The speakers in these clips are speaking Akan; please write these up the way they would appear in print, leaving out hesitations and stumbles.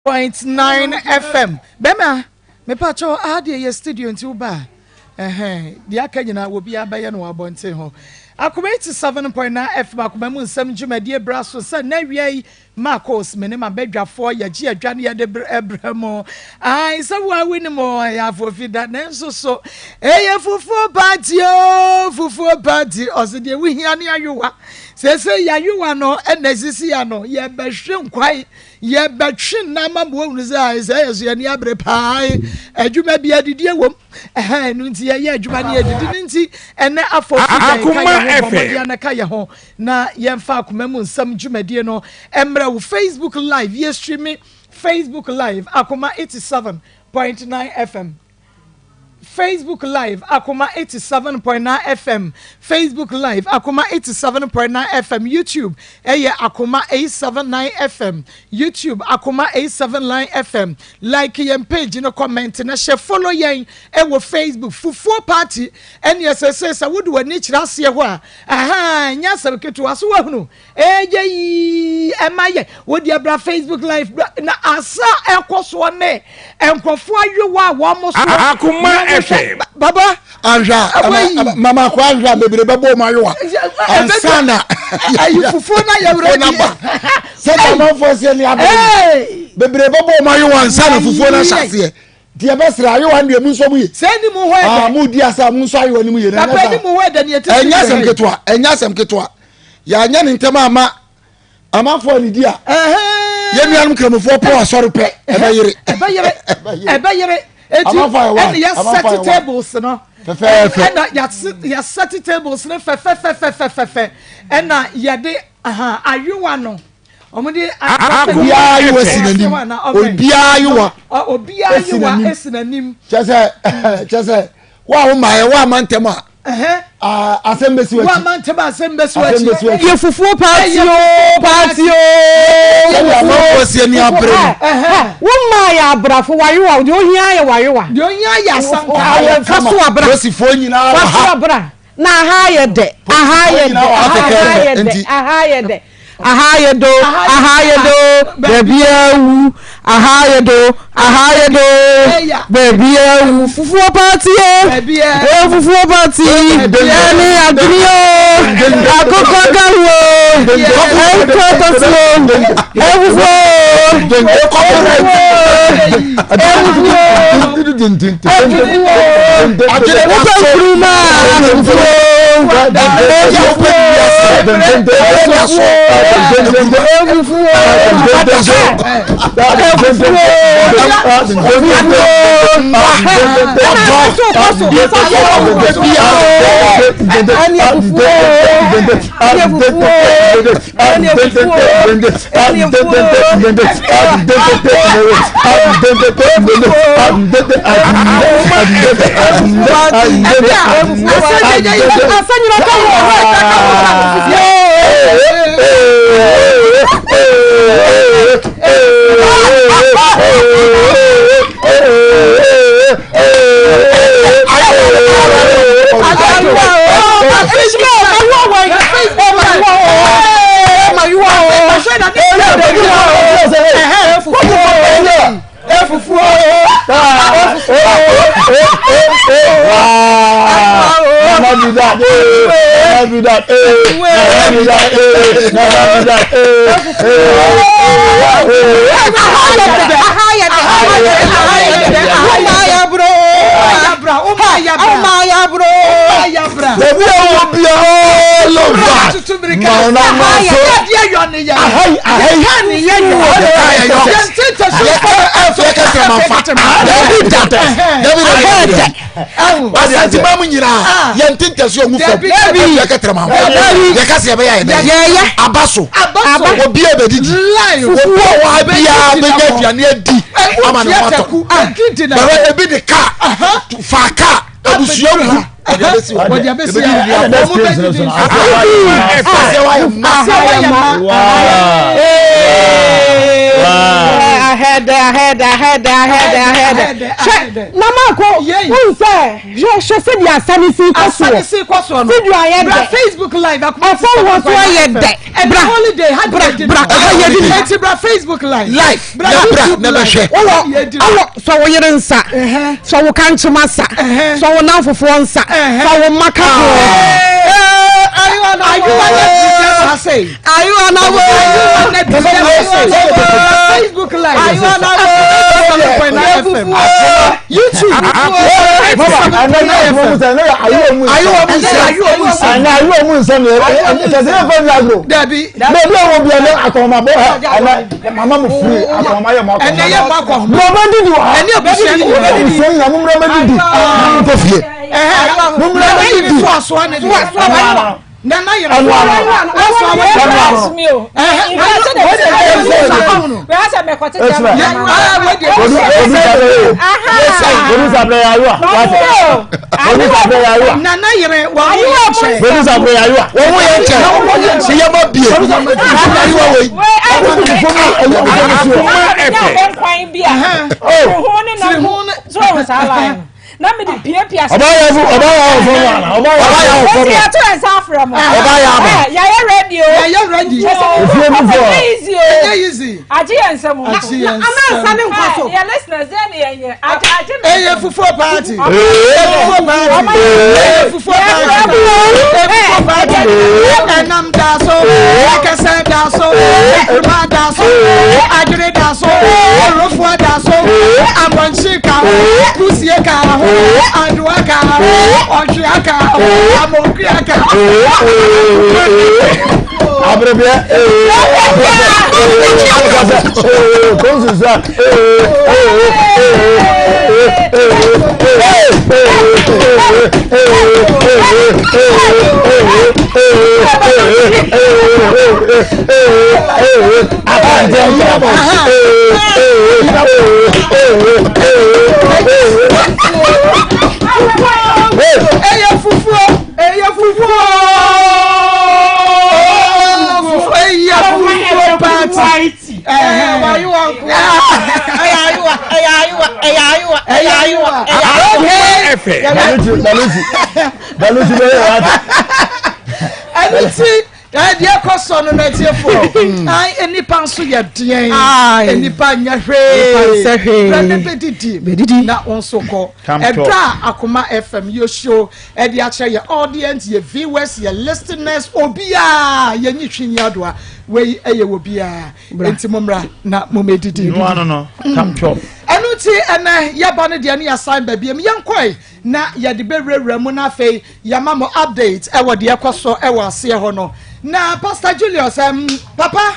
Point 9 FM. Bɛma, mepakyɛw, aha deɛ yɛ studio nti woba a, ɛhɛn, deɛ aka nyinaa wɔ biara bɛyɛ no wɔ abɔnten hɔ. Akoma 87.9 FM akoma mu nsɛm dwumadie bra so sɛ na awia yi Marcos me ne m'abadwafoɔ yɛgye adwa ne yɛde brɛ mo. Ae sɛ wo a wonim o, ɛyɛ afofi da nanso so ɛyɛ fufuo party o, fufuo party. Ɔse deɛ wohia ne ayowa. Seesei yɛayowa no ɛna esisi ano, yɛbɛhwe nkwae. Yɛbɛtwe nna ama ma wɔahunu sɛ ae sɛ yɛ so yɛn ani abere paa ae adwuma bi adidie wom ɛhɛn ɛno nti yɛyɛ adwuma ne yɛdidi no nti ɛnɛ afɔ fi dɛn ka yɛn ho bɔ mmɔden ana ka yɛn ho na yɛmfa akoma mu nsɛm dwumadie no mmerɛ wo Facebook live yɛ streame Facebook live akoma 87.9 FM. Facebook Live Akoma 87.9 FM Facebook Live Akoma 87.9 FM YouTube ɛyɛ Akoma 879 FM YouTube Akoma 879 FM Like yɛn page no comment na hyɛ follow yɛn ɛwɔ Facebook Fufuo Party ɛne ɛsɛsɛ sɛ wode w'ani kyerɛ aseɛ hɔ a ahaa nyɛ asɛm ketewa so wahunu Ɛyɛ yii ɛma yɛ wo deɛ bra Facebook live bra na asa ɛkɔ soɔ ne nkurɔfoɔ ayowa a wɔn so. Akoma FM. Baba. Anhwɛ a mama akɔ anhwɛ a bebree bɛbɔ wɔn ayowa ansa na. Ayi fufuo na yɛ wura di. Sɛ amanfoɔ sɛ ni abɛn bebree bɛbɔ wɔn ayowa ansa na fufuo na hyɛ aseɛ. Nti yɛbɛsrɛ ayewa no deɛ mu nsɔ mu ye. Sɛ anim hɔ ɛdɛ. Ah, mo di asa mo nsɔ ayewa no mu ye. Papa anim hɔ ɛdɛ ne ɛte Ɛnyɛ asɛm ketewa, ɛnyɛ asɛm ketewa. Yɛanyɛ ne ntɛm ama amanfoɔ anidi a. Yɛn nuanom Nkramofoɔ pɔn asɔre pɛ, ɛbɛyere. Ɛbɛyere, ɛbɛyere. Eti ɛna yɛsɛte tables no. Fɛfɛɛfɛ. Ɛna yɛsɛte tables no fɛfɛfɛfɛfɛ. Ɛna yɛde ayewa no. Obiara ayewa si n'anim. Obiara ayewa. Obiara ayewa esi n'anim. Kyɛ sɛ kyɛ sɛ wo a wo ma yɛ wo ama ntɛm a. Asɛm bɛsi w'akyi. Wo ama ntɛm a asɛm bɛsi w'akyi. Yɛ fufuo paati o paati o. Sɛdeɛ amanfoɔ si ani abere no. Wo maa yɛ abrafo wayewa deɛ ohia yɛ wayewa. Deɛ ohia yɛ asanka. Faso abra. Polisifoɔ nyinaa wɔ ha. Faso abra. Na aha ayɛ dɛ, aha ayɛ dɛ, aha ayɛ dɛ, aha ayɛ dɛ, aha ayɛ do, aha ayɛ do, baabi awu, aha ayɛ do, aha ayɛ do, baabi awu, fufuo paati o, ee fufuo paati, ɛne adwene o, akokɔ ka ho o, ɛnkɔ tɔsi o, ee fufuo o, ee fufuo o, ee fufuo. Wopɛ nkuruma Baabi a wɔ biara lova ma na ma so ahai ahai dabi da dabi da asante mu nyinaa yɛn ti ntɛso ɔmu fam yɛ kɛtɛrɛ ma yɛ kasi yɛ bɛ yɛ yɛ yɛ aba so obi a bɛ didi obi a wa biara bɛ nya aduane adi ama ne ho atɔ bɛrɛ ebi de kaa fa kaa abusua gu ɔde abɛsi hɔ ɔde abɛsi hɔ ɔmo bɛ didi nso ɛfɛ wayɛ ma ahɛdɛ. Aha yɛ dɛ, aha yɛ dɛ, aha yɛ dɛ, aha yɛ dɛ. Hwɛ, na Marco, wohu sɛ, hwɛ, hwɛ sɛdeɛ asa no si kɔ soɔ. Asa no si kɔ soɔ no. Studio ayɛ dɛ. Bra Facebook live akoma Ɛfam hɔ so ayɛ dɛ. Bra, holiday, ha bra, bra, aha yɛ di. Eti bra Facebook live. Live, bra na bra, YouTube na live. bɛhwɛ. Wowɔ, awɔ, sɔ wo yere nsa, sɔ wo kankyema sa, sɔ wo namfofoɔ nsa, sɔ wo mma ka ho. Ayiwa na bi ase. Ayiwa na wo. Ayiwa na bi ase. Facebook live. Ayiwa na wo. FM. YouTube. Ayiwa mu nsɛm. Ayiwa mu nsɛm. Ana ayiwa mu nsɛm yɛ kyɛ sɛ yɛmfa nni agorɔ. Dabi. Baabi a wɔ bia ne akɔnma bɔ ɛnɛ mama mo firi akɔnma yɛ mo akɔnma. Ɛnɛ yɛ mo akɔnma. Mmerɛ bɛ didi wɔ ha. Ɛne abusua ni nyinaa. Abusua nyinaa mo mmerɛ bɛ didi. Mo nkɔ fie. Mo mmerɛ bɛ didi. Nana yere soasoa ne deɛ. Nana yere soasoa ne deɛ. Nana yere wɔn ho yɛ nkyɛn. Producer bro ayiwa. Wɔn ho yɛ nkyɛn. Sɛ yɛ ma bie. Ayiwa wei. Na mi de piapia. Ɔba yɛ fún ɔba yɛ awɔ fɔm ana ɔba yɛ awɔ fɔm. Eti ato ɛnsa afrɛ mo. Ɔba yɛ aba. Ɛ yɛyɛ ready o. Yɛyɛ ready. Efie mu fɔ. Ɛnyɛ easy o. Ɛnyɛ easy. Agye yɛn nsam. Agye yɛn nsam. Ana nsa ne nkwa so. Yɛ listeners deɛ ne yɛn yɛ. Agye agye ne. Ɛyɛ fufuo party. Ɛyɛ fufuo party. Ɛyɛ fufuo party. Ɛyɛ fufuo party. Ɛnam da so. Ɛkɛsɛ da so. Ɛkuruma da so. Adwene da so. Orofoɔ da so. Abɔnkye ka ho. Kusie ka ho. Adoa ka ho. Ɔtwea ka ho. Amokua ka ho. Aberebiɛ. Konsunsa. Ɛyɛ fufuo. Ɛyɛ fufuo. Ɛyɛ fufuo party. Ɛyɛ ayiwa. Baluti bɛyɛ wa. Ɛnu ti ɛdeɛ kɔ sɔ no n'atiefoɔ. Ayi nipa nso yɛ deɛn. Nipa nyɛ hwee. Brɛ ne bɛ didi. Na wɔn nso kɔ. Ɛdá Akoma FM yɛ show ɛde akyerɛ yɛ audience, yɛ viewers, yɛ listeners, obiara yɛ nyi twi nyi adoa wei ɛyɛ wɔ biara. Nti mo mmra na mo mɛ didi. Ɛnu ti ɛnɛ yɛba no deɛ ne yɛasan baabi mu yɛnkɔe na yɛde bɛwurawura mu na afei yɛama mo update ɛwɔ deɛ ɛkɔ so ɛwɔ aseɛ hɔ no. Na Pastor Julius papa.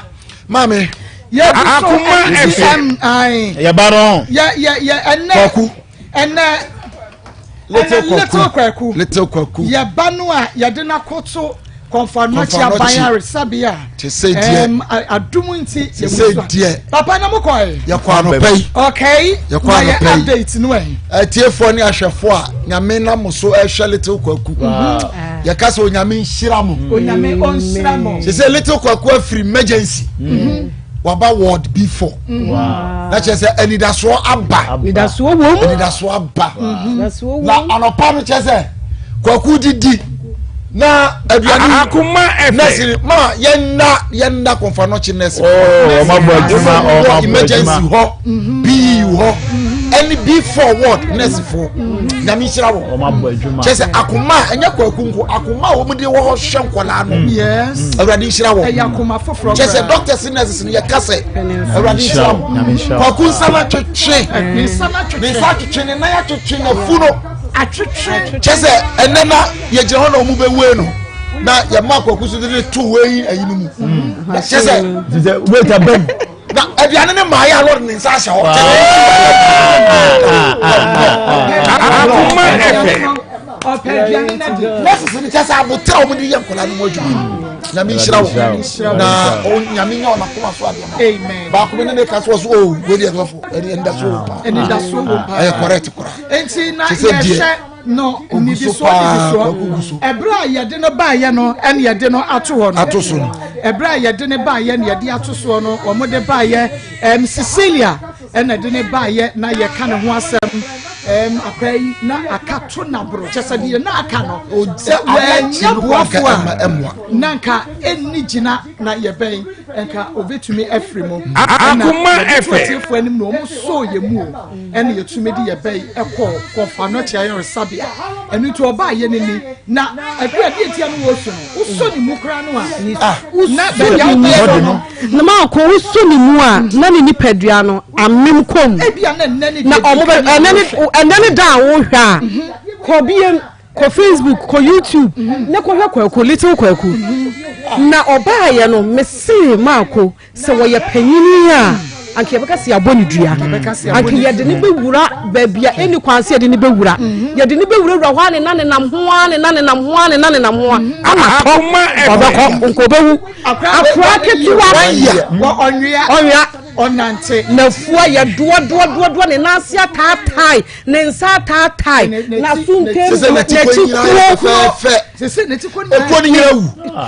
Maame. Yɛgu so ɛnti ayi. Yɛba no. Yɛ yɛ yɛ ɛnɛ. Kwaku. Ɛnɛ. Little Ɛnɛ Little Kwaku. Little Kwaku. Yɛba no a yɛde n'akoto Kɔmfo Anokye aban aresabea. Te sɛ deɛ. Adum nti. Te sɛ deɛ. Papa na mo kɔ yi. Yɛkɔ anɔpɛ yi. Okay. Yɛkɔ Na anɔpɛ yɛ yi. update no ɛ. Atiefoɔ ne ahwɛfoɔ a Nyame nam so ɛhwɛ Little Kwaku. Yɛka sɛ Onyame nhyira mo. Onyame ɔnhyira mo. Sɛ sɛ Little Kwaku afiri emergency. Waba ward B4. Na kyerɛ sɛ anidasoɔ aba. Anidasoɔ wɔ mu. Anidasoɔ aba. Anidasoɔ wɔ Na mu. anɔpa no kyerɛ sɛ Kwaku didi na aduane Akoma ɛfɛ. nurse ma yɛnna yɛnna Kɔmfo Anokye nurse. Ɔma bɔ adwuma ɔma bɔ emergency adwuma. hɔ PU hɔ ɛne B4 ward nurse fo Nyame nhyira wɔ. Ɔma bɔ adwuma. Kyerɛ sɛ akoma a ɛnyɛ Kwaku nko akoma a wɔn de wɔ hɔ hwɛ nkɔlaa no. Yes. Awurade nhyira wɔ. Ɛyɛ akoma foforɔ Kyerɛ sɛ doctors ne nurses no yɛka sɛ Awurade nhyira mo. Nyame nhyira wo. Kwaku nsa no atwetwe. Ne nsa no atwetwe. Ne nsa atwetwe ne nan atwetwe n'afu no. Atwetwe. Kyerɛ sɛ ɛnɛ na yɛgyina hɔ na wɔn bɛwue no na yɛma Kwaku so de ne to wei ayi no mu. Kyerɛ sɛ Ti sɛ wait abɛm. na aduane ne maa yɛ a lɔri ne nsa ahyɛ hɔ. Akoma ɛfɛ. Ɔpɛ aduane na di. Nurses ni kyɛ sɛ abotire a wɔn de yɛ nkɔla no mu adwuma. Nyame nhyira wɔ na Nyame nya wɔn akoma so adeɛ ma. Amen. Baako bi ne ne ka so wɔ so o wei deɛ sɔfo ɛne ɛnda so wɔ paa. Anidasoɔ wɔ paa. Ɛyɛ correct koraa. Nti na Te sɛ deɛ. yɛhwɛ no Ogu so nnidisoɔ paa, Kwaku gu nnidisoɔ. so. Ɛberɛ a yɛde no baayɛ no ɛne yɛde no ato hɔ no. Ato so no. Ɛberɛ a yɛde no baayɛ ne yɛde ato soɔ no wɔn de baayɛ Cecilia. Ɛna ɛde ne baayɛ na yɛka ne ho asɛm. Akora yi na aka to naboro kyɛ sɛ deɛ na aka no sɛ wɔanya boafo a na nka ɛnni gyina na yɛbɛn nka obɛtumi afiri mu. Ɛna yɛde to atiefoɔ anim na wɔn sɔɔ yɛ mu o, ɛna yɛtumi de yɛbɛn ɛkɔ kɔfa no kyɛ ayaresabea. Ɛno nti ɔbaa yɛ n'ani na ɛkura deɛ tia no wɔ su no wosɔ ne mu koraa no a na baabi a wobɛsɔ no na maako wosɔ ne mu a na ne nipadua no amem kɔm na ɔmo bɛ ɛnɛ ne da a wohwɛ a kɔ biem kɔ Facebook kɔ YouTube ne kɔhwɛ Kwaku, Little Kwaku. Na ɔbaayɛ no mese maako sɛ wɔyɛ panyini a anka yɛbɛka sɛ yɛabɔ ne dua, anka yɛde ne bɛwura baabi a ɛnni kwan sɛ yɛde ne bɛwura, yɛde ne bɛwurawura hɔ a ne na nenam ho a ne na nenam ho a ne na nenam ho a ama tɔ ɔbɛkɔ nka ɔbɛwu. Akora ketewa ɔnwea ɔnante n'afua yɛ doɔdoɔdoɔdoɔ, ne nan ase ataatae, ne nsa ataatae, n'aso nkem, n'akyi kuro. Sese n'akyi kuro nyinaa. Ekuro ni nyinaa wu.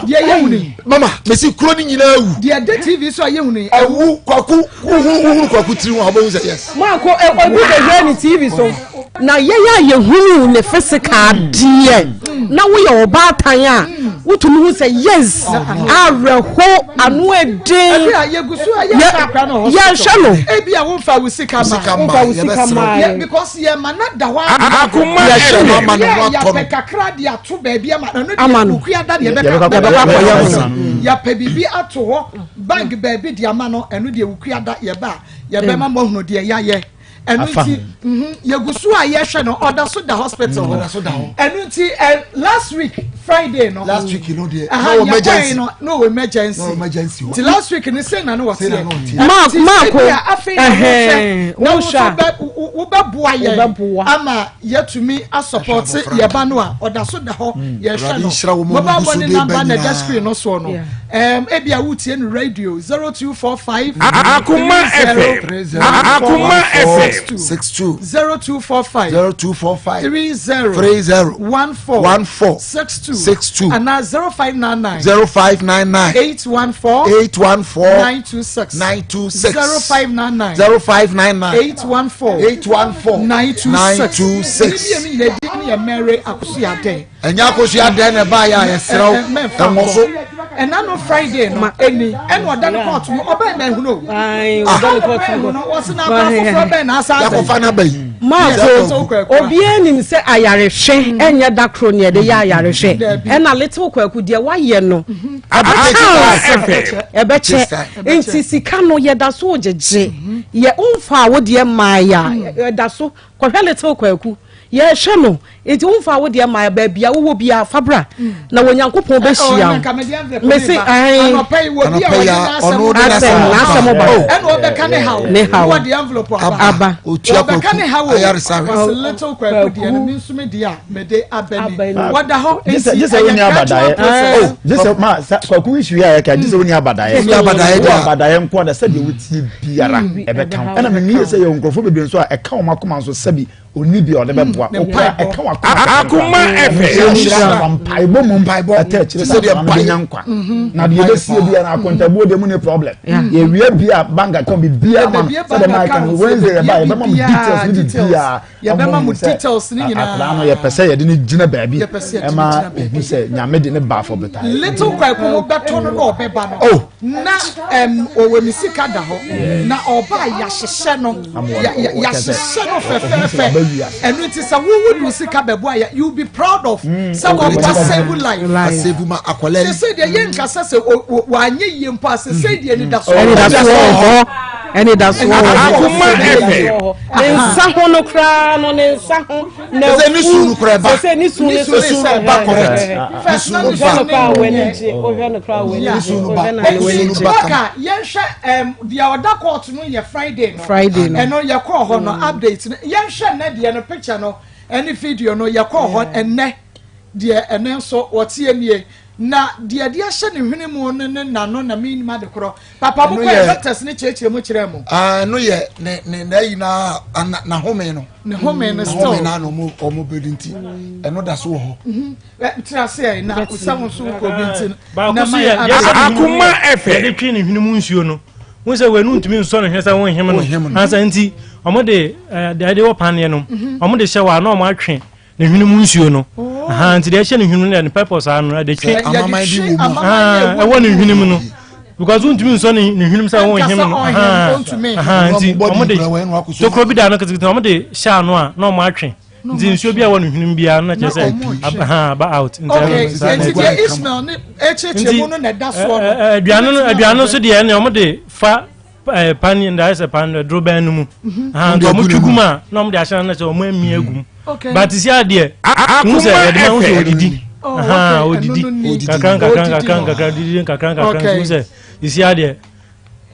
Deɛ yɛ hunu yi. Mama mesi kuro ni nyinaa wu. Deɛ de TV so a yɛ hunu yi. Ɛwu kwaku huhu huhu kwaku tiri ho a ɔbɛhu sɛ yes. Maako obi bɛhwɛ ne TV so na yɛyɛ a yɛhunu ne physical deɛ na woyɛ ɔbaatan a wotumi hu sɛ yes, awerɛho ano ɛden. Yɛhwɛ no. Ebi a wonfa wo sika ma. Wonfa wo sika ma. Because yɛ ma na da hɔ. Akoma yɛ ɛfɛ. Yɛpɛ kakra de ato baabi ama no Ama deɛ no. Okua da deɛ yɛbɛka Yɛbɛkɔ akɔyɛ ho. Yɛpɛ biribi ato hɔ bank baabi de ama no, ɛno deɛ okua da yɛba a yɛbɛma mo ahunu deɛ yɛayɛ. Ɛno Afa nti yɛgu so a yɛhwɛ no, ɔda so da hospital hɔ. Ɔda so da hɔ. Ɛno nti last week Friday no, Last week no deɛ aha na wɔ yɛkɔɛ emergency. no na wɔ emergency. Na wɔ emergency hɔ. Nti last week no sɛ na no Sɛ na wɔteɛ no wɔteɛ. Mark, Nti sɛ Mark, bi a afei na ɛhɛn, wohwɛ na wo wohwɛ nso a. bɛ wobɛboa yɛn Wobɛboa. ama yɛatumi asupɔte Ahwɛ abɔfra yɛba no a ɔda so da hɔ yɛhwɛ Awurade no. nhyira wo ma Mobile ɔmo gu so money de number ba na ɛda nyinaa. screen no soɔ no. Ebi a wotie no radio 0245 Akoma FM. Akoma FM. 62 0245 0245 30 30 14 14 62 62 ana 0599 0599 814 814 926 926 0599 0599 814 814 926. 926. Ne mmienu nyinaa din yɛ Mary Akosua-Adɛn. Ɛnyɛ Akosua Adɛn na ɛbaayɛ a yɛserɛ wo ɛwɔ so. Ɛna no Friday no ɛni ɛna ɔda no kɔɔto mu ɔbɛn na ehunu o. Ayi, ɔda no kɔɔto mu. Ɔbɛn wɔsi na akɔ afoforɔ bɛn na asa abɛn. Yɛakɔfa no aba yi. Maako, obiara nim sɛ ayarehwɛ ɛnyɛ da koro ne yɛde yɛ ayarehwɛ. Ɛna Little Kwaku deɛ wayɛ no Akoma FM. ɛbɛkyɛ. Nti sika no yɛda so gyegye yɛ womfa a wodeɛ mmaeɛ a yɛda so kɔhwɛ Little Kwaku yɛhwɛ no. Nti womfa a wodeɛ mmaeɛ baabi a wowɔ biara fa bra na Onyankopɔn bɛhyia wo. Mese ae Anɔpɛ yi wɔ bi a Anɔpɛ yi wɔde a, n'asɛm ɔno de asɛm n'asɛm n'asɛm ba. Oh. Ɛna ɔbɛka ne haw. Ne haw. Wɔde envelope aba. Aba. Otua Wɔbɛka Kwaku ne haw o. ayaresa. Wɔsi Little Kwaku deɛ no mi nso mi deɛ a mede aba ni. Aba ni. Wɔda hɔ Gye sɛ nti gye sɛ wonni ɛyɛ gradual abadaeɛ. process. Oh, gye sɛ ma sa Kwaku issue a yɛka gye sɛ wonni abadaeɛ. Wonni abadaeɛ Wɔ deɛ a. abadaeɛ nko a na sɛdeɛ wotie biara ɛbɛka wo. Ɛna menim sɛ yɛwɔ nkurɔfoɔ bebree nso a ɛka wɔn akoma nso sɛbi onni bi a ɔde bɛboa. Ne Okura mpaebɔ. ɛka wɔn akoma. Akoma FM. Nhyira mpaebɔ mu Mpaebɔ. ɛtɛ akyire Sɛ deɛ sɛ akwadaa no bɛnya nkwa. Na deɛ yɛbɛsie biara no akontabuo deɛ mu ne problem. Yɛwie bia bank account biribiara ma no. Yɛbɛbie Sɛdeɛ bank maa ka no account, Wednesday yɛba yɛbɛbie yɛbɛma mo details ne details. biribiara. Yɛbɛma mo Ama sɛ details ne nyinaa. Akwadaa no yɛpɛ sɛ yɛde no gyina baabi. Yɛpɛ sɛ yɛde no Ɛma gyina baabi. ehu sɛ Nyame de ne ba afɔ bɛtae. Little Kwaku ho bɛtɔ no na ɔbɛba no. Oh. Na ɔwɔ ne sika da hɔ na ɔba a yɛahyehyɛ no. Ama Yɛahyehyɛ no ɔhu sɛ fɛfɛɛfɛ. ɔba wiase. Ɛno nti sɛ wowo de sika bɛboa yɛ, you be proud of sɛ wɔboa save life. Asave ma akwadaa yi. Sese deɛ yɛnkasa sɛ wanyɛ yie mpo a, sese deɛ nidasoɔ Ɛne da so wɔ hɔ, ɛne da so wɔ hɔ. Akoma FM. Ne nsa ho no koraa no, ne nsa ho na Sɛ ne su no koraa ba. Sɛ ne su no Ne su no Su no ba correct. Ne First su na no ne su Wohwɛ ba. no koraa w'ani gye, wohwɛ no koraa w'ani Yeah. gye, Su no ba. wohwɛ no a Su w'ani no gye. ba. Baka yɛnhwɛ deɛ ɔda court no yɛ Friday no. Friday no. Ɛno yɛkɔɔ hɔ no update no yɛnhwɛ nnɛ deɛ no picture no ɛne video no yɛkɔɔ hɔ ɛnnɛ deɛ ɛnɛ nso wɔteɛ nie na deɛ de ahyɛ ne hwene mu no ne n'ano na menim ade korɔ papa mo Ɛno kɔɛ doctors ne kyerɛkyerɛ mu kyerɛ mu. Ah, ɛno yɛ ne ne n'ayi na ana n'ahome no. Ne home no N'ahome still na na ɔmo bɛdi nti ɛno da so wɔ hɔ. Tena ase ɛ na sɛ wo nso wokɔ bi nti no Baako na so ma yɛ yɛ yɛde Akoma ne hwene mu- FM. yɛde twe ne hwene mu nsuo no. Wohu sɛ wei no ntumi nsɔ no hwɛ sɛ wonhem no ansa nti ɔmo de eh, deɛ ɛde wɔ paneɛ no mhm. ɔmo de hyɛ wɔ a na ɔmo atwe ne hwene mu nsuo no oh. nti deɛ ɛhyɛ ne hwene mu no ne purpose ano ɛde twe ɛwɔ ne hwene mu no because wontumi nsɔ ne ne hwene mu sɛ wonhem no nti ɔmo de tokuro bi da no ketekete ɔmo de hyɛ ano a na ɔmo atwe nti nsuo bi a ɛwɔ ne hwenem biara no na kyerɛ sɛ aba out nti okay nti deɛ Ismail ne ɛkyerɛkyerɛ mu no na ɛda soɔ no aduane no aduane no so deɛ ɛne ɔmo de fa ɛɛ pan da ayɛ sɛ pan duro bɛn no mu nti ɔmo twi gu mu a na ɔmo de ahyɛ no sɛ ɔmo amia egu mu but si adeɛ n sɛ yɛde ma n sɛ odidi odidi kakra nkakra nkakra nkakra odidi nkakra nkakra n sɛ si adeɛ.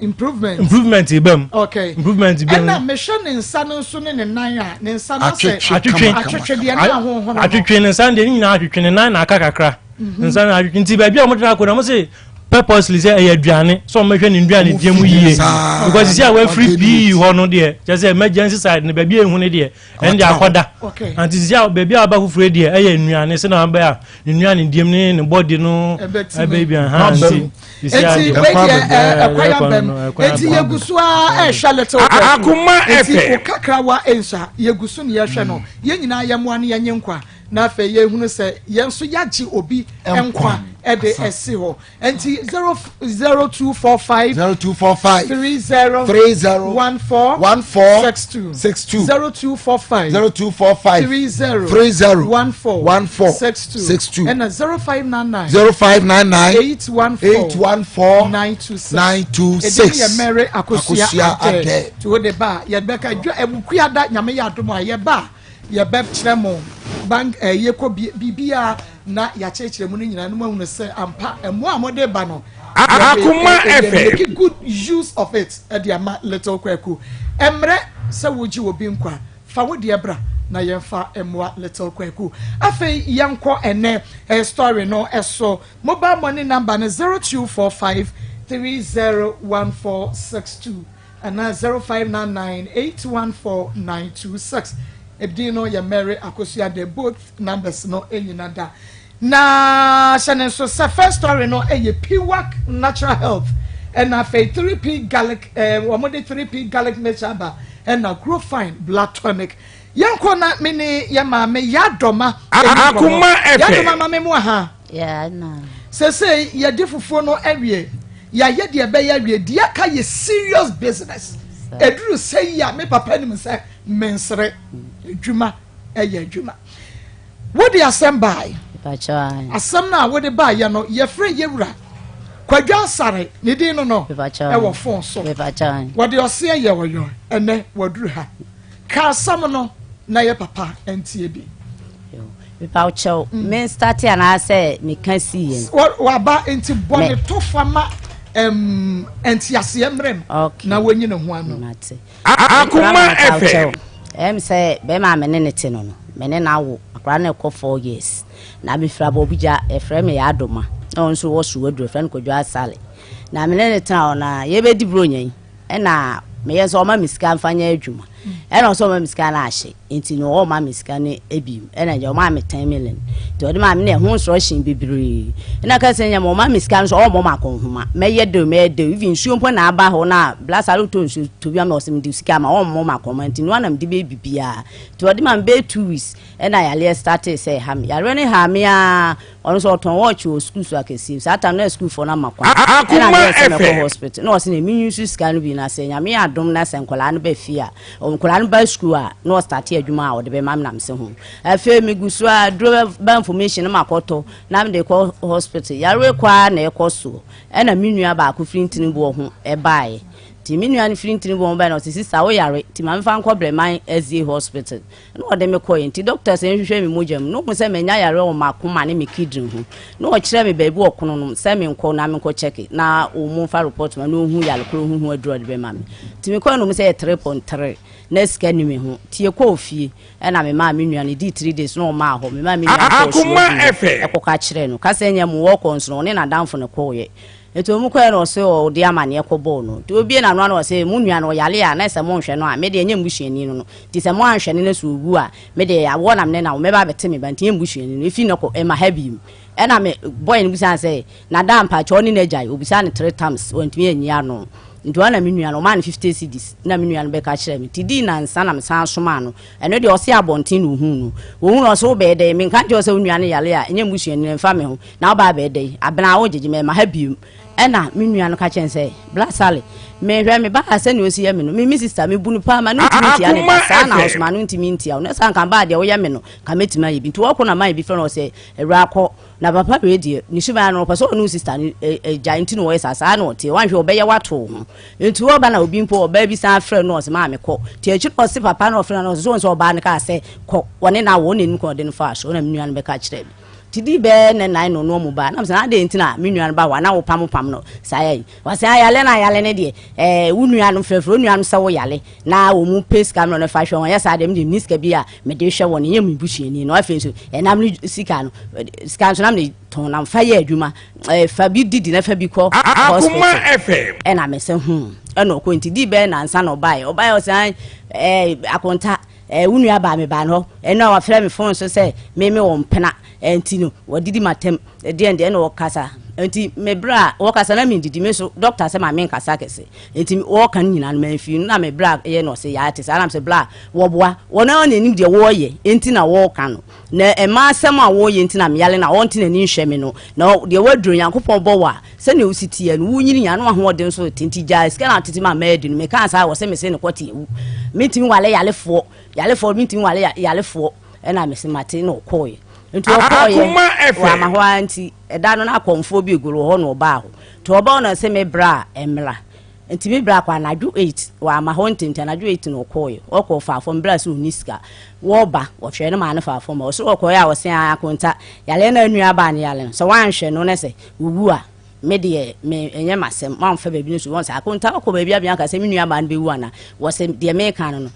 improvement improvement ba mu okay improvement ba mu ɛna mehwɛ ne nsa no nso ne ne nan a ne nsa no asɛ atwetwe atwetwe deɛ ne ahohono atwetwe ne nsa deɛ ne nyinaa atwetwe ne nan na aka kakra mhm. nsa no atwetwe nti baabi a wɔde no akɔ na wɔn se purposely sɛ ɛyɛ aduane sɛ wɔn bɛhwɛ ne nduane die mu yie because sisi a wɔafiri pii hɔ no deɛ kyerɛ sɛ emergency side no baabi a ehu no deɛ ɛn deɛ akɔda nti sisi a baabi a ɔba foforɔ deɛ ɛyɛ nnuane sɛ na ɔbɛ a ne nnuane diem ne ne bɔdi no ɛbɛ bi ha nti sisi a deɛ ɛkwan ɛkwan abɛm eti yegu so a ɛhwɛ little bit akoma eti fm okakrawa nsa yegu so ne yɛhwɛ no yɛn nyinaa yɛ mmoa ne yɛnye nkwa na afei yɛhunu sɛ yɛn nso yɛagye obi nkwa ɛde ɛsi hɔ. Nti 0245 0245 30 30 14 14 62 62 0245 0245 30 30 14 14 62 62 ɛna 0599 0599 814 814 926 926 Edin yɛ Mary Akosua Akosua Adɛ Adɛ. nti wode ba a yɛbɛka dwa ɛwukuada nyame yɛ adom a yɛba a Yɛbɛkyerɛ mo bank ɛɛ yɛkɔ bi biribiara na yɛakyerɛkyerɛ mu no nyinaa na moahunu sɛ ampa mmoa a mode ba no yɛde Akoma yɛ FM. make good use of it de ama little Kwaku. Ɛmmerɛ sɛ wogye obi nkwa, fa wo deɛ bra na yɛmfa mmoa little Kwaku. Afei yɛnkɔ ɛnɛ eh, story no so. Mobile money number no 0245 301462. Anaa 0599 814 926. Edin no yɛ Mary Akosua de both numbers no nyina da. Na hyɛ ne nso sɛ first story no yɛ Piwak Natural Health ɛna afei 3P Garlic eh, wɔn de 3P Garlic Mixture aba ɛna Grow Fine Blood Tonic. Yɛnkɔ na me ne yɛ maame Yadɔma ɛni nkɔmmɔ. Akoma FM. Yadɔma ma me mu aha. Yeah, na. Sesei yɛde fufuo no awie, yɛayɛ deɛ ɛbɛyɛ awie, deɛ aka yɛ serious business. Ɛduru sɛ yi a me papa nim sɛ mensere, adwuma ɛyɛ adwuma. Wode asɛm bae, asɛm no a wode baeɛ no yɛfrɛ yɛwura Kwadwo Asare, ne din no no ɛwɔ fon so. Wɔde ɔseɛ yɛ ɔyɔ, ɛnɛ waduru ha. Ka asɛm no na yɛ papa ntie bi. Mepa wo kyɛw, mm. me starte anaasɛ meka sii yɛn. Waba nti bɔ ne to fa ma nteaseɛ mmerɛ mu na wɔnyi ne ho ano. Akoma FM. Ɛm sɛ bɛrima a me ne ne te no no, me ne no awo akwadaa no ɛkɔ 4 years na mefiri abɔbugya yɛfrɛ me Yadoma na ɔno nso wɔ so aduro yɛfrɛ no Kwadwo Asale na me ne ne tena hɔ na yɛbɛdi buronya yi ɛna meyɛ sɛ ɔma me sika mfa nyɛ adwuma ɛna ɔsɛ ɔma me sika no ahye nti no ɔma me sika no ebi ɛna gya ɔma me 10 million nti ɔde ma me na ɛho instruction bebree ɛna ka sɛ nyɛ ɔma me sika no so ɔmmɔ ma akɔnhoma mɛyɛ de mɛyɛ de even nsuo mpo na aba hɔ na blasa tɔ nsuo to bi ama ɔsɛ mede sika ma ɔmmɔ ma akɔnhoma nti no anam de bɛyɛ bibiara nti ɔde ma me bɛyɛ 2 weeks ɛna yareɛ start sɛ ɛha me yareɛ no ha me a ɔno nso ɔtɔn watch wɔ sukuu so akɛseɛ saa time na sukuufoɔ no ama kwan ɛna meyɛ sɛ mɛkɔ hospital na ɔsɛ na emi nso sika no bi na sɛ nyame yɛ adom na sɛ nkɔlaa no ba fie a nkɔlaa no ba sukuu a na ɔstart adwuma a ɔde bɛma me nam se ho afei megu so a duro ba information no makɔtɔ na mede kɔ hospital yareɛ kɔ a na ɛkɔ soɔ ɛna me nua baako firi ntini boɔ ho ɛbaeɛ nti me nua no firi ntini boɔ ho baeɛ na ɔsɛ sister woyare nti ma mefa nkɔ Brɛman SDA hospital na ɔde me kɔɛ nti doctors nhwehwɛ me mogya mu na ɔhu sɛ manya yareɛ wɔ m'akoma ne me kidney ho na ɔkyerɛ me baabi wɔ kono no sɛ menkɔ na menkɔ check na ɔmu mfa report ma na ɔhu yare koro huhu aduro ɔde bɛma me nti mekɔɛ no mu sɛ yɛ 3.3 na sika ni me ho nti yɛkɔɔ fie ɛna me maa me nua no di 3 days na ɔmaa hɔ me maa me nua no kɔɔ so ɛkɔka kyerɛ no kasa nyɛ mu wɔkɔ nso no ɔne n'adamfo no kɔɔyɛ nti ɔmu kɔɛ no ɔsɛ ɔde amaneɛ kɔbɔɔ no nti obie n'ano ano ɔsɛ mu nua no ɔyale a na sɛ monhwɛ no a me deɛ nyɛ mbusuani no no nti sɛ mo anhwɛ no no so owu a me deɛ awɔ nam ne na wo mɛba abɛte me ba nti nyɛ mbusuani no efi no kɔ ɛma ha bi mu ɛna me boy no busa sɛ nada mpakyɛ ɔne n'agya obusa no three times wɔntumi anyi ano. Nti ɔna me nua no ɔmaa no 50 cedis na me nua no bɛka kyerɛ me. Nti dii nansa na mesan somaa no. Ɛno deɛ ɔse abɔnten na ohuu no. Ohuu no ɔse wobɛyɛ dɛn? Menka nkyerɛ wo sɛ wo nua no yare a ɛnyɛ mmusuani no ɛmfa me ho. Na wobaa bɛyɛ dɛn? Abena wogyegye me ɛma ha biom. Ɛna me nua no ka kyerɛ no sɛ, Bra Sally, mehwɛ me ba a sɛnea osi yɛ me no, me me sista mebu no paa ma no ntumi ntia ne da. Saa na wo nso ma no ntumi ntia wo. Na sɛ anka baa deɛ woyɛ me no, nka mɛtumi ayɛ bi. Nti ɔkɔ na man bi frɛ no ɔsɛ, Awuraa kɔ. Na papa wei deɛ, ne suban no, ɔpɛ sɛ ɔne wo sista no gyae nti na ɔyɛ saa. Saa na ɔteɛ. Woanhwɛ a ɔbɛyɛ wo ato wo ho. Nti ɔba na obi mpo, ɔbaa bi san frɛ no na ɔse maame kɔ. Nti akyiri no ɔse papa na ɔfrɛ no na ɔse sɛ wohu sɛ ɔbaa no kaa sɛ kɔ, ɔne no awo, ɔna anim kwan ɔde no faa so. Ɛna me nua no bɛka kyerɛɛ me. Nti dii bɛyɛ nnɛ nan na ɔne ɔmo baa. Na mesɛ na adɛn nti na me nua no ba hɔ a na wopam pam no saa yi. Ɔse ah yale na yale ne deɛ, ɛɛ wo nua no frɛfrɛ wo nua no sɛ wo yale na wɔn pɛ sika mmerɛ no fa hwɛ wɔn. Ɛnyɛ saa deɛ me deɛ menni sika bi a mede hwɛ wɔn, ɛnyɛ me busuani no. Afei nso ɛnam no sika no, sika nso na mede tɔn nam fa yɛ adwuma, ɛɛ fa bi didi na fa bi kɔ hospital. Ɛna mese hmm, ɛna ɔkɔ nti dii bɛyɛ nansa na ɔbaeɛ. Ɔbaeɛ ɔse ah ɛɛ akonta. Eh, wo nua baa me baa no hɔ, ɛno a wafrɛ me fon so sɛ me me wɔ mpena, eh, nti no wɔdidi m'atɛm, ɛdeɛn deɛ ɛna wɔkasa, nti me berɛ a wɔkasa na mendidi, me so dɔkta sɛ ma menkasa kɛse, nti wɔka no nyinaa no mamfii no, na me berɛ a yɛ na ɔse yaa te saa, na mesɛ berɛ a wɔboa, wɔn ara na ɛnim deɛ wɔyɛ, nti na wɔka no, na ɛma asɛm a wɔyɛ nti na meyale na ɔnte n'ani nhwɛ me no, na deɛ waduro Nyankopɔn bɔ wɔ a, sɛnea wosi teɛ no, wonyini nya na w'ahoɔden nso rete nti gyae sika na tete ma mmaa di no. Mekaa saa wɔ sɛ mese no kɔte awu. Mentumi wale yalefoɔ, yalefoɔ, mentumi wale yalefoɔ. Ɛna mese mate na ɔkɔɔeɛ. Nti ɔkɔɔeɛ, wama hɔ ara nti ɛda no na akɔmfoɔ bi egoro hɔ na ɔbaa hɔ. Nti ɔbaa hɔ na ɔse me bra a ɛmmra. Nti me bra kɔ anadwo 8, wama hɔ ntɛm nti anadwo 8 na ɔkɔɔeɛ. Ɔkɔɔ faa fam, bra sɛ ɔnni sika. Wɔba, wɔhwɛɛ no maa no faa fam. Ɔse ɔkɔɔeɛ a ɔse akonta, yaleɛ no a nua baa no yale no, sɛ wanhwɛ no na sɛ Wowu a, me deɛ, me, ɛnyɛ m'asɛm. Moamfa baabi no so. Wɔn sɛ, akonta ɔkɔ baabi abea ka sɛ me nua baa no bɛwu ana? Wɔsɛ deɛ meka no no.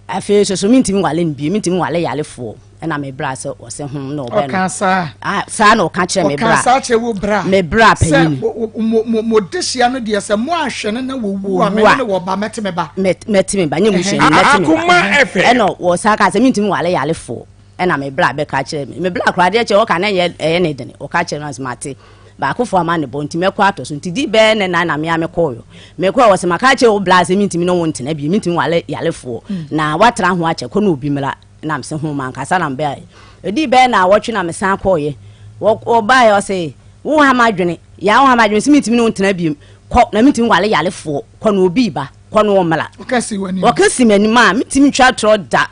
Afei nso so mentumi nwale no bio, mentumi nwale yarefoɔ. Ɛna me bra sɛ ɔsɛ ho na ɔbɛn no. Ɔka saa. Ah, saa na ɔka kyerɛ me bra. Ɔka saa kyerɛ wo bra. Me bra panyin. Sɛ mo mo mo dehyia no deɛ sɛ mo ahwɛ no na wɔwu a me ne wɔ ba mɛte me ba. Mɛte me ba nyɛ mu hyɛn mɛte me ba. Ɛna wɔsan ka sɛ mentumi nwale yarefoɔ. Ɛna me bra bɛka kyerɛɛ me. Me bra koraa adeɛ kyɛ ɔka na ɛnyɛ ɛyɛ ne dene. Ɔka kyerɛ me sɛ mate. Baakofoɔ ama ne bɔ nti mɛkɔ atɔ so. Nti di bɛyɛ ne nan na mea mekɔɔyɔ. Mekɔɔ wɔ sɛ maka akyerɛ wo bra sɛ mentumi ne wo ntena bio. Mentumi wale yalefoɔ. Na woatra ho akyɛ kɔ na obi mmra. Na mese ho mankasa na mebɛɛ. Ɛdii bɛyɛ naawɔtwe na mesan kɔɔyɛ. Wɔbaeɛ ɔse wo ha m'adwene. Yaa wo ha m'adwene sɛ mentumi ne wo ntena bio. Kɔ na mentumi wale yalefoɔ. Kɔ na obi ba. Kɔ na ɔmmra. Ɔka si m'anim a mentumi ntwa torɔ da.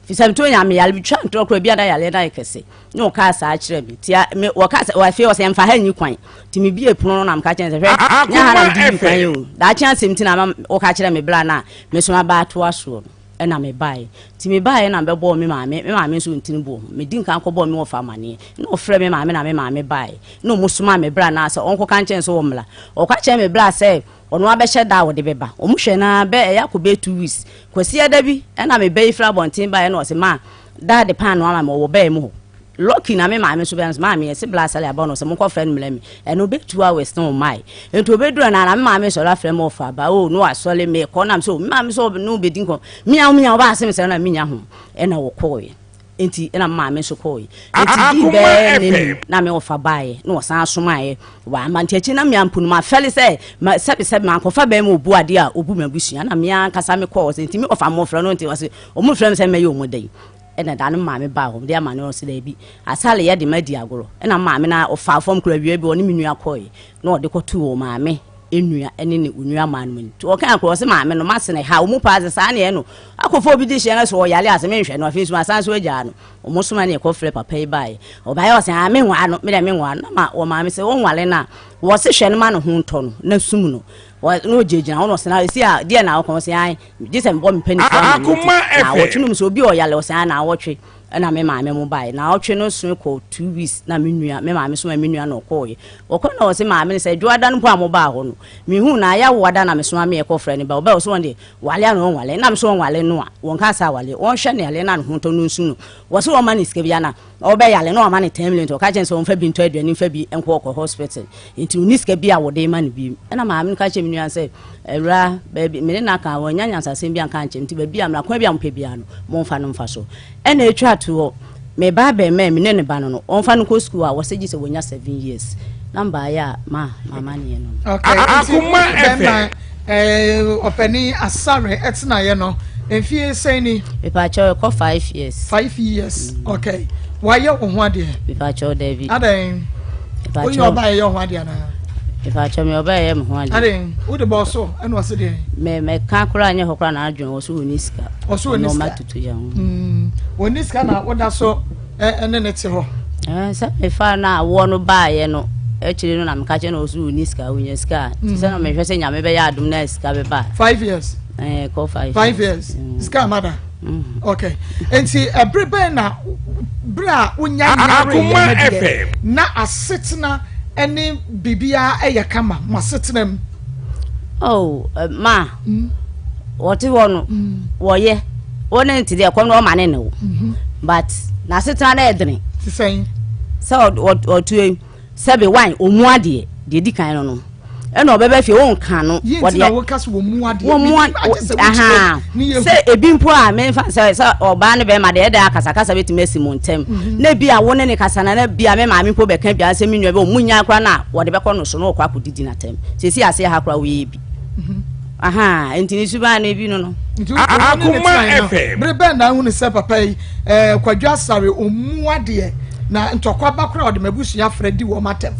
Fisɛ meto nya me yare metwa ntorɔ koraa bi a na yareɛ no ayɛ kɛse na ɔkaa saa kyerɛ me tia me wɔka sɛ afei ɔsɛ mfa ha nyi kwan nti mebie pono no na meka kyerɛ sɛ hwɛ nyɛ ha na mede yi kwan o daakye asɛm nti na ama wɔka kyerɛ me bra no a me so maba atoa soɔ no ɛna mebaeɛ nti mebaeɛ na mebɛbɔɔ me maame me maame nso ntini boɔ ho medi nkan kɔbɔɔ me wɔfa amaneɛ na ɔfrɛ me maame na me maame baeɛ na ɔmo somaa me bra no a sɛ ɔnkɔka nkyɛn sɛ ɔmmra ɔka kyerɛ me bra sɛ Ɔno ara bɛhyɛ da a ɔde bɛba. Wɔn hwɛ no ara bɛ ɛyɛ akɔ bɛyɛ 2 weeks. Kwasiada bi ɛna me ba yi firi abɔnten baeɛ na ɔse ma daa de paanoo ama me ɔwɔ bɛɛ mu hɔ. Lucky na me maame nso bɛn so maame yɛse bla sale aba no sɛ monkɔ frɛ no mmrɛ me. Ɛno bɛyɛ 2 hours na ɔmmae. Nti ɔbɛduru anaa na me maame sɔre afrɛ me ɔfa aba o na wasɔre mekɔ na me sɛ o me maame sɛ ɔne wo bɛdi nkɔmmɔ. Mia wo mia wo ba ase mesrɛ na menya ho ɛna wɔkɔɔeɛ. Enti na me maame nso kɔɔe. Enti dii bɛyɛ nnanu na me wɔfa baeɛ na wɔsan somaeɛ wamma. Nti akyi na me ampo no mafɛle sɛ ma sɛbesɛbe mankɔfa bɛrima ɔbu adeɛ a ɔbu m'abusua na me ankasa mekɔɔ sɛ nti me wɔfa mmɔfra no nti wɔse wɔn frɛ me sɛ mɛyɛ wɔn dɛn. Ɛna da no maame baa hɔ de ama no ɔse daabi asale yɛ de madi agorɔ. Ɛna maame no ɔfaa fam kora awia bi ɔne me nua kɔɔe na ɔde kɔtoo wɔ maame nua ne ne onua maa no mu nti ɔka akora ɔse maame no masene ha ɔmu paa sɛ saa neɛ no akɔfa obi de hyɛ no sɛ ɔyare ase menhwɛ no afei nso masan so agyaa no ɔmo soma ne ɛkɔ frɛ papa yi baeɛ ɔbaeɛ ɔsɛ a menwaa no medɛ menwaa no na ma wɔ maame sɛ wɔnwale no a wɔse hwɛ no ma ne ho ntɔ no na sum no na ɔgyinagyina hɔ na ɔsɛ na ɛsi a deɛ na ɔkɔn sɛ an gye sɛ mebɔ me mpanimfoɔ ama no nti na awɔtwe nom sɛ obi ɔyale ɔsɛ an na awɔtwe Ɛna me maame mo baeɛ. Naawɔtwe no soe kɔɔ 2 weeks na me nua, me maame somaa me nua na ɔkɔɔeɛ. Ɔkɔ na ɔse maame no sɛ dwoada no mpo a mobaa hɔ no, mehuu no ayɛ awoada na mesoma me ɛkɔ frɛ no ba. Ɔbaeɛ ɔse wɔn deɛ wale ana ɔnwale. Na mese ɔnwale no a, wɔnkaa sɛ awale. Wɔnhwɛ no yale na ne ho ntɔ no nsu no. Wɔse wɔmma no sika bi ana ɔbɛyale na wama no 10 million nti ɔka kyerɛ no sɛ ɔmfa bi ntɔ aduane mfa bi nkɔ ɔkɔ hospital. Nti ɔnni sika bi a wɔde rema no bio. Ɛna maame no ka kyerɛɛ me nua no sɛ, Awuraa, baabi, me ne no aka, wannya nyansasɛm bi anka ankyerɛ me, nti baabi a mmara kwan bi a mopɛ biara no, momfa no mfa so. Ɛna ɛtwa toɔ, me ba abarimaa, me ne ne ba no no, wɔmfa no nkɔ sukuu a, wɔse gye sɛ wanya 7 years. Na mbaayɛ a ma m'amaneɛ no no. Okay, nti Akoma bɛrima FM. ɛɛ ɔpanin Asare ɛtenaeɛ no mfie sɛn ni? Mepakyɛw ɛkɔ 5 years. 5 years, okay. Wayɛ wo ho adeɛ? Mepakyɛw, dabi. Adɛn? Woyɛ Mepakyɛw. ɔbaa yɛyɛ wo ho adeɛ anaa? Mepakyɛw, me ɔbaa ɛyɛ me ho adeɛ. Adɛn? Wode bɔɔ so ɛna ɔse deɛ? Me mɛka koraa nyɛ hɔ koraa na adwene wɔ so wɔ ne sika. Ɔso wɔ ne Nneɛma sika. tutu yɛn ho. Wɔnni sika na woda so ɛne ne te hɔ? Sɛ mefa no a awoɔ no baeɛ no akyire no na meka kyerɛ no ɔso wɔ ne sika, wonya sika a nti sɛ na mehwɛ sɛ Nyame bɛyɛ adom na sika bɛba a. 5 years. Kɔ 5. 5 years sika amada. Okay, nti ɛbere bɛn na bere a wonya nyare Akoma yɛ no deɛ FM. na asetena ne biribiara ɛyɛ kama mo asetena mu? Oh, ma wɔte hɔ no wɔyɛ wɔn ne nte deɛ kɔm na ɔma ne ne wo, but n'asetena no ɛdene. Te sɛn? Sɛ ɔtu yi sɛbi wan ɔmu adeɛ deɛ di kan no ɛna ɔbɛbɛ fie wɔnka no. Yi nti na woka so wɔ mu adeɛ? Wɔn mu Menim agye sɛ wokyerɛ aha ne yɛhu. Sɛ ebi mpo a memfa sɛ ɔbaa ne bɛrima deɛ ɛda akasakasa bɛtumi asi mu ntɛm na bi a wo ne ne kasa na bi a me maame mpo bɛka bi a sɛ me nua bi ɔmu nya koraa na wɔde bɛkɔ no so na ɔkɔ akɔdidi n'atɛm sɛsi ase ha koraa woyɛ bi aha nti ne suban no ebi no. Nti wo ne ne Akoma tenae no, FM. bere bɛn na ahunu sɛ papa yi Kwadwo Asare ɔmmu adeɛ na ntɔkwa ba koraa ɔde m'abusua frɛ di wɔn atɛm?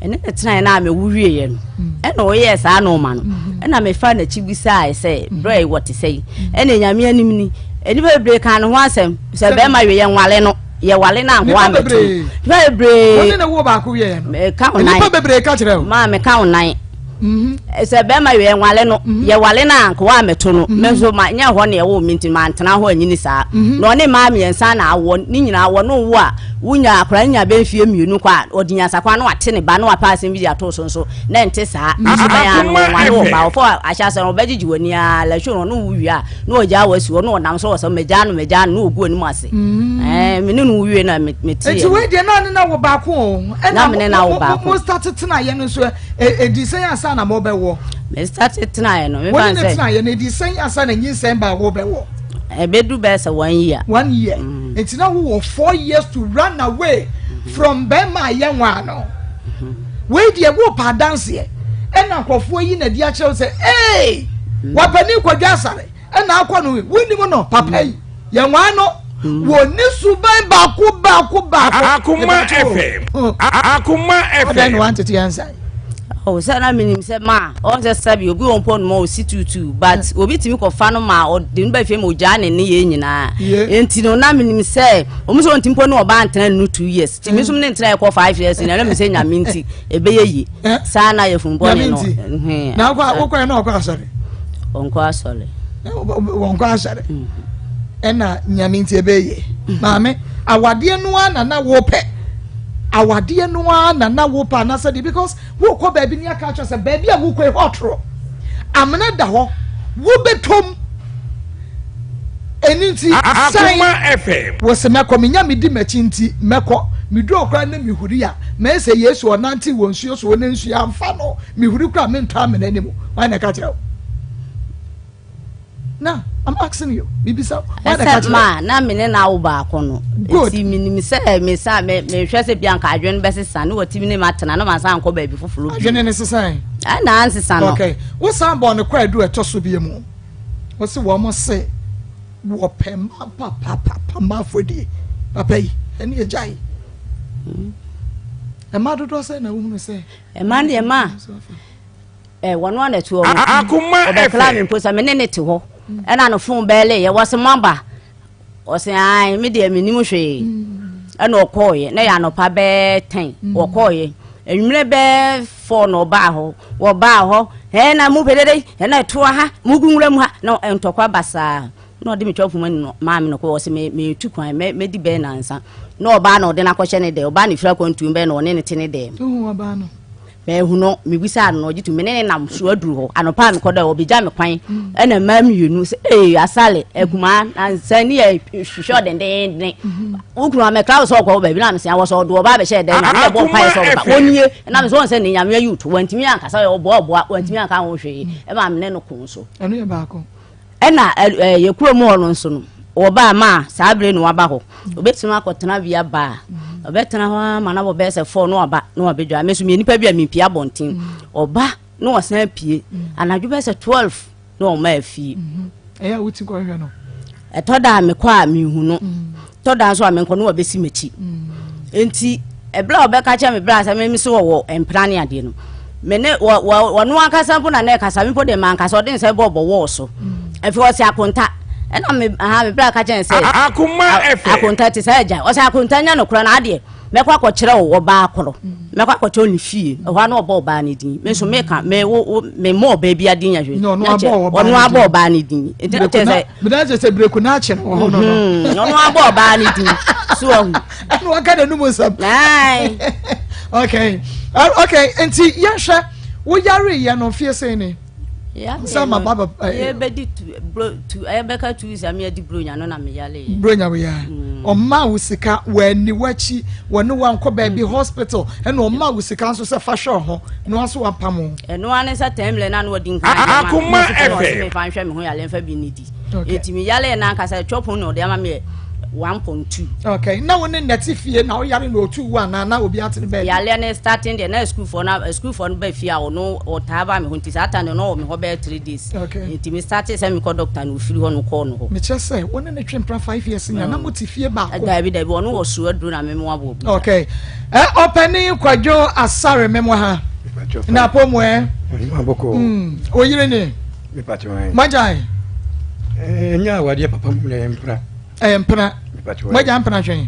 Ɛne ne tenae no a mewo wieɛ no ɛna ɔyɛɛ saa nɔɔma no ɛna mefa n'akyi bisae sɛ berɛ yi wɔte sɛ yi ɛna Nyame anim ni nnipa bebree ka ne ho asɛm sɛ bɛrima wie yɛnwale no, yɛwale no ankoa Nnipa mmɛto bebree. nnipa bebree. Wɔne ne wo baako wieɛ no, meka wo nan. Nnipa bebree ka kyerɛ wo? Maa meka wo nan sɛ bɛrima wie yɛnwale no, yɛwale no ankoa mmɛto no. Me nso ma nyɛ hɔ ne ɛwɔ me nti mantena hɔ anyini saa na ɔne mmaa mmiɛnsa na awɔ ne nyinaa wɔ no wo a wonya akora no nya bɛ mfie 2 kɔ a ɔde nyansakwan na wate ne ba na wapɛ asɛm bi de ato so nso na ɛnte saa nso bɛn ano wɔnwale wɔ ba wɔfɔ ahyɛ asɛ no ɔbɛgyegye w'ani a lɛhwɛ no ɔno wo wie a na ɔgyaa wɔ asi hɔ na ɔnam so wɔ sɛ mɛgyaa no mɛgyaa no na ɔgu anim ase me ne no wo wie na meteɛ. Nti wei deɛ na ne na wo baako o? Na me ne na wo baako. Mo start tenaeɛ no nso ɛdi sɛn ansa na mobɛwɔ? Me start tenaeɛ no mefa Wɔne ne sɛ tenaeɛ no ɛdi sɛn ansa na nyinsɛn baa wobɛwɔ? Ɛbɛdu bɛyɛ sɛ one year. One year. Nti na wowɔ 4 years to run away from bɛrima a yɛnwaa no. Wei deɛ wopɛ adanseɛ ɛna nkurɔfoɔ yi na di akyerɛ wo sɛ ee wapani Kwadwo Asare ɛna akɔ no wonim no papa yi yɛnwaa no wɔ ne suban baako baako baako. Akoma FM. Akoma Ɔdɛn na FM. wantete yɛn nsa? Oh, sɛ na menim sɛ ma ɔn sɛ sɛbi obi wɔ mpo no ma ɔsi tutu, but obi tumi kɔfa no ma ɔde no ba fie ma ɔgyaa ne ne yɛ nyinaa. Nti no na menim sɛ ɔmu sɛ ɔnti mpo ne ɔbaa ntena no 2 years nti me nso ne ntena ɛkɔ 5 years na ɛna me sɛ Nyame nti ɛbɛyɛ yie saa na yɛ fun bɔne no. Na wokɔ wokɔ na ɔkɔ asɔre? Ɔnkɔ asɔre. Wɔnkɔ asɔre ɛna Nyame nti ɛbɛyɛ yie. Maame, awadeɛ no ara na na wopɛ, awadeɛ no ara na na wopɛ anaasɛ deɛ? Because wokɔ baabi ne aka akyerɛ sɛ baabi a wokɔ ɛhɔ ɔtoro amena da hɔ wobɛtɔm ɛni nti sɛn? Akoma FM. Wɔsɛ mɛkɔ menya medi m'akyi nti mɛkɔ meduru koraa ne mehuri a mɛyɛ sɛ Yesu ɔnante wɔ nsuo so ne nsuo amfa no mehuri koraa mentɔ amena anim. Wan na ɛka kyerɛ wo? Na I'm asking you, bibisa, wan na ɛka ɛsɛ kyerɛ wo? Ma na me ne na awo baako no. Good. Nti menim sɛ mesa mehwɛ sɛ bia nka adwene bɛsesa ne wɔtumi ne matena na masan nkɔ baabi foforɔ bi. Adwene ne sesan? Ɛna ansesa no. Okay, wosan bɔ ne kɔ adu ɛtɔ so bi mu wɔsi wɔn se wɔpɛ mma papapapa mma afɔdie papa yi ɛne agya yi mmaa dodoɔ sɛ na wohunu sɛ? Ɛma deɛ ma ɛ wɔn a na ɛto wɔn. Akoma Ɔbɛkla me FM. mpo sɛ me ne ne te hɔ ɛna no phone bɛɛle yɛ wɔsi maba ɔsɛ ayi me deɛ me nim hwee ɛna ɔkɔɔyɛ na yɛ anɔpa bɛɛ 10 ɔkɔɔyɛ enwumere bɛɛ 4 na ɔbaa hɔ wɔbaa hɔ ɛna mu pɛ dede ɛna ɛtoa ha mu gu nwura mu ha na ntɔkwa basaa na ɔde me twa poma no maame no kɔ ɔsɛ me me tu kwan mɛ mɛdi bɛɛ nansa na ɔbaa na ɔde n'akɔhyɛ ne dɛ ɔbaa ne fira kwantuo bɛɛ na ɔne ne te ne dɛm. Wohu ɔbaa no? Mɛhu no, mebisa no na ɔgye to me ne ne nam so aduru hɔ anɔpa a mekɔ dɛ ɔbɛgya me kwan ɛna mmaa mmienu sɛ ee asale akumaa na nsɛn ne yɛ hwehwɛ ɔdendenden wo kunu amɛkra wo sɛ ɔkɔ baabi na mesɛ wɔ sɛ ɔde ɔba abɛhyɛ dɛn na mebɔ mpaeɛ sɛ ɔbɛba wɔnie na mesɛ wɔn sɛ ne Nyame ayi wo to wantumi ankasa ɔboa ɔboa wantumi anka ho hwee ɛma me ne no ko so. Ɛno yɛ baako. Ɛna yɛ kurom hɔ no nso no wɔbaa maa saa bere na waba hɔ obɛtumi akɔtena bia baa. Ɔbɛtena hɔ ara ma na wɔbɛyɛ sɛ fɔɔ na waba na wabɛdwa. Me nso meyɛ nipa bi a mempie abɔnten. Ɔba na ɔsan pie. Anadwo bɛyɛ sɛ 12 na ɔma afie. Ɛyɛ a woti kɔhwɛ no? Ɛtɔ da a mekɔ a menhu no. Tɔ da nso a menkɔ no wabɛsi m'akyi. Nti ɛberɛ a ɔbɛka kyerɛ me berɛ a sɛ me so wɔwɔ mpena ne adeɛ no, me ne wɔ wɔ wɔno ankasa mpo na na ɛkasa me mpo deɛ mankasa ɔde nsa bɔ bɔ wɔɔ so. Afei ɔse akonta ɛna me aha me berɛ a ka kyerɛ no sɛ Akoma FM. akonta te sɛ agya ɔsɛ akonta nya nokorɛ no adeɛ mɛkɔ akɔkyerɛ wo ɔbaa korɔ mɛkɔ akɔkyerɛ wo ne fie ɛhɔ a na ɔbɔ ɔbaa no din me nso meka me wo wo me mmɔ ɔbaa bi adin yɛ hwee Na ɔno Na kyɛ- abɔ ɔbaa ɔno no abɔ din. ɔbaa no din nti na kyerɛ sɛ meda kyerɛ sɛ breku na akyɛ no wɔ hɔ no no ɔno abɔ ɔbaa no din so ahu ɛna waka n'anum nsɛm Ae. okay okay nti yɛnhwɛ woyareyɛ no mfeɛ sɛn ni sɛ ma ba bɛ yɛbɛdi tu bro tu ɛbɛka tu sɛ mi adi bronya no na mi yale yɛ. Bronya wo ya ɔma wo sika w'ani w'akyi wɔne wankɔ baabi hospital ɛna ɔma wo sika nso sɛ fa hwɛ ho na waso wapam wo. Ɛno ara ne sɛ tɛn mmerɛ na na ɔdi nkan Akoma FM. FM. Mi fa nhwɛ mi ho yale nfa bi ne di. Okay. Eti mi yale na ankasa ɛtwɔ pon na ɔde ama mi yɛ 1.2. Okay na wo ne nnɛte fie na woyare na otu wo anaa na obi ate ne baabi. Yale ne starting deɛ na sukuufoɔ na sukuufoɔ no ba fie a ɔno ɔtaa ba me hɔ nti saa time no na ɔwɔ me hɔ bɛyɛ 3 days. Okay. Nti me start sɛ mekɔ doctor no ofiri hɔ no kɔɔ no hɔ. Mekyerɛ sɛ wo ne ne twe mpena 5 years nya na mote fie baako. Dabi dabi ɔno wɔ soro aduro na me mo abɔ obi. Okay. Ɛ ɔpɛni Kwadwo Asare me mo ha. Na apɔ mu ɛ. Abɔkɔ. Oyere ne. Mogyae. Ɛnyɛ awadeɛ papa mu na ɛyɛ mpena. Ɛyɛ mpena. Mogya mpena hwɛn.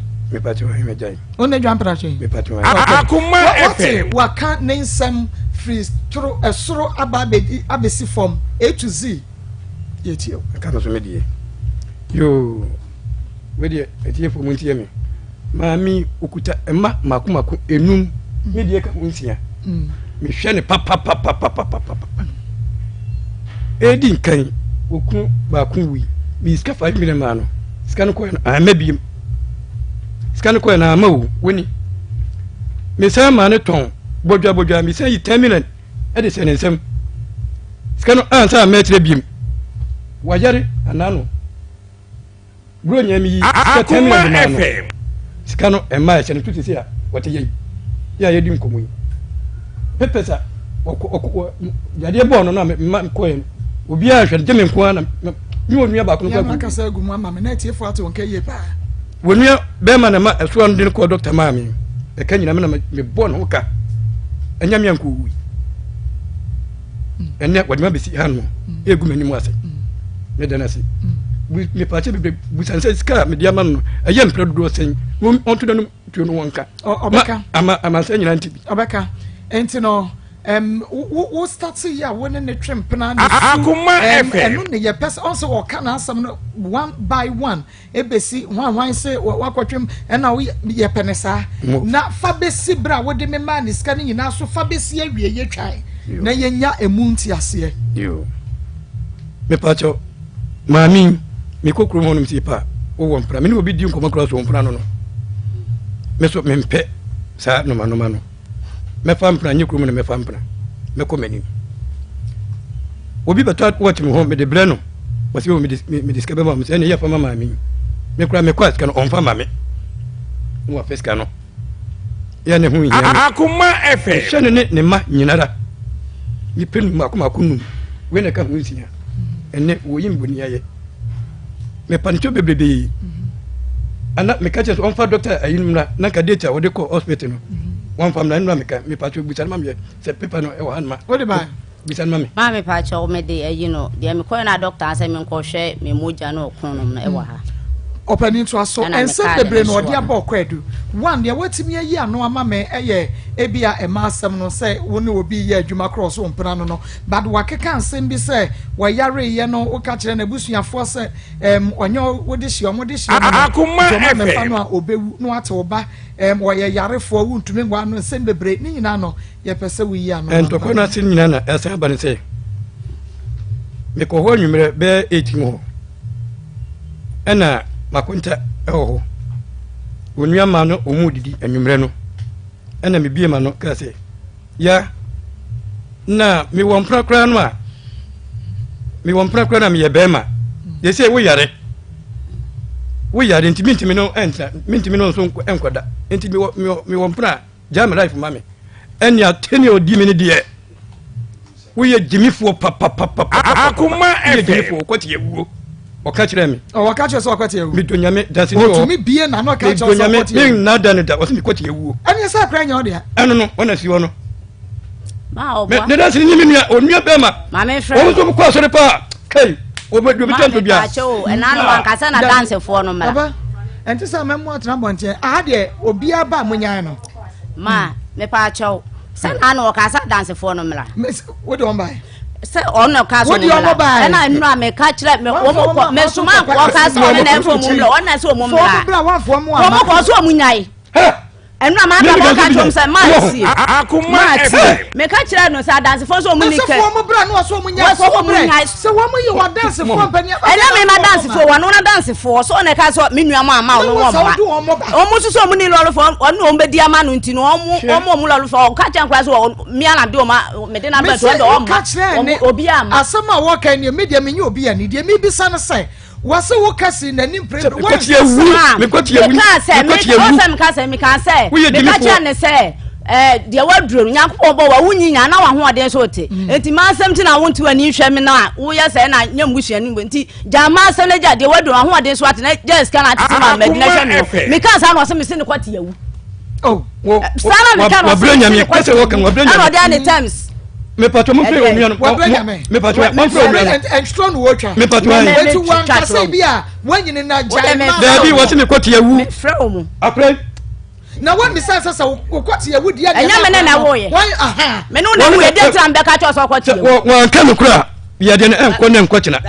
Wo ne dwa mpena hwɛn. Akoma Wɔte FM. waka ne nsɛm firi toro ɛsoro aba abɛdi abɛsi fam A to Z. Yɛtie o. Ɛka no so me deɛ. Yoo. Wei deɛ atiefoɔ mu ntie me. Maame okuta mma mako mako enum. Me deɛ ka ho nsia. Mehwɛ ne papapapapapapa. Edi nkan okunu baako wui. Meyi sika 5 million maa no. Sika no kɔɛ no amma biem. Sika no kɔɛ no amma o woni. Mesan maa no tɔn bɔdwa bɔdwa mesan yi 10 million ɛde hyɛ ne nsam. Sika no ansa amma akyerɛ biem. Wayare anaa no. Bro nya mi yi sika 10 million de maa no. Sika no ɛmma ɛhyɛ no to sisi a wɔte yɛ yi. Yɛ a yɛdi nkɔmɔ yi. Papers a ɔkɔ ɔkɔ yadeɛ bɔɔ no na mma kɔɛ no. Obiara hwɛ no gye me nko ara na me wɔ nua baako no Yɛn kɔ akasa agu mu ama me na atiefo ate wɔn ka yie paa. Wɔ nua bɛrima na ma ɛsoa no de no kɔɔ dɔkta maa me. Ɛka nyina me na mebɔɔ ne ho ka. Ɛnyɛ me anko wui. Ɛnɛ wɔde ma bɛsi ha no ɛgu m'anim ase. Meda no ase. Mepaakyɛ bebree busa sɛ sika a mede ama no no ɛyɛ mprɛ dodoɔ sɛn ɔnto n'anom tuo no wɔnka. Ɔbɛka. Ama amansan nyinaa nte bi. Ɔbɛka. Nti no um, wo wo start yi a wo ne ne twe mpena ne su Akoma FM. ɛno ne yɛ pɛ sɛ ɔn sɛ ɔka n'asɛm no one by one ebesi hwan hwan se wakɔtwem ɛna wo yɛ pɛ ne saa na fa besi bere a wode me maa ne sika no nyinaa so fa besi awie yɛ twan na yɛnya emu nteaseɛ. Yoo. Mepaakyɛw maame mekɔ kurom hɔnom sie pa wowɔ mpena me ne obi di nkɔmmɔ koraa so mpena no no me so mempɛ saa nomanoma no mɛfa mpena nyɛ kurom na mɛfa mpena mɛkɔ m'anim obi bɛtɔ wɔte me hɔ mede brɛ no wɔsɛ o mede sika bɛma me sɛ ɛne yɛ fa ma maame yi me koraa mekɔ a sika no ɔmfa ma me na wafɛ sika no yɛ ne ho hia me Akoma FM. hwɛ no ne ne mma nyinara nipa num mako mako num wei na ɛka ho nsia ɛnɛ wɔyi mbɔni ayɛ mepa ne kyɛw bebrebee ana meka kyerɛ sɛ ɔmfa dɔkta ayi no mmra na nka date a wɔde kɔ hospital no wɔmfa mmra nnura meka mepa kyɛw bisa no ma meyɛ sɛ paper no ɛwɔ ha no ma Wode ba bisa no ma me. Maame pakyɛw mede ayi no deɛ mekɔɛ na dɔkta sɛ menkɔhwɛ me mogya ne ɔko nom no ɛwɔ ha. Ɔpanin to aso Ɛna nsɛm mekaa bebree ne na so ɔde a. abɔ ɔkɔ adu one deɛ watumi ayi ano ama me ɛyɛ ebi a ɛma asɛm no sɛ wo ne obi yɛ adwuma korɔ so mpena no no but wakeka nsɛm bi sɛ wɔyareyɛ no woka kyerɛ n'abusuafoɔ sɛ ɔnyɛ wode hyia ɔmo de hyia no no Akoma nti ɔmo amɛfa FM. no a ɔbɛwu na wate wo ba wɔyɛ yarefoɔ wontumi nwa ano nsɛm bebree ne nyinaa no yɛpɛ sɛ woyi ano ma Ntɔkwa no ase nyinaa na ɛsan ba ne sɛ mekɔ hɔ anwummerɛ bɛyɛ 8 mu hɔ ɛna makonta ɛwɔ hɔ onua maa no ɔmu didi anwummerɛ no ɛna mebie ma no kaa sɛ ya na mewɔ mpena koraa no a mewɔ mpena koraa no a meyɛ bɛrima yɛ sɛ woyare woyare nti mentumi no ɛntra mentumi no nso nkɔda. Nti mewɔ mewɔ mewɔ mpena a gyaa me life ma me. Ɛne atɛni a ɔdi me no deɛ woyɛ gyimifoɔ papapapapa. Akoma Woyɛ FM. gyimifoɔ wokɔte awuo. Ɔka kyerɛ me. Ɔwɔ ka kyerɛ sɛ ɔkɔte awuo. Medɔ nyame danseni wɔ hɔ. Ɔtumi bie n'ano ka kyerɛ Medɔ sɛ nyame ɔkɔte awuo. menna da no da ɔsɛ mekɔte awuo. Ɛne sɛ akora nyɛ ɔdea. Ɛno no ɔna si hɔ no. Ma ɔboa. Ne danseni nye me nua onua bɛrima. Maame frɛ. Wɔn nso kɔ asɔre paa kai obi obi tɛntɔ bia. Maame paakyɛ o ɛna no wankasa na dansefoɔ no mmra. Papa ɛnte sɛ mɛmo atena abɔnten aha deɛ obiara ba a monyae no. Ma mepaakyɛ o sɛ na ano ɔka sɛ adansefoɔ no mmra. Wode wɔn bae. Sɛ ɔno na ɔka sɛ wɔn mmra ɛna nnura meka kyerɛ me wɔn kɔ mesoma ɔka sɛ ɔno na ɛmfa wɔn mmra ɔno na ɛsɛ wɔn mmra wɔn kɔ so wɔn nyae. Ɛno na maa bɛbɔ ka kyerɛ sɛ maa tie. Maa tie. Meka kyerɛ no sɛ adansefoɔ sɛ ɔmo ni kɛ. Wɔn bra no wɔsɛ wɔn nya wɔn brɛ. Sɛ wɔn yɛ wɔn adansefoɔ mpani. Ɛnyɛ mi ma dansefoɔ wɔn no adansefoɔ so ɔna ɛka sɛ mi nua mo ama ɔno wɔn ma. Wɔn nso sɛ wɔn ni lɔrifoɔ ɔno wɔn bɛ di ama no nti no wɔn wɔn wɔn lɔrifoɔ ɔka kyɛn koraa sɛ wɔn mi ana de wɔn mi de na bɛ to ɔde wɔn ma obi ama. Asɛm a wɔka nie mi deɛ mi nye obi ani deɛ mi bisa no sɛ. Wɔse wo kɛse n'ani mpere bere wɔn awu. Mekaa sɛ meka sɛ meka sɛ meka sɛ meka kyerɛ ne sɛ ɛɛ deɛ waduro no nyankopɔn bɔ wa wonyi nya na wahoɔden so te mm. nti m'asɛm ti na wonte w'ani nhwɛ me na woyɛ sɛ na nyɛ mbusuani mbɔ nti gya m'asɛm na gya deɛ waduro ahoɔden so ate na gya sika na atete ma madi na hwɛ me hɔ meka saa na ɔsɛ mese ne kɔte awu oh, saa na meka na ɔsɛ mese ne kɔte awu ɛna ɔde ane terms mepatɔ mo fɛ onua no mepatɔ mo fɛ onua no ɛntwerɛ no wɔtwa mepatɔ ayi eti wɔn kasa bi a wɔnyini na gyae ma daabi wɔsi mi kɔ tiɛ wu akora na wɔn bisa sɛ sɛ wokɔ tiɛ wu deɛ ɛnyɛ me ne na wɔyɛ wɔn aha me ne na wɔyɛ deɛ ntina mbɛka kyɛ sɛ ɔkɔ tiɛ wu wɔn ka no kura yɛde no ɛnkɔ ne nkɔ kyena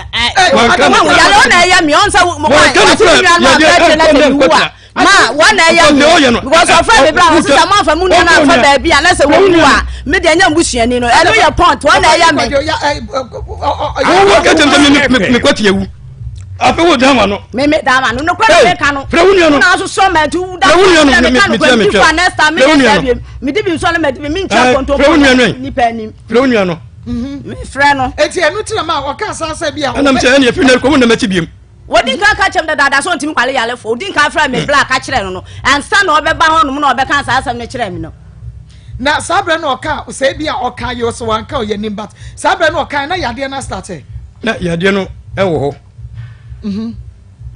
wɔn ka no kura yàrá ɔna ɛyɛ mi ɔn sɛ wɔn ka no kura yɛde ɛnkɔ ne nkɔ kyena ma wɔn na ɛyɛ mi because ɔfrɛ mi bra wɔn sisa mo afa mu nua na afa baabi a na sɛ wɔn mu a mi deɛ nyɛ mbusuani no ɛno yɛ pɔnt wɔn na ɛyɛ mi. wɔn wɔ kɛtɛ sɛ mi kɔ tiɛ wu afei wo dan wa no. mi mi dan wa no nukura na mi ka no. fira wo nua no na soso mɛ tu da fira wo nua no mi ka no kura mi fa next time mi yɛ sɛ bi mi di bi nsɔ ne mɛ di bi mi nkyɛn kontompo nipa anim. fira wo nua no. mi frɛ no. eti ɛnu ti na ma ɔka asansa bi a. ɛnam sɛ ɛni efi na kɔmu na mɛ ti biem. Wodi nkan ka kyerɛ me dadaada sɛ ɔntumi nware yarefo. Odi nkan frɛɛ me bere a ka kyerɛɛ no no, ansa na ɔbɛba hɔnom na ɔbɛka saa asɛm no kyerɛɛ me no. Na saa berɛ no ɔka sɛ ebi a ɔka yɛ sɛ wanka ɔyɛ nim but saa berɛ no ɔka na yadeɛ no astate. Na yadeɛ no ɛwɔ hɔ. Mhm.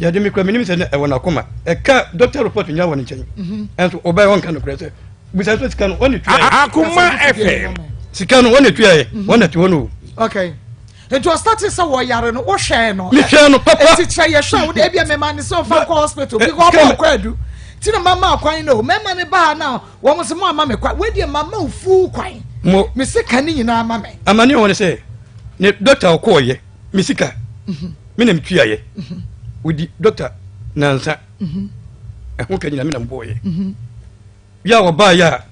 Yadeɛ mi kura mi nim sɛ ɛwɔ n'akoma. Ɛka doctor report nya wɔ ne nkyɛn. Mhm. Ɛnso ɔbɛyɛ ɔnka no korɛ sɛ bisa sɛ sika no wɔn na etua yɛ. Akoma FM. Sika no wɔn na etua yɛ wɔn na te hɔ no o. Okay. Nti ɔstate sɛ wɔyare no wohwɛɛ no. Mehwɛɛ no papa. Nti kyerɛ yɛhwɛ a wode ebia mema ne sɛ ɔfa kɔ hospital bi kɔ ɔbɔ ɔkɔ adu. Ti na mama kwan no mɛma ne baa na wɔn sɛ mo ama me kwan wei deɛ mama wo fuu kwan. Mo. Me sika ne nyinaa ma me. Amane wɔn sɛ ne dɔkta ɔkɔɔyɛ me sika mhm. me na metuaeɛ mhm. wodi dɔkta nansa mhm. ɛho ka nyina me na mebɔɔyɛ Yɛ a wɔbaeɛ a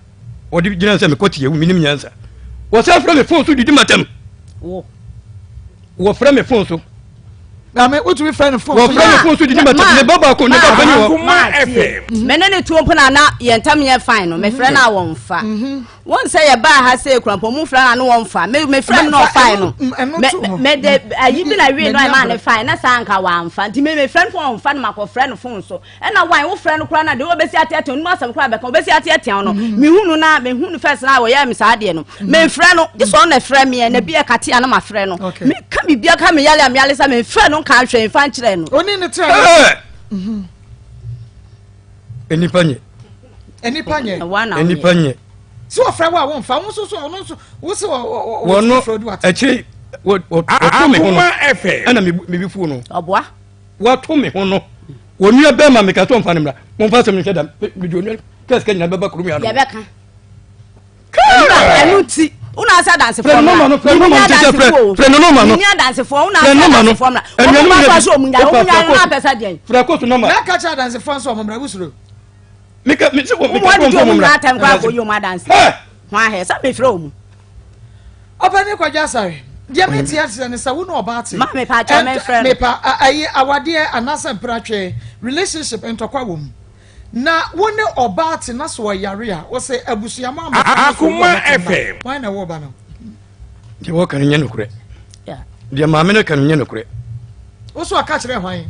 wɔde gyina sɛ mekɔ te awu menim nyansa. Wɔsan frɛ me fon so didi matam. Wɔfrɛ me fon so. Maame wotumi frɛ no fon so. Wɔfrɛ me fon so didi matam. Ne ba baako ne ba bɛni hɔ. Me ne ne tuo mpo na na yɛn ntam yɛ fine no mefrɛ no a wɔmfa. Mhm. Wɔn sɛ yɛbaa ha sɛ ekurampɔ mu frɛ no a no wɔmfa. Me mefrɛ no na ɔfae no. Me de ayi bi na wie no a ɛmaa ne fae na saa nka wɔamfa. Nti me mefrɛ no fon ɔmfa no makɔfrɛ no fon so. Ɛna wan wo frɛ no koraa na deɛ ɔbɛsi ateatea onim asɛm koraa bɛka ɔbɛsi ateatea wo no mm-hmm. mehu no na mehu no first na wɔyɛ me saa adeɛ no mm-hmm. memfrɛ no gye sɛ ɔno na ɛfrɛ meɛ na bi ɛkate a na mafrɛ no meka biribia ka meyale a meyale sɛ memfrɛ no nka nhwɛ mfa nkyerɛ no ɔne ne trɛ nnipa nyɛ nnipa nyɛ nnipa nyɛ sɛ ɔfrɛ wo a womfa wo nso so ɔno nso wo sɛ wɔno akyire wɔto me ho no ɛna mebi fuo no ɔboa Wato me ho no, onua bɛrima meka sɛ ɔmfa no mmra. Momfa asɛm no nhyɛ da. Mede onua kaa sika nyinaa bɛba kurom ano. Yɛbɛka. Ɛno nti, wona asɛ adansefoɔ mmra. Frɛ no ma no, frɛ no ma no. Menni adansefoɔ, wona asɛ adansefoɔ mmra. Wɔn mu afa so ɔmu nyaa, ɔmu nyaa no apɛ sɛ deɛn. Frɛ kóòtù nɔma. Na ka kyerɛ adansefoɔ nso ɔmo mmra, wosuro. Meka mese wɔ meka Wɔn kɔn ɔmo fɔm nyinaa atɛm kɔ akɔyi ɔmo adanse. Ho ahɛ sɛ mefrɛ ɔmo. Ɔpɛni Kwadwo Asare, deɛ me te aseɛ ne sɛ wo ne ɔbaa te. Ma mepa kyɛw me frɛ no. Mepa ayi awadeɛ anaasɛ mpratwe relationship ntɔkwa wɔ mu. Na wo ne ɔbaa te na so ɔyare a wɔsɛ abusua mo ama Akoma FM. Wɔn na ɛwɔ ɔba no. Deɛ wɔka no nyɛ nokorɛ. Deɛ maame no ka no nyɛ nokorɛ. Wo so ɔka kyerɛ hwan?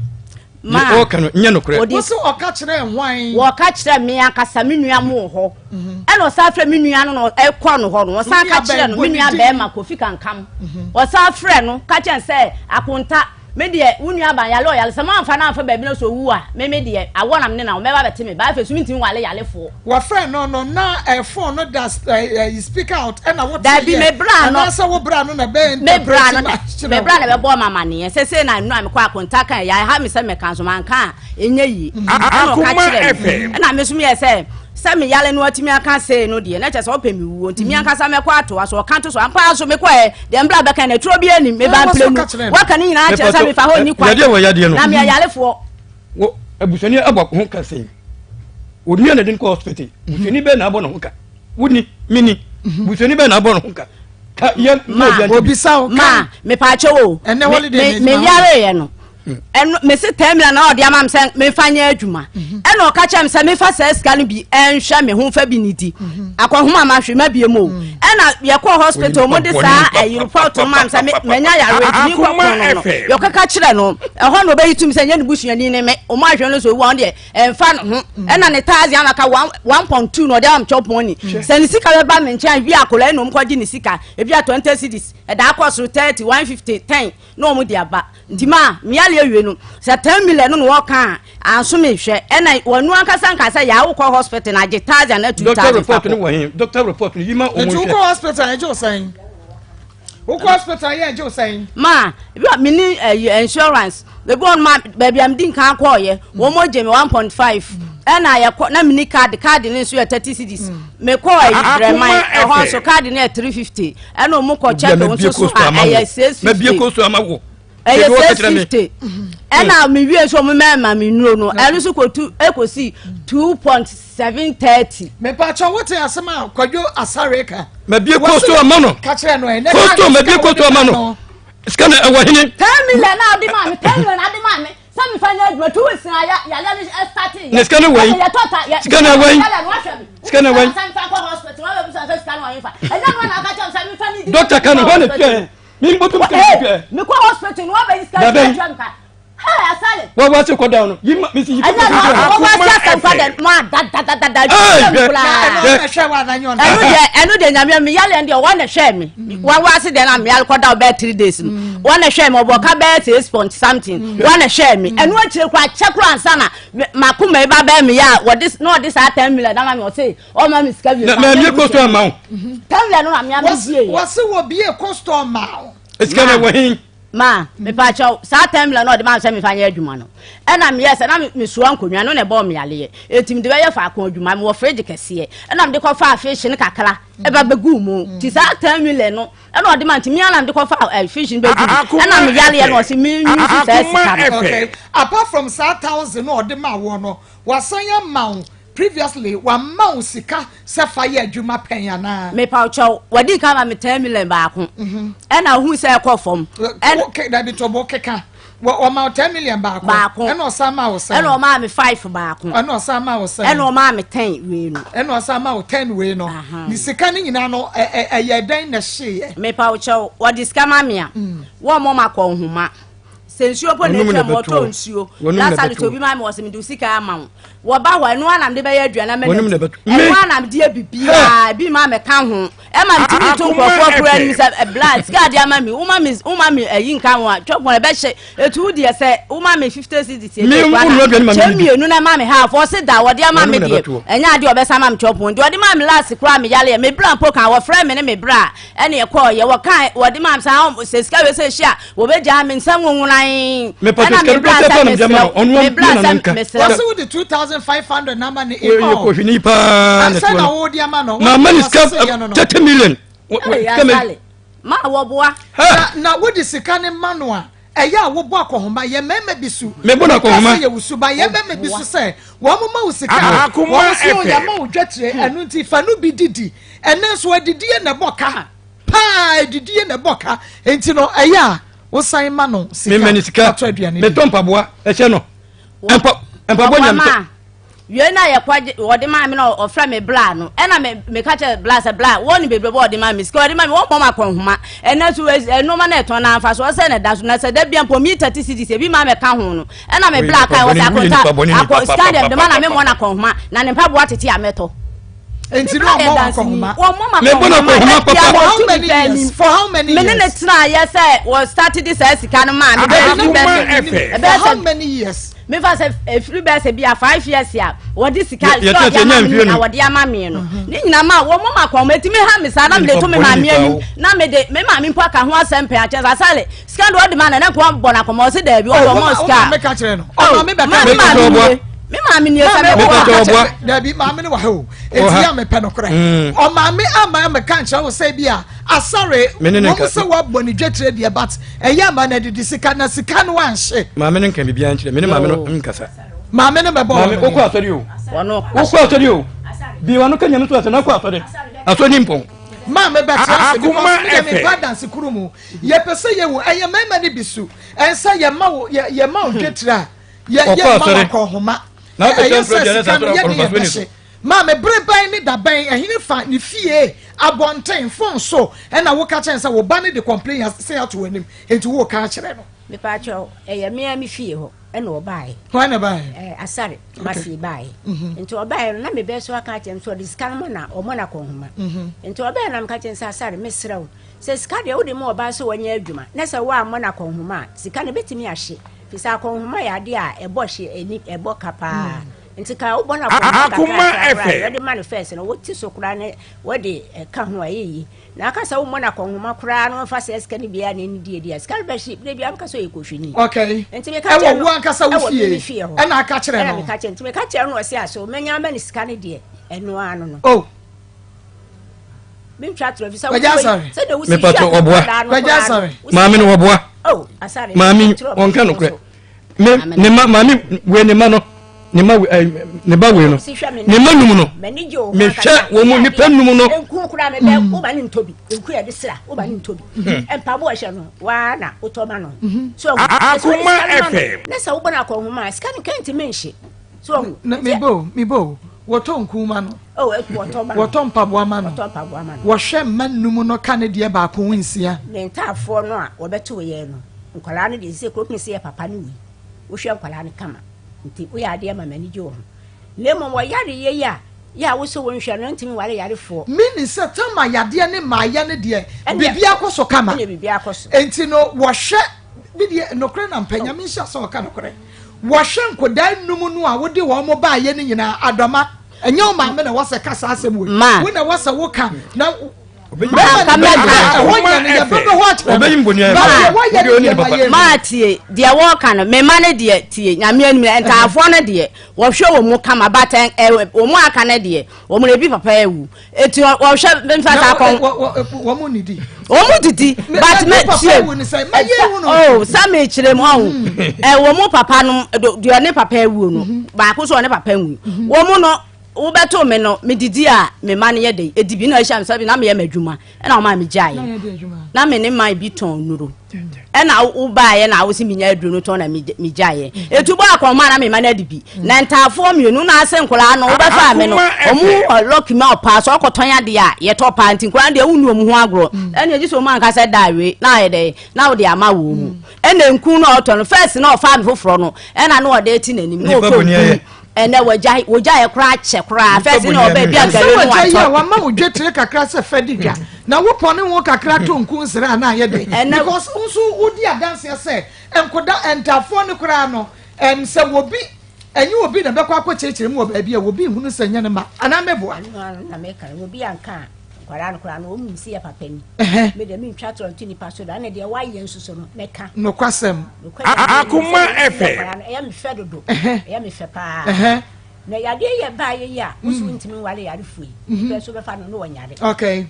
Deɛ ɔreka no nyɛ nokorɛ. Wo se ɔka kyerɛɛ hwan? Wɔka kyerɛɛ me ankasa me nua mo wɔ hɔ. Mhm. Ɛna ɔsan frɛ me nua no na ɛkɔ no hɔ no ɔsan ka kyerɛ no me nua bɛrima Kofi Kankam. Mhm. Ɔsan frɛ no ka kyerɛ no sɛ akonta me deɛ wo nua ban yale ɔyale sɛ moamfa no amfa baabi na sɛ owu a me me deɛ awoɔ na me ne na wo mɛba bɛte me ba afei so mentumi nwale yalefoɔ. Wɔfrɛ no no na eh, phone no da eh, eh, speaker out ɛna wote Dabi me bra no anaasɛ wo bra no na ɛbɛyɛ me bra no interpret ma kyerɛ me bra na ɛbɛbɔ ma amaneɛ sɛsɛ na nnura mekɔ akonta kan yɛ ha me sɛ mɛka nso manka a ɛnyɛ yie ɛna ɔka kyerɛ me ɛna me nso meyɛ sɛ sɛ me yale no atumi aka sei no deɛ na kyerɛ sɛ ɔpɛ me wuo nti me ankasa mɛkɔ atoa so ɔka to so ampa ara so mekɔɛ deɛ mbra bɛka no aturo bi anim meba mplɛ mu waka ne nyinaa kyerɛ sɛ mefa hɔ nni kwan na meyɛ yalefoɔ Wɔ abusuani abɔ ho ka sɛn? Onua na de no kɔ hospital. Busuani bɛn na abɔ ne ho ka? Woni, mini. Mhm. Busuani bɛn na abɔ ne ho ka? Ka yɛ ma obisa wo ma mepaakyɛ wo. Ɛnɛ holiday me me yareɛ no. Hmm. Ɛno mesi tɛn mi na ɔde ama mi sɛ mefa nyɛ adwuma. Mhm. Ɛna ɔka kyerɛ mi sɛ mefa saa sika no bi ɛnhwɛ me ho nfa bi ne di. Mhm. Akɔhoma ma hwɛ ma bie mu o. Hmm. Ɛna yɛkɔ hospital mo de saa ɛyi report no ma mi sɛ menya yareɛ nti mi nkɔ kɔn no no. Yɛkɔka kyerɛ no ɛhɔ na ɔbɛyi tum sɛ nyɛ ne busuani ne me. Ɔmo ahwɛ no sɛ owu a ɔno deɛ ɛnfa ne ho mm. ɛna ne taxi ama ka one 1.2 na ɔde ama chop money mm. sɛ ne sika bɛba me nkyɛn ebi akɔla ɛna ɔmo kɔgye ne sika ebi a 20 cedis ɛda akɔ soro 30 150 10 na ɔmo de aba nti ma mmeale awie no sɛ 10 million no na wɔka a anso me hwɛ ɛna wɔn ankasa nka sɛ yà wokɔ hospital na agye thousand na 2000 doctor report no wɔ he doctor report no yi ma ɔmo hwɛ nti wokɔ hospital ɛgye wo sɛn wokɔ hospital yɛ ɛgye wo sɛn ma ebi a mini ɛyi eh, insurance ebi wɔn ma baabi a medi nkan kɔɔyɛ wɔn mo gye me 1.5 ɛna yɛkɔ na mini card card ne nso yɛ 30 cedis mekɔ ɛyi brɛman ɛhɔ nso card ne yɛ 350 ɛna wɔn kɔ check wɔn nso so a ɛyɛ 650 ɛyɛ 650 ɛna mi wie nso wɔn mɛma mi nuro no ɛno nso kɔ tu ekosi 2.730. mepatwa wote asɛm a kwadwo asare ka. mabie kosto ama no ka kyerɛ no ɛ kosto mabie kosto ama no sika na ɛwɔ hene. 10 million na ɔde maa mi 10 million na ɔde maa mi sɛ mi fa nyɛ adwuma 2 weeks na ya yalɛ no ɛsitati yɛ. Ne sika no wɔ yi sika na ɛwɔ yi sika na ɛwɔ yi. Dɔkta kan hɔ na tuɛ mi n bɔtɔ mi kan tuɛ. Mi kɔ hospital ni wọ́n bɛ yi sika tuɛ mi ka. Wọ́n wá sí kọ́dà ọ̀nà yìí mi sì yí kọ́dà ọ̀nà. Wọ́n wá sí asɛm kọ́dà mu a dadadada ju koraa. Ɛnu deɛ ɛnu deɛ nyamia mi yali ɛnu deɛ wɔn na hwɛ mi. Wɔn wá sí deɛ na mi yali kɔda ɔbɛyɛ 3 days no. Wɔn na hwɛ mi ɔbɔ ka bɛyɛ 6 point something. Wɔn na hwɛ mi. Ɛnu akyire kora kyɛ kora ansa na ma kuma eba bɛyɛ mi yɛ a wɔde na ɔde saa 10 million ama mi ɔse ɔma mi sika bi. Na mɛ mi kɔ so ama wo. 10 million no na mi ama bie yɛ. Wɔsi wɔ bie kɔ store ma wo. Sika na ɛwɔ hin. Ma mepaakyɛw saa 10 million na ɔde maa me sɛ mefa nyɛ adwuma no ɛna meyɛ sɛ na mesoa nkonnwa no na ɛbɔɔ me yaleɛ enti mede bɛyɛ faako adwuma mewɔ fridge kɛseɛ ɛna mede kɔfaa fish no kakra ɛba bɛguu mu nti saa 10 million no ɛna ɔde ma nti me ara mede kɔfaa eh, fish no bɛguu mu ɛna meyaleɛ no ɔse menuse saa sika no. Okay. Apart from saa thousand na ɔde ma wɔ no wasan ama wo previously wama wo sika sɛ fa yɛ adwuma pɛn anaa. Mepawkyɛw wadi kan ma me 10 million baako ɛna ohun sɛ ɛkɔ fam. Ɛn dabi tɔbɔ keka wɔma wo 10 million baako baako ɛna ɔsan ma wo sɛn ɛna ɔmaa me five baako ɛna ɔsan ma wo sɛn ɛna ɔmaa me 10 wei no ɛna ɔsan ma wo 10 wei no ne sika no nyinaa no ɛyɛ dɛn na ɛhyeeɛ. Mepawkyɛw wɔde sika ma me a wɔn mo ma kɔ nhoma sɛ nsuo po na atwa mu ɔtɔ nsuo lasa de obi ma mi wɔsɛ mi de sika ama wo wɔba hɔ ɛno anam de bɛyɛ aduane ama na di ɛno anam de yɛ bibiara ebi ma mɛka ho ɛma mi tumi to nkurɔfoɔ kura anim sɛ ɛbla sika adi ama mi woma mi woma mi ɛyi nka ho a twɛpɔn ɛbɛhyɛ etu deɛ sɛ woma mi 50 cedis ebi kura na kyɛ mmienu na ma mi half ɔsi da wɔde ama mi deɛ ɛnyɛ adeɛ ɔbɛsa ma mi twɛpɔn deɛ ɔde ma mi last kura mi yale yɛ mi bra mpo kan wɔfrɛ mi ne mi bra ɛne ɛkɔɔ yɛ wɔka wɔde ma mi sɛ sɛ sika wei sɛ ehyia wɔbɛgyaa me nsa nwonwonan ɛna me bra sɛ mesrɛ me bra sɛ mesrɛ wɔsi wo de 2500 na ama ne in all kɔhwini paa na sɛ na wo de ama no ma ma ne sika 30 million ma wɔboa na na wo de sika ne ma no a ɛyɛ a wobɔ akɔhoma yɛ mmarima bi su mebɔ no akɔhoma sɛ yɛ wo su ba yɛ mmarima bi su sɛ wɔn mo ma wo sika wɔn so yɛ ma wo dwetire ɛno nti fa no bi didi ɛnɛ nso adidie na ɛbɔ ka paa adidie na ɛbɔ ka nti no ɛyɛ a wosan ma no sika memɛ ne sika atɔ aduane di metɔ mpaboa ɛhyɛ no mpaboa nyam ma. Wiei na yɛkɔ wɔde maa me na ɔfrɛ me bla no ɛna me meka kyerɛ bla sɛ bla wɔn ne bebree bɔ ɔde maa me sika ɔde maa me wɔn bɔ ma akɔnhoma ɛna so ɛnoma na ɛtɔn na nfa so ɔsɛ na ɛda so na sɛ da bia mpo mi 30 cedis ebi maa mɛka ho no ɛna me bla kan wɔsɛ akonta akɔ sika deɛ de ma na me mɔ na akɔnhoma na ne mpaboa tete a mɛtɔ. Nti na ɔmɔ akɔnhoma. Wɔn mɔ ma Mebɔ no akɔnhoma papa. For how many years? For how many years? Me ne ne tena yɛ sɛ wɔ start de saa sika no maa me bɛyɛ fi bɛsɛ. For how many years? Mefa sɛ efiri bɛyɛ sɛ bi a 5 years a wɔde sika sɛ ɔde ama me na wɔde ama me no ne nyinaa ma wɔn mɔ ma akɔnhoma etimi ha mi saa na mi de to mi maame anim na mi de mi maame mpo aka ho asɛm pɛn akyɛn sɛ asale sika de ɔde ma na ne nkɔn bɔ na akɔnhoma ɔsi dɛbi ɔde ɔmɔ sika. Ɔmaame ka kyerɛ no. Ɔmaame bɛ ka kyerɛ no. Me maame nie sɛ me wɔ. Dabi maame ne wɔ ha o. Eti yɛ mepɛ no korɛ. Ɔmaame ama meka nkyerɛ wo sɛ bi a asare wɔn sɛ wɔabɔ ne dwetire deɛ but ɛyɛ ama na didi sika na sika no anhye. Maame no nka biribiara nkyerɛ me ne maame no nkasa. Maame no bɛbɔ wɔn. Maame wokɔ asɔre o. Wokɔ asɔre o. Bi wɔn ka nyame so asɛ na kɔ asɔre. Asɔre ni mpɔn. Maame bɛtena ase because mi deɛ mi ba dansi kuru mu yɛpɛ sɛ yɛhu ɛyɛ mmarima no bi su ɛnsɛ yɛma wo yɛma wo dwetire a yɛ yɛ ma wakɔ homa ɛyɛ sɛ sika no yɛ de yɛ bɛhyɛ maame bere bɛn ne da bɛn ɛhene fa ne fie abɔnten fon so ɛna woka kyɛn sɛ wo ba ne de complain sɛ ato w'anim nti wo ka akyerɛ no. Mepa kyɛw, ɛyɛ me a me fie hɔ ɛna ɔbaeɛ. Hwan na baeɛ? Ɛɛ Asare Masi baeɛ. Nti ɔbaeɛ no na me bɛɛ so aka akyerɛ me sɛ ɔde sika no ma na ɔmɔ na kɔnhoma. Nti ɔbaeɛ na meka kyerɛ sɛ Asare mesrɛ wo sɛ sika deɛ wode ma ɔbaa sɛ wɔnyɛ adwuma na sɛ woammɔ no akɔnhoma a sika no bɛtumi ahye. Firi sɛ akɔnhoma yɛ adeɛ a ɛbɔ hye ani ɛbɔ ka paa. Nti ka wobɔ no akɔnhoma kakra koraa wɔde ma no fɛs no wote so koraa ne wɔde ɛka ho a ɛyɛ yie. Na aka sɛ wommɔ no akɔnhoma koraa na wɔmfa saa sika no biara na ɛne die di a sika no bɛhye berɛ biara meka sɛ ɔyɛ kɔhwini. Okay. Nti meka kyerɛ no ɛwɔ wo ankasa wo fie fie hɔ ɛna aka kyerɛ no ɛna meka kyerɛ nti meka kyerɛ no ɔse aso mɛnya ama no sika no deɛ ɛno ara no no. Oh. Mentwa torɔ fi sɛ sɛdeɛ wosi hwɛ ɔboa maame no wɔboa maame ɔnka nokorɛ me ne ma maame wei ne ma no ne ma ne ba wei no ne ma num no mehwɛ wɔn mu nipa num no. nku kura mi bɛ wo ma ne ntɔ bi nku yɛ de sira wo ma ne ntɔ bi mpaboa ɛhyɛ no waa na wotɔ ma no. so Akoma FM. ne sɛ wobɔ no akɔnhoma a sika no kɛntɛ mi nhye so ɔhu. mebo mebo wɔtɔ nku ma no. wɔtɔ mpaboa ma no wɔhwɛ mma num no ka ne deɛ baako ho nsia. Ne ntaafoɔ no a wɔbɛto yɛn no nkwadaa no deɛ sɛ kurom sɛ yɛ papa no wui wohwɛ nkwadaa no kama nti woyɛ adeɛ ma m'ani gye wɔ ho na mmom wɔyare yɛ yi a yɛ a wosɛ wɔnhwɛ no ntumi ware yarefoɔ. Meaning sɛ tama yadeɛ ne maayɛ no deɛ biribi akɔ so kama nti no wɔhwɛ bi deɛ nokorɛ na mpɛ Nyame nhyira sɛ ɔka nokorɛ wɔhwɛ nkodaa num no a wode wɔn mo baayɛ no nyinaa adɔma ɛnyɛ wo maame na wɔsɛ ka saa asɛm wei wo na wɔsɛ wo ka na maa tie deɛ wɔka no mema no deɛ tie Nyame anim ntaafoɔ no deɛ wɔhwɛ wɔn mu kama but wɔn mu aka no deɛ wɔn mu ebi papa awu eti wɔhwɛ nfa saa kɔn wɔn mu nidi wɔn mu didi but me tie oh sɛ me kyerɛ mu ɔho ɛ wɔn mu papa no deɛ ɔne papa awuo no baako so ɔne papa nwu wɔn mu no wobɛto me no me didi a me ma no yɛ dɛ edi bi na ɛhyɛ me sɛ bi na meyɛ m'adwuma ɛna wɔn a me gyaeɛ na me ne man bi tɔn nuro ɛna wobaeɛ na wosi menya aduro no tɔn na me gyaeɛ etu bɔ akɔnma na me ma no adi bi na ntaafoɔ mmienu na ase nkwadaa no wobɛfa me no ɔmo lɔki ma ɔpaa so ɔkɔtɔn adeɛ a yɛtɔ paa nti nkwadaa deɛ wonni ɔmo ho agorɔ ɛna egye sɛ ɔmo ankasa da awe na ayɛ dɛ na wode ama wɔn mu ɛna nku na ɔtɔ no fɛs na ɔfa me foforɔ no ɛna na ɔde ti n'anim na ɔtɔ nku ɛnɛ wɔgya wɔgya yɛ koraa kyɛ koraa fɛs na ɔbɛ bi agari no watɔ. sɛ wɔgya wama wo dwetire kakra sɛ fɛ di dwa na wopɔ ne ho kakra to nku nsere a na ayɛ dɛ because nso wodi adanseɛ sɛ nkoda ntaafoɔ no koraa no ɛm sɛ wɔbi ɛnyɛ obi na bɛkɔ akɔkyerɛkyerɛ mu wɔ baabi a wɔbi nhunu sɛ nyɛ ne ma anaa mɛboa. na meka no obi anka a nkwadaa no koraa no wɔn mu si yɛ papa ni me deɛ mentwa torɔ nto nipa so da ɛna deɛ wayɛ nso so no mɛka. Nokwasɛm. Akoma FM. Ɛyɛ me fɛ dodo ɛyɛ me fɛ paa na yadeɛ yɛ baa yɛ yi a wosu ntumi nware yarefoɔ yi nipa nso bɛfa no na wɔnyare. Okay.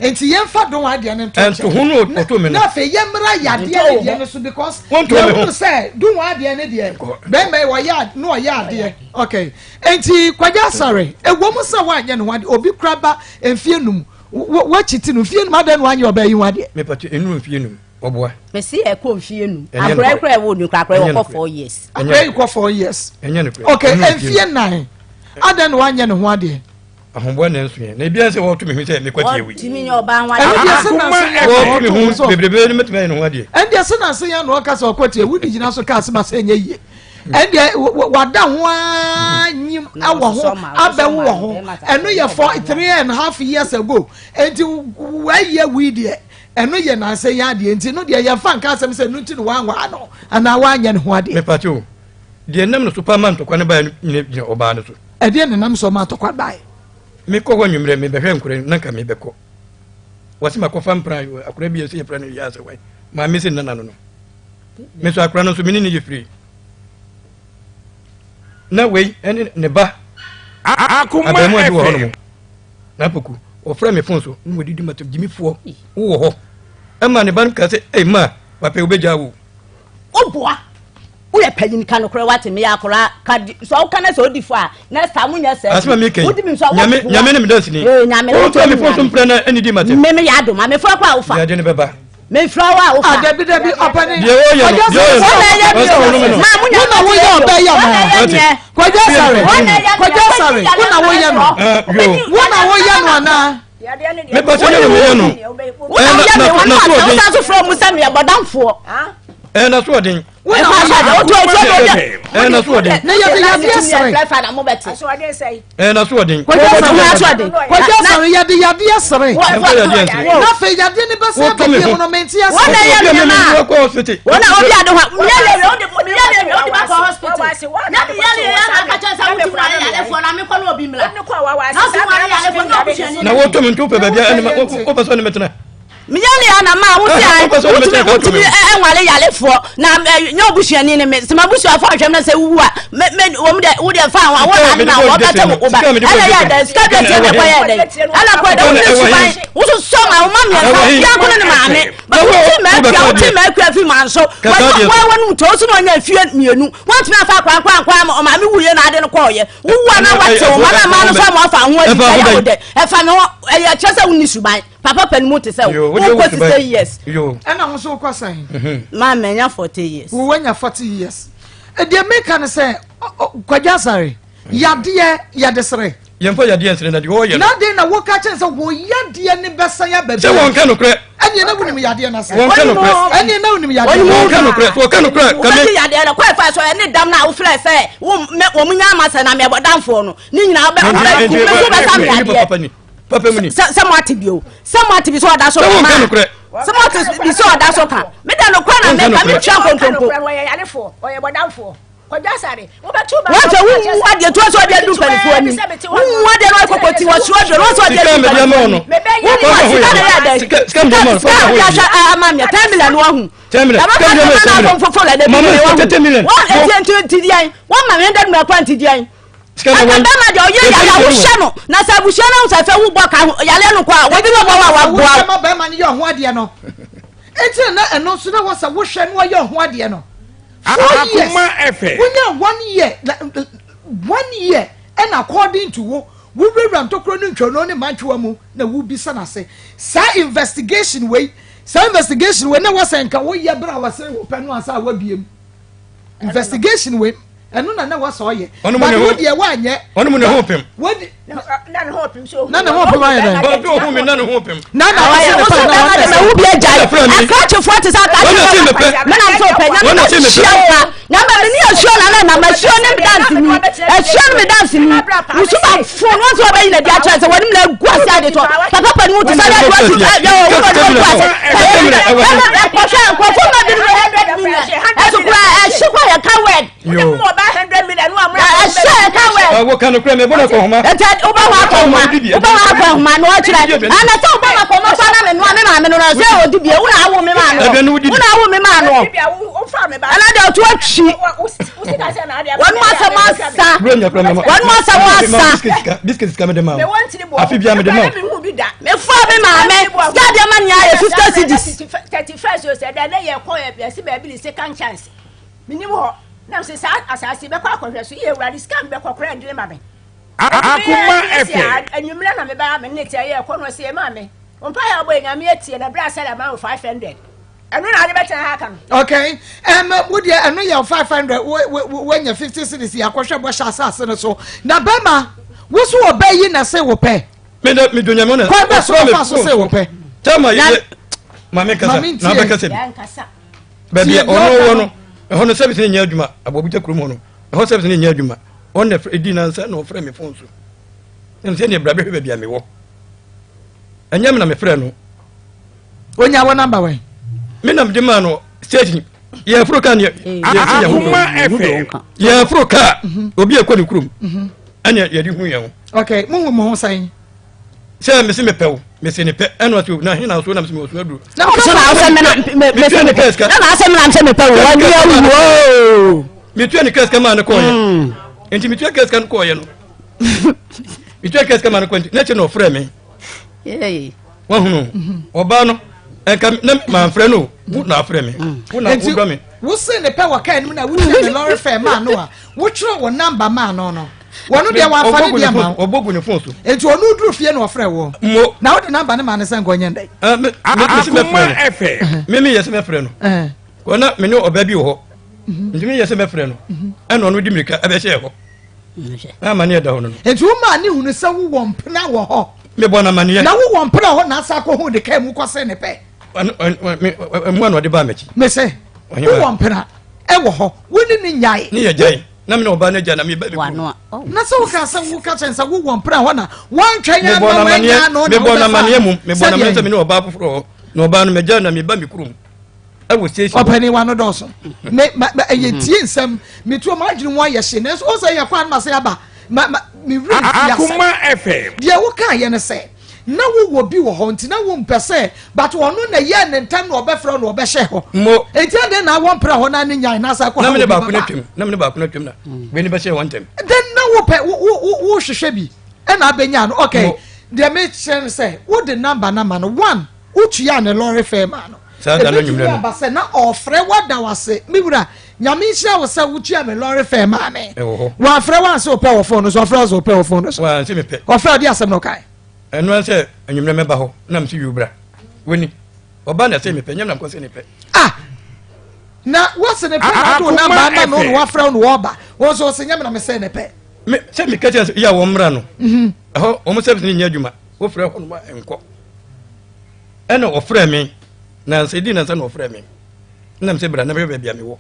Nti yɛmfa dɔn adeɛ no nto nkyɛn. Ɛnto ho no ɔto mi no. Na afei yɛmmra yadeɛ no deɛ no so because yɛhunu sɛ dɔn adeɛ no deɛ bɛrima yi ɔyɛ na ɔyɛ adeɛ. Okay. Nti Kwagye Asare ɛwɔ mu sɛ woanyɛ ne ho adeɛ obi kura ba mfie num wakyiti no mfie num adɛn na wanyɛ ɔbaa yi ho adeɛ. Mepatwa enuru mfie num. Ɔboa. Mesi ɛkɔ mfie num. Akora yi kora ɛwɔ nu kora akora yi ɔkɔ 4 years. Akora yi kɔ 4 years. Ɛnyɛ nokorɛ. Okay, mfie 4 adan na wanyɛ ne ho adeɛ. Ahoboa na nso yɛ na ebi sɛ wɔto me ho sɛ mekɔ tie wei. Wɔtumi nyɛ ɔbaa ho adeɛ. Ɛno deɛ sɛ nanso yɛ wɔto me ho bebrebe no mɛtumi ayɛ ne ho adeɛ. Ɛno deɛ sɛ nanso yɛ na ɔka sɛ ɔkɔ tie wodi gyina so kaa sɛ ma sɛ ɛnyɛ yie. Ɛno deɛ wada ho ara nyim awɔ ho abɛwo wɔ ho ɛno yɛ four 3.5 years ago, nti wɔayɛ wei deɛ, ɛno yɛ nansa yɛ adeɛ, nti no deɛ yɛmfa nka asɛm sɛ ɛno nti no wanwaa no anaa wanyɛ ne ho adeɛ. Mepate o, deɛ nam no so pa ma ntɔkwa no baeɛ no nyina gyina ɔbaa no so. Ɛdeɛ ne nam so ma ntɔkwa baeɛ? Mekɔ hɔ anwummerɛ mebɛhwɛ nkora na nka mebɛkɔ wɔse makɔfa mpra akora bi ɛsɛ yɛfrɛ no yɛ asɛ wan maame sɛ nnana no me nso akora no nso mene ne yɛ firi na wei ɛne ne ba abɛɛmoa bi wɔ hɔ nom na apoku wɔfrɛ me fon so na wɔdidi mato gyimifoɔ wowɔ hɔ ɛma ne ba no ka sɛ ei ma wapɛ wobɛgya wo. Woboa, woyɛ panyin, ka nokorɛ, wate? Meyɛ akora ka di sɛ woka na sɛ odi fo a na saa monyɛ sɛ asɛm a meka yi wodi mi nso a nyame woboa. Nyame ne me danseni. Ee, nyame ne wofrɛ me fon so mprɛ na ɛne di matam. Me meyɛ adoma mefrɛ kɔ a wofa. Deɛ de no bɛba. Mefrɛ wo a wofa. Ah, dabi dabi, ɔpɛni. Deɛ wɔyɛ no, deɛ wɔyɛ no, Wɔn na ɛyɛ mi ɔsɛ wɔn o no. Maa mo nya Wo na woyɛ ɔbɛ yɛ Wɔn na no. ɛyɛ miɛ. Kwadwo Asare, Wɔn na ɛyɛ miɛ. Kwadwo Asare, wo na woyɛ no. Ah, yo. Wo na woyɛ no anaa? Mepɛ sɛ nyɛ na meyɛ no. Wo na woyɛ mi wɔn na na so wosan ɔden. so frɛ mu sɛ meyɛ bɔdamfoɔ. Ɛɛ, na so ɔden. Wo na woyɛ no. Wotu otu otu. Ɛɛ, na so ɔden. Na yɛde yadeɛ sere. Ɛɛ, na so ɔden. Kwadwo Wotu Asare, ɔden. Kwadwo Asare, yɛde yadeɛ sere. Ɛmfa yadeɛ nsere. Na afei yadeɛ ne bɛsɛ Wotɔ me abɛdie ho. mu no mente ase. Wɔn na ɛyɛ Obi a mi me ma. me kɔ hospital. Wɔn na obi ade hɔ yɛ yɛ yɛ ɔde yɛ yɛ yɛ ɔde ba kɔ hospital. Na mi yɛ yɛ yɛ na akakyɛ sɛ wotu mu ayɛ yalefoɔ na mi kɔ na obi mla. Na so mu ayɛ yalefoɔ na obi suani. Na wotɔ me nti wopɛ baabi a ɛne ma wopɛ sɛ ɔne me tena. Mi yɛ yɛ na maa wosi Ah, a wopɛ sɛ ɔne me wotumi tena, ka wotumi wotumi. ɛnwale yalefoɔ na nyɛ obusuani ne me sɛ ma busuafoɔ ahwɛ mi na sɛ wuwu a me me wɔn deɛ wo deɛ fa ho a wɔn na Sika na a mede wɔn bɔ bɛtɛ wo ba sika a mede bɔ ɛna yɛ dwetɛ. dɛ sika dwetɛ na ɛkɔ yɛ dɛ ɛna kɔ dɛ Sika na wosɛ ɛwɔ suban he? wososɔ ma wo ma mmiɛnsa Ɛwɔ he? obiara ko ne ne maame ba Na wo- wote ma akua wobɛka wote deɛ. ma akua fi ma nso Kasa deɛ so. wɔn wɔn mu tɔ so na ɔnya fie mmienu wɔntumi afa akora nkora nkora ma ɔmaame wuye na ade no kɔɔyɛ wowu a na Ɛno- wate wo ma na ma no so ama ɔfa ho adi Ɛfa ho ɛyɛ wo bɛn? dɛ ɛfa me ho ɛyɛ kyerɛ sɛ wonni suban papa panin mu te sɛ Yo, wo wode wo wokɔ suban. 60 years. Yo. Ɛna wo nso wokɔ sɛn? Maa manya 40 years. Wo wanya 40 years. Deɛ meka ne sɛ Kwadwo Asare, yadeɛ yɛde sere. Yɛmfa yadeɛ nsere na deɛ ɔyɛ no. Na den na woka kyɛn sɛ wo yadeɛ ne bɛsan aba Sɛ wɔnka nokorɛ. Ɛneɛ na wonim yadeɛ no ase. Wɔnka nokorɛ. Ɛneɛ na wonim yadeɛ. Wɔnka nokorɛ. Sɛ wɔka nokorɛ ka me. Wobɛgye yadeɛ no kɔ ɛfa so ɛne dam no a wofrɛ sɛ wo mɛ wɔn nya ama sɛ na mɛbɔ damfoɔ no ne nyinaa wobɛ wobɛ wobɛsa me yadeɛ. Papa ni. Papa mu ni. Sɛ mo ate bio, sɛ mo ate bi sɛ ɔda so Sɛ ka wɔnka maa nokorɛ. sɛ mo ate bi sɛ ɔda so ka me da nokorɛ na Wɔnka meka nokorɛ. metua nkontompo. Wɔyɛ yarefoɔ, ɔyɛ bɔdamfoɔ. Kwadwo Asare, Wɔn sɛ wunwu adeɛ to sɛ ɔde adu mpanimfoɔ anim, wunwu adeɛ na ɔkɔkɔ ti wɔ soɔ deɛ wɔn sɛ ɔde adu mpanimfoɔ anim, wunwu a sika na yɛ dɛ Sika- sika mede ama wo no, sika fa ɔde ho ahyɛ ama mi 10 million wahu. 10 million. Dama Sika ka mede ama wo, sɛ 10 mana million. afɔ foforo ɛdɛ bi Mama, mi wahu. 30 million. Wɔn eti nti nti diɛ wɔn ma mi hundred million kora nti diɛ. Sika na Aka wɔn- bɛrima deɛ ɔyɛ Yɛfɛ yale a no wohyɛ no na sɛ abusua no sɛ fɛ wobɔ ka ho yale no kɔ a wɔbi bɛ bɔ wa waboa Wohyɛ ma bɛrima no yɛ ɔho adeɛ no. Enti na ɛno nso na wɔ sɛ wohwɛ no ɔyɛ ɔho adeɛ no. 4 years. Akoma FM. Wonya one year one year ɛna according to wo wowurawura ntokuro ne ntwonoo ne mantwewa mu na wobisa no ase saa investigation wei, saa investigation wei na wɔsɛ nka woyɛ berɛ a wɔsɛ wopɛ no ansa a woabie mu investigation wei, ɛno na na wɔsɛ ɔyɛ. Ɔno mu but ne wo ho- deɛ woanyɛ. Ɔno mu ne ho pem. Wodi Na ne ho pem so. Na ne ho pem ayɛ dɛn? Ɔbɛ ohun mi na ne ho pem. Na na wɔsɛ ne Woso pa na bɛrima de wɔsɛ ma wo bi agyae. Wɔn na frɛ me. Akrakyefoɔ te sɛ Wɔn na ti me pɛ. Mena nso pɛ Wɔn nyame na ti me pɛ. hyia wo a nyame me ne asuo na na nam asuo ne me dance ni asuo ne me dance ni wusu ba fo no nso ɔbɛyi na di akyerɛ sɛ wɔnim na agu ase ade tɔ papa pa ne mu te sɛ de adu ase yɛ wɔ wo na agu ase ɛkɔhwɛ nkurɔfoɔ ma bi no 100 million ɛso kora ɛhye kɔ yɛ ka word Yo. Ɛhyɛ yɛ ka word. Wo ka nokorɛ mebɔ no akɔhoma. Nti wobɛ hɔ akɔhoma, wobɛ hɔ akɔhoma na ɔkyerɛ ana sɛ wobɛ ma kɔma fa na me noa me maame no no sɛ ɔdi bie wo na awo me maa no, wo na awo me maa no ɛna deɛ ɔto atwi wɔn mu asɛm asa, wɔn mu asɛm asa. Biscuit sika mede ma wo. Afi bia mede ma wo. Mefa me maame sika deɛ ma nea yɛ 50 cedis. 31st o sɛ dɛ ne yɛ kɔ yɛ yɛsi baabi ne second chance menim hɔ nam sɛ saa asase bɛkɔ akɔhwɛ so yɛ awurade sika mbɛkɔ koraa ndene ma me. Akoma FM. Anwummerɛ na mebaa me ne tia yɛ kɔ no ɔsɛ ma me mpa yɛ abɔ nyame atie na berɛ asɛ ma wo 500. Ɛno na ade bɛtena ha aka no. Okay. Um, wo deɛ ɛno yɛ 500 woanya 50 cities yɛ akɔhwɛ bɔhyɛ asase no so. Na bɛma wo so ɔbɛ yi na se wo pɛ. Me dɛ me donyame na. Kwan bɛ so ɔfa so se wo pɛ. Tama yɛ maame kasa na bɛ kasa bi. Baabi a ɔno wɔ no ɛhɔ no service ne nyɛ adwuma abɔbugya kurom hɔ no ɛhɔ service ne nyɛ adwuma ɔno na ɛdi nansa na ɔfrɛ me phone so. Ɛm sɛ ne bra bɛhwɛ baabi a mewɔ. Ɛnyɛ me na mefrɛ no. Onya wɔ namba wɛn? Me na mede maa no station. Yɛforo kaa ne yɛsi yɛn ho. Yɛforo kaa mhm. obi ɛkɔ ne kurom. Mhm. Ɛna yɛde hu yɛn ho. Okay, mo hu mo ho sɛn? Sɛ mesi mepɛ wo, mesi ne pɛ, ɛna ɔsi na hena so na mesi mewɔ so aduro. Na ɔsɛ na asɛ mena metua ne kɛsika. Na asɛ mena sɛ mepɛ wo, wani awu o. Metua ne kɛsika maa ne kɔɔyɛ. Mm. Nti metua kɛsika no kɔɔyɛ no. Metua kɛsika maa ne kɔɔyɛ nti na kyɛ na ɔfrɛ me. Wahunu ɔbaa no nka na manfrɛ no wo na afrɛ me wo na wodɔ me. Wo se ne pɛ wɔ kaa no mu na wotua ne lɔre fɛ maa no a wotwerɛ wo namba maa no no wɔno deɛ wamfa ne deɛ ma wo ɔbɔ gu ne fon so nti ɔno duru fie na ɔfrɛ woɔ mo na wode namba no maa no sɛ nkɔnyɛ ndɛn akoma ɛfɛ me meyɛ sɛ mɛfrɛ no kɔ na me ne ɔbaa bi wɔ hɔ nti meyɛ sɛ mɛfrɛ no ɛna ɔno di mmirika ɛbɛhyɛɛ hɔ Na amaneɛ da hɔ no no. Enti womaa ne hunu sɛ wowɔ mpena wɔ hɔ. Mebɔ no amaneɛ. Na wowɔ mpena hɔ na asa akɔhu ne kaa mu kɔse ne pɛ. Mmoa na ɔde baa m'akyi. Mese wowɔ mpena ɛwɔ hɔ wo ne ne nyae. Ne yɛ gyae na me ne ɔbaa no agya na meba bi kurom. Na sɛ woka sɛ woka kyɛn sɛ wowɔ mpena hɔ na woantwɛn ama wanya no na mebɔ no amaneɛ mum mebɔ no amaneɛ sɛ me ne ɔbaa foforɔ hɔ na ɔbaa no magya na meba me kurom. ɛwɔ station. ɔpɛni wa no dɔɔso me ma ma ɛyɛ mm. tie nsɛm me tuo ma adwene mu ayɛ hye nanso ɔsɛ yɛ kwan ma sɛ aba ma ma me wura nfi ase. Akoma FM. Deɛ woka yɛ no sɛ na wowɔ bi wɔ hɔ nti na wo mpɛ sɛ but ɔno na yɛ ne ntɛm na ɔbɛfrɛ na ɔbɛhyɛ hɔ. Mo. Nti adɛn na awɔ mpere hɔ na ne nyan na asa akɔ ha obi baba. Na me ne baako na twam na me ne baako na twam na wei ne bɛhyɛ wɔn ntɛm. Then na wopɛ wo wo wo hwehwɛ bi ɛna abɛnya no okay deɛ mekyerɛ no sɛ wode number na ma no one. Wotuaa ne lɔre fare maa no. Saa da no Ebetumi anwummerɛ no. aba sɛ na ɔrefrɛ wo ada wo ase, Me wura, Nyame nhyira wo sɛ wotuaa me lɔre fare maa me. Ɛwɔ hɔ. Wamfrɛ wo anse wopɛ wɔ fon no so, ɔfrɛ wo sɛ wopɛ wɔ fon no so. Wanse mepɛ. Ɔfrɛ wo, deɛ asɛm na ɔkae? Ɛno ara sɛ anwummerɛ mɛba hɔ, na mese yuu bra. Woni. Ɔba na ɛsɛ mepɛ, nyɛ me na mekɔ sɛ ne pɛ. Ah! Na woase ne pɛ na wode wo namba ama no na wafrɛ wo na wɔba. Wo nso wose nyɛ me na mesɛ ne pɛ. Me, sɛ meka kyerɛ sɛ yɛ a wɔmmra no. Mhm. Ɛhɔ, wɔn service no nyɛ adwuma. Wofrɛ hɔ nom a ɛnkɔ. Ɛna ɔfrɛ me nansa edi nansa na ɔfrɛ me nam sɛ bra na bɛhwɛ baabi a mewɔ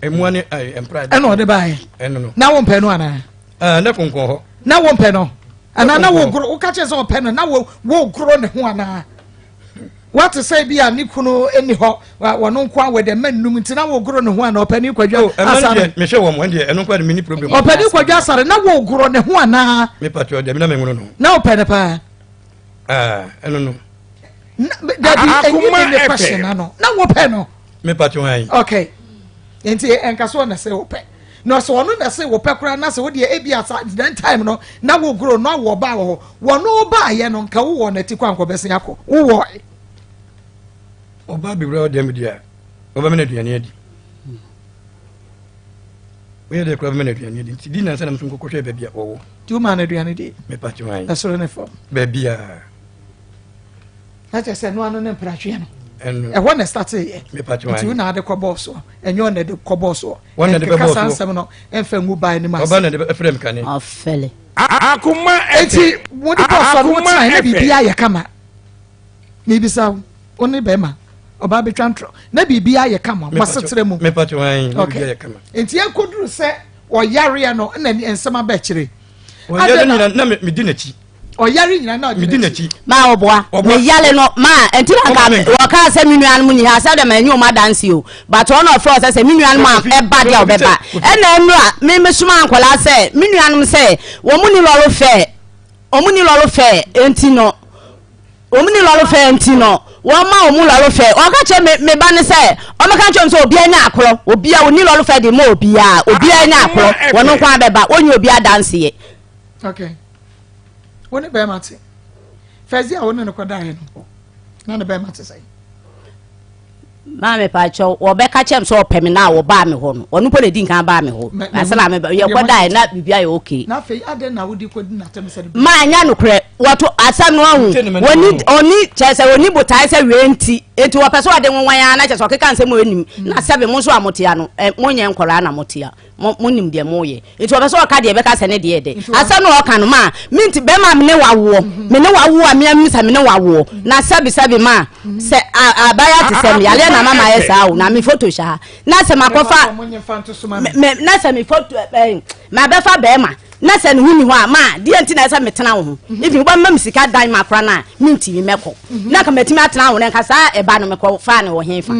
ɛmua ne mpra ɛna ɔde baeɛ ɛno no na wompɛ no anaa ah, na konkɔn hɔ na wompɛ no anaa na wogoro woka kyerɛ sɛ ɔpɛ no na wogoro ne ho anaa wate sɛ bi a ne kunu ni hɔ wɔno nko a wɔde mma nnum nti na wogoro ne ho anaa ɔpɛ ne kwadwa oh, asare mehwɛ wɔn wɔn deɛ ɛno nko a meni problem ɔpɛ ne kwadwa asare na wogoro ne ho anaa mepatwɛ deɛ mena menwono no na wopɛ ne paa Ah, ɛno no. Dabi, ɛnyi mi ne question ano. Na wopɛ no. Me pa to ayi. Okay. Nti ɛnka so na sɛ wopɛ. Na sɛ ɔno na sɛ wopɛ koraa na sɛ wodeɛ ebi asa then time no na wogoro no awɔ ɔbaa wɔ hɔ. Wɔn baayɛ no nka wowɔ n'ati kɔ ankɔ bɛsen akɔ. Wowɔ. Ɔbaa bi wura ɔdɛm di a, ɔbɛmɛ no aduane adi. Woyɛ dɛ koraa bɛma no aduane adi nti di nansa na meso nkɔkɔhwɛ baabi a wɔwɔ. Nti womaa no aduane di? Mepa kyɛw ayi. Ɛsoro ne fam. Baabi a. Na kyerɛ sɛ ɛno ano ne mpratweɛ no. Ɛno. Ɛhɔ na ɛstate yɛ. Mepa kyɛw ayi. Nti wo na ade kɔbɔɔ soɔ. Ɛnyɛ ɔna de kɔbɔɔ soɔ. Wɔn na de bɛbɔɔ soɔ. Ɛnkeka saa nsɛm no ɛmfa ngu baa anim ase. Ɔba na de ɛfrɛ me kane. Ɔfɛle. Akoma FM. Nti mo de bɔɔ soɔ no wo tenae na biribi ayɛ kama. Mebisa wo, wo ne bɛrima, ɔbaa bɛtwa ntorɔ, na biribi ayɛ kama mo asetra mu. Okay. Nti ɛkɔduru sɛ ɔyareɛ no na nsɛm aba akyire. Ɔyare nyina na medi n'akyi. Ɔyare nyina na medi n'akyi. Maa ɔboa. Me yale no maa nti na nka wɔkaa sɛ me nuanom nyi ha sɛ dɛ ma enyi wɔn adanse o but ɔno ɔfrɛ sɛ sɛ me nuanom a ɛba deɛ ɔbɛba ɛna nnura me me soma nkɔlaa sɛ me nuanom sɛ wɔn ni lɔre fɛ wɔn ni lɔre fɛ nti no. Wɔn ni lɔre fɛ nti no, wɔma wɔn lɔre fɛ. Wɔka kyerɛ me me ba no sɛ, wɔka kyerɛ wɔn sɛ obiara nya akorɔ. Obiara wɔni lɔre fɛ de ma obiara. Obiara nya akorɔ. Wɔn nko ara bɛba. Wɔnyi obiara adanseɛ. Okay. Wo ne bɛrima te. First day a wo ne no kɔdaeɛ no, na ne bɛrima te sɛn? Maa mepakyɛw, wɔbɛka kyerɛ me sɛ ɔpɛ me na wɔbaa me hɔ no, ɔno mpo na edi nkan baa me hɔ. Ansa na meba, yɛkɔdae na biribi ayɛ okay. Na afei adɛn na wode kɔdi n'atɛm sɛ ne Ma ɛnyɛ nokorɛ, wɔto asɛm no ahu. Wɔni, ɔni, kyerɛ sɛ ɔni botae sɛ wei nti, enti wɔpɛ sɛ ɔde nwanwan ara na kyerɛ sɛ ɔkeka nsɛm a ɔnnim. Na sɛbe mo nso a mote ano, ɛ, monyɛ nkwadaa na mote a. Mo, monim deɛ moyɛ. Nti ɔpɛ sɛ ɔka deɛ ɛbɛka sɛ ne deɛ dɛ. Asɛm no a ɔka no, ma menti, bɛrima me ne wawoɔ, me ne wawoɔ a mea misa me ne wawoɔ. Na sɛbi sɛbi ma, sɛ a, abaya te sɛ me, yareɛ na ama mayɛ saa o, na me foto hyɛ ha. Na sɛ makɔfa, me, me, na sɛ me foto, ɛ, mabɛfa bɛrima, na sɛ ne ho ni hɔ a, ma, deɛ nti na ɛsɛ metena wo ho. Even wobɛma me sika dan ma kora no a, mentumi mɛkɔ. Na nka matumi atena wo ho, na nka saa ɛba no mekɔ faa no wɔ hefa.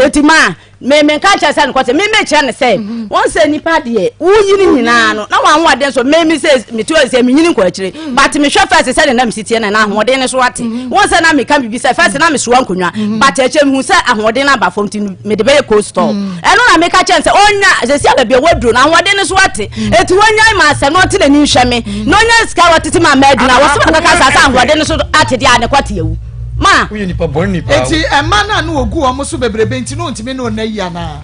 Enti ma, Me menka nkyerɛ sɛ nokwasɛm me mekyerɛ no sɛ mhm. wɔn sɛ nipa deɛ woyi no nyinaa no na wɔn ahoɔden so me me sɛ me tu sɛ menyini nkɔ akyire mhm. but mehwɛ fɛs sɛ ne nam si teɛ na na ahoɔden no so ate mhm. wɔn sɛ na meka biribi sɛ fɛs na mesoa nkonnwa but akyire mehu sɛ ahoɔden no aba fam ti mede bɛyɛ cold store ɛno na meka kyɛn sɛ ɔnya sɛsi a baabi a waduro no ahoɔden no so ate eti wɔnya ma asɛm na ɔte n'ani nhwɛ me na ɔnya sika wɔtete ma mmaa adwuma wɔsɛ ma kaka saa sɛ ahoɔden no so ate deɛ a ne kɔte awu. Ma. Woyɛ nipa bɔne ni paa. Eti ɛma no a na ogu wɔn so bebrebe nti na ontumi ne ɔna yi anaa?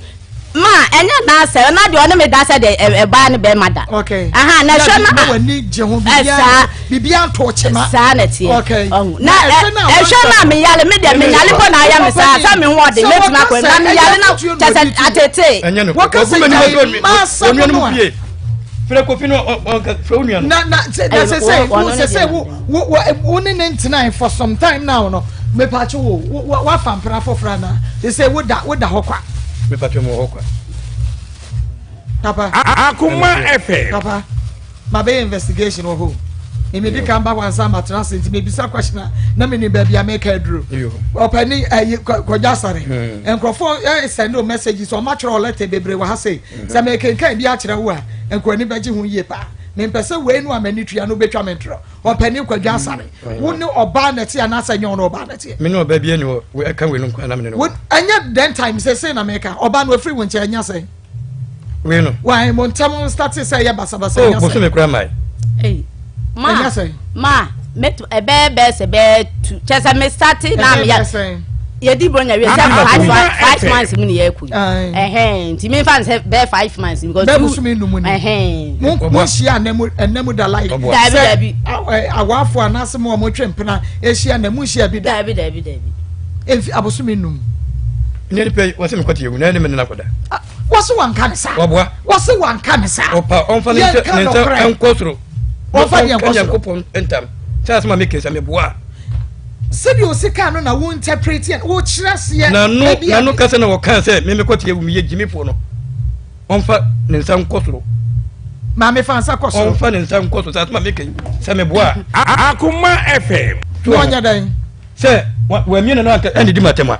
Ma ɛnyɛ na sɛ ɔna deɛ ɔne me da sɛ deɛ ɛbaa ne bɛrima da. Okay. Aha na ɛhwɛ na. Na w'ani gye ho biribiara biribiara nto kyema. Saa na ɛteɛ. Okay. Ɔho na ɛhwɛ na me yale me deɛ me yale bɔ na ayɛ me saa sɛ me ho ɔde mɛtumi akɔ na me yale na kyɛ sɛ atete. Ɛnyɛ no. Wɔka sɛ gyae maa sa no a. Frɛ kofi no ɔnka frɛ wo nua no. Na na sɛ sɛ sɛ sɛ wo wo wo wo ne ne ntenae for some time now no mepatwo wo wo wafa mpena foforɔ anaa te sɛ woda woda hɔ kwa. Mepatwo mo hɔ kwa. Papa. Akoma FM. Papa ma bɛyɛ investigation wɔ hɔ mimi di kan ba wansa ma tena ase nti mebisa question a na menim baabi a meka aduro ɔpɛni ɛyi kɔdwa asare hmm. nkurɔfoɔ ɛ send o messages ɔmo atwerɛ letter bebree wɔ ha sei hmm. sɛ mekenkan bi akyerɛ wo a nkurɔni bɛgye ho yie paa Mempɛ sɛ wei no a m'ani tua no bɛtwa me ntorɔ. Ɔpanin Kwadwo Asare, wo ne ɔbaa na ɛteɛ anaasɛ ɛnyɛ wo ne ɔbaa na ɛteɛ? Me ne ɔbaa bi ani hɔ, ɛka wei no nko na me ne no. Ɛnyɛ den time sese na meka, ɔbaa no afiri wo nkyɛn ɛnya sɛn? Wei no. Wai, mo ntɛm starte sɛ ɛyɛ basabasa ɛnya sɛn? Oh, bosome kura mae. Ma, ɛnya sɛn? Ma, metu ɛbɛɛ bɛɛ sɛ bɛɛ tu, kyɛ sɛ me starte na meyɛ. Yɛdi bronya wie sɛ 5 months mu ne yɛkɔ yi. Ɛhɛn nti mi nfa nsɛ bɛɛ 5 months because bɛɛ bosome num ni. Ɛhɛn. Mo mo nhyia ɛnɛmu ɛnɛmu da like. Dabi dabi. Sɛ awaafo anaasɛ mo a mo twɛ mpena ehyia ɛnɛmu nhyia bi da. Dabi dabi dabi. Efi abosome num. Ne nipa yi wɔsɛ mi kɔte ewu na ɛne mi nana kɔda. Wɔsi wɔn nka ne saa. Wɔboa. Wɔsi wɔn nka ne saa. Ɔpa ɔnfa ne nsa ne nsa nkɔ soro. Ɔnfa deɛ nkɔ soro. Nyankopɔn ntam. Sɛ asɛm a mi kesa mi boa. Sɛdeɛ ɔsi kaa no na wo interpret yɛ wo kyerɛ aseɛ. N'ano n'ano kasa na wɔkaa sɛ me mekɔ tie meyɛ gyimifoɔ no ɔmfa ne nsa nkɔ soro. Maame fa nsa kɔ soro. Ɔmfa ne nsa nkɔ soro sɛ asɛm a meka yi sɛ meboa a. Akoma FM. Na ɔnyɛ dɛn. Sɛ wamie n'ano anka ɛnidi m'atɛm a.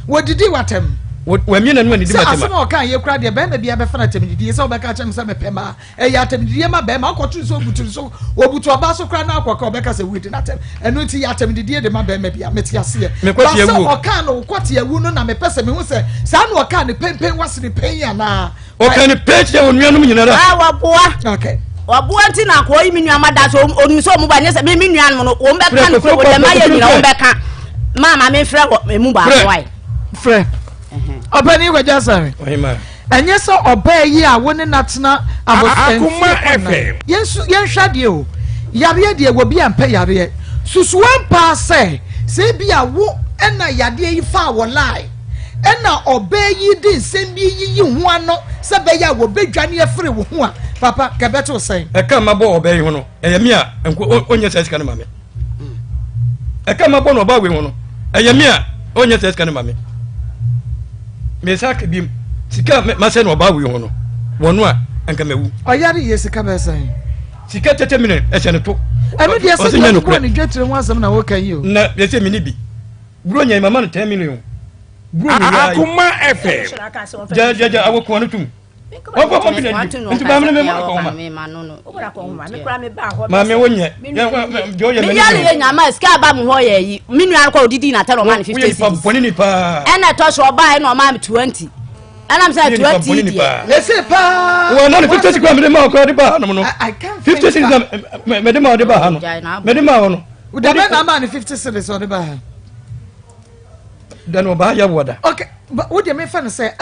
Wɔdidi w'atɛm. Wamie n'ano anidi m'atɛm a. Sɛ asɛm a ɔka yɛ kura deɛ bɛrima bi abɛfa no atɛm didie sɛ ɔbɛka kyerɛ me sɛ mepɛ maa. Ɛyɛ atɛmdidie ma bɛrima, wokɔto nso obutu nso, obutu ɔbaa so koraa na akɔka ɔbɛka sɛ wudi n'atɛm. Ɛno nti yɛ atɛmdidie de ma bɛrima bi a, mete aseɛ. Ba sɛ ɔkaa no wokɔte awu no na mepɛ sɛ mehu sɛ saa na ɔkaa no pɛnpɛn wasene pɛn anaa. Ɔkaa no pɛn kyerɛ onuanom nyinara. Ah, waboa. Okay. Waboa nti na akɔɔ yi me nua ma da so onim sɛ ɔmo ba nyɛ sɛ me me nuanom no wɔn bɛka no kuro wɔ dɛm ayɛ nyina wɔn bɛka maa maame mfrɛ wɔ emu baako ayi. Frɛ. Ɔpɛni Kwagye Asare. Ɛnyɛ sɛ ɔbaa yi a wo ne no atena mfeɛ kɔ nnan. Yɛnsu yɛnhwɛ adeɛ o. Yareɛ deɛ wɔ bi a mpɛ yareɛ. Susu ampa sɛ sɛ ebi a wo ɛna yadeɛ yi faa wɔ lie ɛna ɔbaa yi de nsɛm bi yiyi ho ano sɛ bɛyɛ a wɔbɛdwane afiri wo ho a papa kɛbɛto sɛn. Ɛka mabɔ ɔbaa yi ho no ɛyɛ me a nko ɔnyɛ saa sika no ma me. Ɛka ma bɔ no ɔbaa wei ho no ɛyɛ me a ɔnyɛ sɛ sika no ma me mesa ka bi sika masɛ no ɔbaa wei ho no wɔno a nka mawu. Ɔyare yɛ sika bɛɛ sɛn? Sika tɛtɛ mi ɛhyɛ no to. Ɛno deɛ sɛ deɛ ɔbɔ ne dwetire ho asɛm na wɔka yi o. Na yɛsɛ mi ni bi buro nyɛ mama no 10 million buro nyɛ yɛ Akoma FM. Gyagyaga awɔ kɔn no tum. Wɔn kɔ kɔmpi na di nti maame no mɛma akɔnhoma. Maame wo nyɛ deɛ ɔyɛ mɛ yale yɛ nyama sika aba mu hɔ yɛ yi mi nua kɔ odidi na tɛrɛ ɔma ne 50 cedis. Woyɛ nipa paa. Ɛna ɛtɔ so ɔbaa ɛna ɔma mi 20. Ɛna mi sɛ 20 deɛ. Ɛsɛ paa. Wɔn na ne 50 cedis kura mi de ma ɔkura de ba ha nom no. 50 cedis na mɛ de ma ɔde ba ha no. Mɛ de ma ɔno. Dabɛ na ama ne 50 cedis ɔde ba ha. Dani ɔbaa yɛ wɔ da. Okay. Wo deɛ mefa no sɛ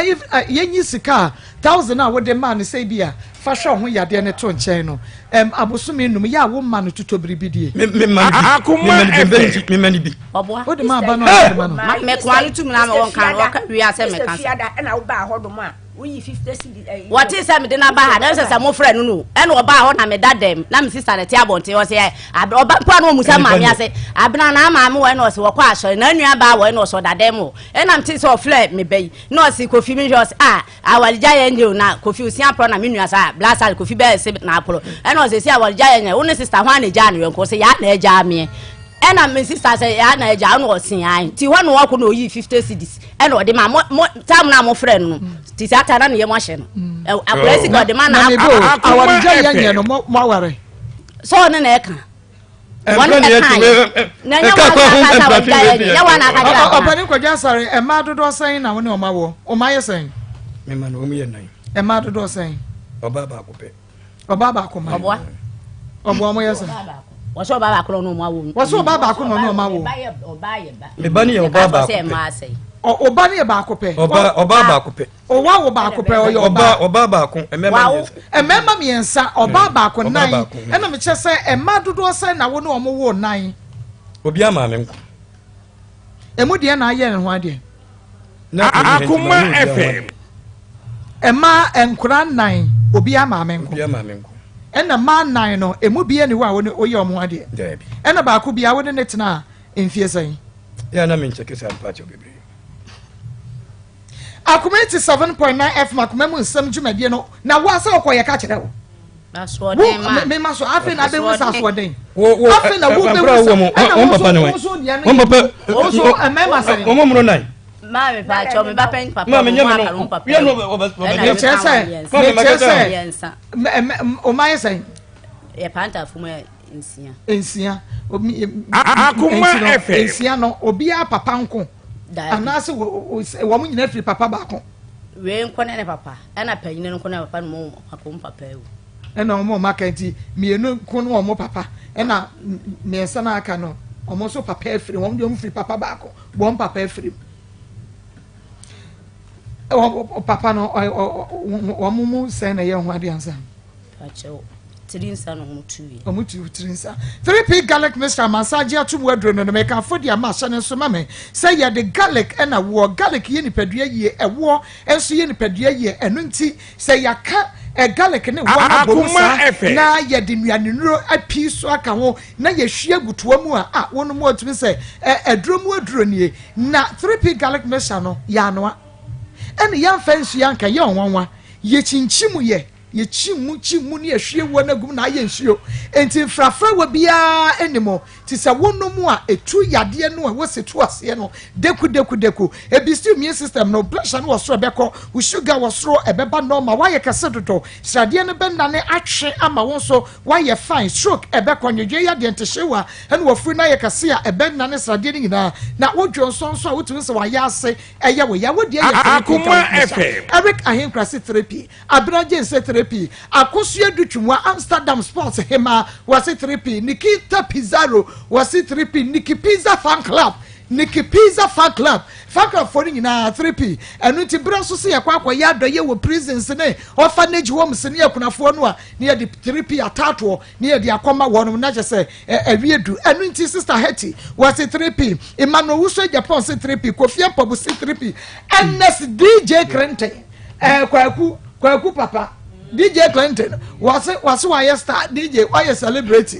yɛnyi sika a 1000 a wode maa no sɛ bi a fa hwɛ wo ho yadeɛ no to nkyɛn no, ɛm abosome num yɛ a wo ma no totɔ biribi die. Me me ma no bi, me ma no bi, mbɛ nti me ma no bi. Ɔboa. Wode ma aba no a wode ma no. Ma me koa no tum na me wɔn kan wɔka wie asɛ me ka sɛ. Ɛna wo baa hɔ dom a woyi 50 cedi. Wɔte sɛ mede no aba ha na sɛ sɛ mofrɛ no no ɛna ɔbaa hɔ na meda dɛm na me sista na ɛte abɔnten ɔsɛ ɔba mpo a na ɔmusa maame ase abena na maame wɔ ɛna ɔsɛ wɔkɔ asɔre na nua baa wɔ ɛna ɔsɛ ɔda dɛm o ɛna mete sɛ ɔfrɛ me ba yi na ɔse kofi mehwɛ ɔsɛ a awaregya yɛ nyɛ o na kofi osia aporɔ na me nua saa blasal kofi bɛyɛ se na aporɔ ɛna ɔsɛ si awaregya yɛ nyɛ wo ne sista ho a na egyaa no yɔnko ɔsɛ yaa na egyaa meɛ ɛna me sista sɛ yaa na egyaa na ɔse ae nti hɔ na ɔkɔ na ɔyii 50 cedis ɛna ɔde ma mo mo tam na mo frɛ no no ti saa ta na ne yam ahyɛ no akora sika ɔde ma na awaregya yɛ nyɛ no mo aware sɛ ɔne na ɛka wɔn ɛka yɛ na nyɛ wɔn aka sɛ awaregya yɛ nyɛ wɔn aka kyerɛ akora ɔpɛni kwadwo asare mmaa dodoɔ sɛn na wɔn ne wɔn awoɔ wɔn ayɛ sɛn mema no wɔn yɛ nan mmaa dodoɔ sɛn ɔbaa baako pɛ ɔbaa baako ma ɔboa ɔboa wɔn yɛ sɛn wɔsɛ ɔbaa baako na ɔne ɔmo awo wɔsɛ ɔbaa baako na ɔne ɔmo awo me ba no yɛ ɔbaa baako pɛ ɔba no yɛ baako pɛ ɔbaa ɔbaa baako pɛ ɔwa wo baako pɛ ɔyɛ ɔbaa ɔbaa baako mmarima mmiɛnsa mmarima mmiɛnsa ɔbaa baako nan ɛna mekyɛ sɛ mmaa dodoɔ sɛn na wo ne ɔmo wo nan obi ama me nko emu deɛ na ayɛ ne ho adeɛ Akoma FM. Mmaa nkora nan obi ama me nko obi ama me nko ɛna mmaa nan no emu bia ni hɔ a wɔne oyɛ ɔmo adeɛ daabi ɛna baako bia wode ne tena mfie sɛn yɛ na menkyɛke saa mpakyɛw bebree. Akoma 87.9 FM akoma mu nsɛm dwumadie no na wo asɛ wokɔ yɛka kyerɛ wo wo mema so afei na abɛhu sɛ asoɔden afei na wo bɛhu sɛ ɛna wo nso wo nso deɛ no yɛ wo nso mmarima sɛn wɔn mu no nan maame pa kyɛw me ba pɛn papa maame nyɛ me no yɛ no mekyerɛ sɛ mekyerɛ sɛ ɔma yɛ sɛn yɛ pantafo mu nsia nsia Akoma FM nsia no obiara papa nko anaasɛ wɔn nyinaa firi papa baako. Wei nko ne ne papa ɛna panyin no nko ne papa na wɔn akɔ wɔn papa awu. Ɛna wɔn aka nti mmienu nko ne wɔn papa ɛna mmiɛnsa no aka no wɔn nso papa afiri wɔn deɛ wɔn firi papa baako wɔn papa afiri mu papa no wɔn mu sɛn na ɛyɛ ho adeɛ ansa. Pakyɛw, tiri nsa na ɔmo tu yɛ. Ɔmo tu tiri nsa. 3P garlic mixture amansan agye ato mu aduro no no mekamfo de ama ahyɛ no nso ma me sɛ yɛde garlic ɛna woɔ. Garlic yɛ nipadua yie, ɛwoɔ nso yɛ nipadua yie. Ɛno nti sɛ yɛaka ɛ garlic ne woɔ no abɔ mu saa na yɛde nnuanennuro apii so aka ho na yɛhwie agu toa mu a, a wonom a wotumi sɛ ɛ aduro mu aduro nie. Na 3P garlic mixture no yɛanoa ɛne yɛamfa nsuo anka yɛ ɔnwanwa yɛkyinkyim yɛ. Yɛkyim mu, kyim mu ne yɛhwie woɔ no agu mu na ayɛ nsuo. Enti mfrafrawa biara nni mu. Nti sɛ wonom a, ɛtu yadeɛ no a ɛwɔ setu aseɛ no dekudekudeku. Ɛbisti immune system no, pressure no wɔ soro ɛbɛkɔ, wo sugar wɔ soro ɛbɛba normal, woayɛ kɛse dodo, sradeɛ no bɛnane atwe ama wo nso woayɛ fine, stroke ɛbɛkɔ, nwedwee yadeɛ, ntehyeewa ɛne wafuru no ayɛ kɛse a ɛbɛnane sradeɛ no nyinaa, na wodwo nsɔ nso a wotumi sɛ wayɛ ase ɛyɛ wo ya, wo deɛ yɛ 3P garlic mixture. Eric Ahenkura se 3P. Abena Gyensɛ 3P, Akosua Dutwumua Amsterdam Sports Hemaa wɔse 3P, Nikita Pizarro wɔse 3P, Nikki Pizza Fan Club, Nikki Pizza Fan Club, Fan Club foɔ no nyinaa 3P. Ɛno nti berɛ nso sɛ yɛkɔ akɔyɛ adɔyɛ wɔ prisons ne orphanage homes ne akunafoɔ no a, ne yɛde 3P ataatoɔ ne yɛde akɔma wɔnom na kyɛ sɛ awie du. Ɛno nti Sister Hetty wɔse 3P, Emmanuel Wusu Agyapong se 3P, Kofi Ampabu se 3P, Ernest DJ Clinton. ɛɛ eh, kwaku kwaku papa dj clinton wɔse wɔse wɔayɛ star dj wɔayɛ celebrity.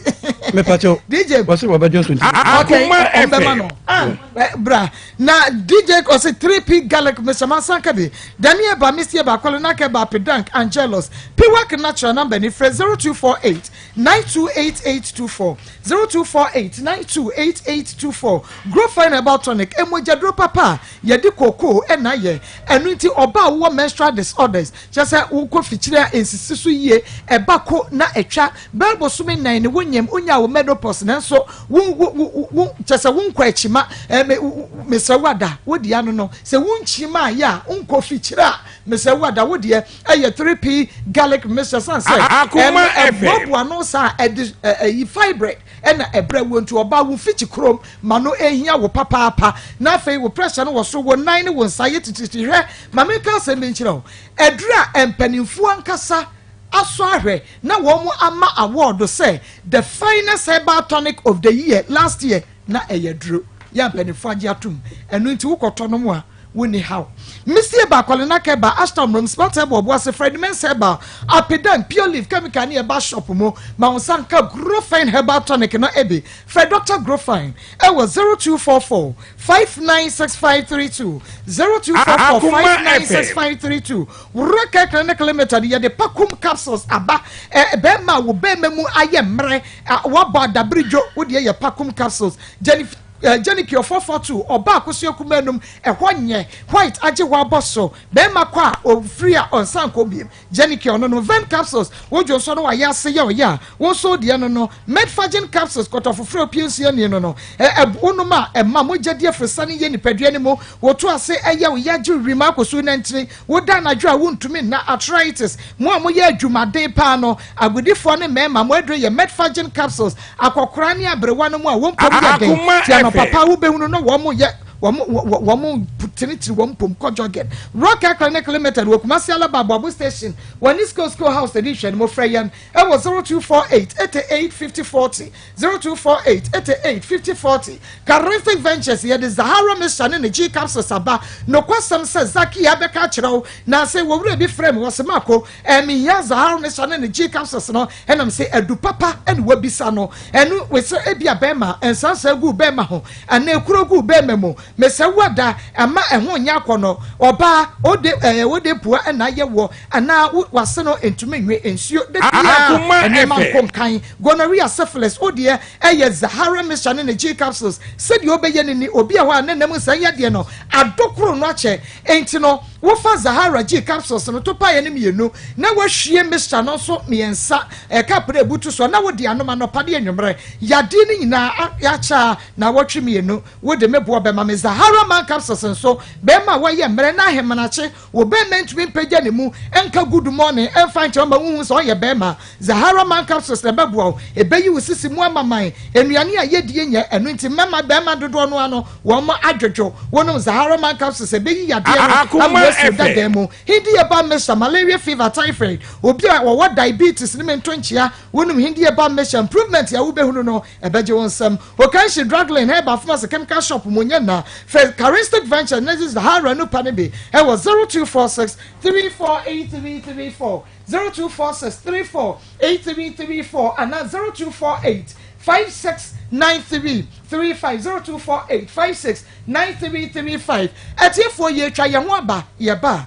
mepatwo dj wɔse wɔbɛdwo so nti. okay ɔmbɛma no ah eh, bra na dj ɔse 3p garlic mesama sanka bi daniel ba misie ba kwale naka ba pedank angelos piwak natural number ni frɛ 0248 928824 0248 928824 grow fine herbal tonic emogyaduro papa a Yɛde cocoa na ayɛ. Ɛno nti ɔbaa a wowɔ menstrual disorders, kyerɛ sɛ wokɔ fikyire a ɛnsisi so yie, ɛba ko na ɛtwa, bɛyɛ bosome nnan ni wonyem, wonyaa wo menopause nanso wo wo wo wo kyerɛ sɛ wonkɔ akyima, eh, me, mesrɛ wo ada, wo deɛ ano no, sɛ wonkyima ayɛ a, wonkɔ fikyire a, mesrɛ wo ada, wo deɛ ɛyɛ 3P garlic mixture san sɛ Akoma FM. ɛboaboa ano saa ɛde ɛyi fibroid. na ɛbrɛ woɔ nti ɔbaa wo mfikyi kurom ma no ɛhia wo papaapa na afei wo pressure no wɔ soro wo nan ne wo nsa yɛ titititi hwɛ ma menka asɛm bi nkyerɛ wo aduru a mpanimfoɔ ankasa asɔ ahwɛ na wɔn ama award sɛ the finest herbal tonic of the year last year na ɛyɛ aduro yɛ a mpanimfoɔ agye atom ɛno nti wokɔtɔ nom a wonni haw. Misty Herbal, Kwalena Herbal, Ashtown Mrom, Smart Herbal, Obuasi, Fred Mens Herbal, Apedan, Pure Leaf, Chemical ne Herbal Shop mu ma wo nsa nka Grofine Herbal Tonic no bi. Frɛ Dɔkta Grofine wɔ 0244 596532, 0244 596532. Wura Care Clinic Limited yɛde Pakum Capsules aba. Ɛ, bɛrima a wo bɛrima mu ayɛ mmerɛ, woabɔ adabiridwo, wo deɛ yɛ Pakum Capsules. Jennifer. Jennifer 442, ɔbaa akosua kumaa num, ɛhɔ nyɛ, white agye hɔ abɔ so, bɛɛma kɔ a ɔfiri a ɔnsan nkɔ biem, Jennifer ɔno no, Vem capsules, wo dwonsɔ no wayɛ ase yɛ ɔyɛ a, wo nso wo deɛ no no, Medfagin capsules, kɔtɔfofrɛ opie nsuani no no, ɛ, ɛ, wo nom a ɛma mogya di afurusane yɛ nipadua no mu, wo to ase ɛyɛ wo ya gye wim akɔsu nantini, wo da anadwo a wo ntumi nna, arthritis, mo a moyɛ adwumaden paa no, agodifoɔ ne mɛɛma mo aduro yɛ Medfagin capsules, Akɔkoraa ne aberewa no mu a wɔn mpom yɛ den te anɔpa paa wobɛhunu no wɔn yɛ wɔn wɔn tenetene wɔn mpom kɔ jogging. Rock Air Clinic Limited wɔ Kumasi Alaba Aboabo Station wɔ ne School School House ani nhwɛ no mo frɛ yɛn wɔ 0248 88 50 40 0248 88 50 40 Charistic Ventures yɛde Zahara Mixture ne ne G Capsules aba nokwasɛm sɛ Zakia bɛka akyerɛ wo na sɛ wɔ wura bi frɛ me wɔ se mako Eh, mehia Zahar ne sa ne ne G capsules no ɛnam sɛ adu papa ɛna wabisa no ɛno wesɛ ebia bɛrima nsansa gu bɛrima ho anaa ekuro gu bɛrima mu mesɛ wada ɛma ɛho nyɛ akɔnɔ ɔbaa ode ɛɛ ode pua ɛna ayɛ wɔ anaa wase no ntumi nwe nsuo de bia ɛnneɛma nko nkan gonorrhea syphilis odeɛ ɛyɛ Zahara mixture ne ne G capsules sɛdeɛ ɔbɛyɛ ne ni obi a hɔ a ne nam nsa yɛ deɛ no adokoro no akyɛ Enti no, wofa Zahara G capsules no to paeɛ no mmienu na woahwie mixture no nso mmiɛnsa, cup no a ɛbutu soɔ, na wode anom anɔpa ne anwummerɛ. Yadeɛ no nyinaa akyɛ a naawɔtwe mmienu. Wode me boɔ bɛma me. Zahara Man capsules nso, bɛrima a wayɛ mmerɛ na ahemanakye, wo bɛrima ntumi mpagya ne mu nka good morning mfa nkyerɛ wo ma wonhu sɛ ɔyɛ bɛrima. Zahara Man capsules na ɛbɛboa wo. Ɛbɛyi wo sisi mu amaman. Nnuane a yɛdie nyɛ, ɛno nti mmarima barima dodoɔ no ara no wɔn adwodwo. Wonom Zahara Man capsules a ɛbɛyi yadeɛ no ama woasi wo dadaa mu. Hindi Herbal Mixture, Malaria, fever, typhoid, obi a ɔwɔ diabetes ne mentonkyea, wonom Hindi Herbal Mixture, improvement a wobɛhunu no ɛbɛgye wo nsam. Okanshi Drug Lane, Herbal Pharmacy, Chemical Shop mu nyɛ nna. Frɛ Charistic Ventures ne Zahara Nupa no bi wɔ 0246 348334. 0246 34 8334 anaa 0248 56 93 35 0248 56 93 35 Atiefoɔ yɛretwa yɛn ho aba, yɛba a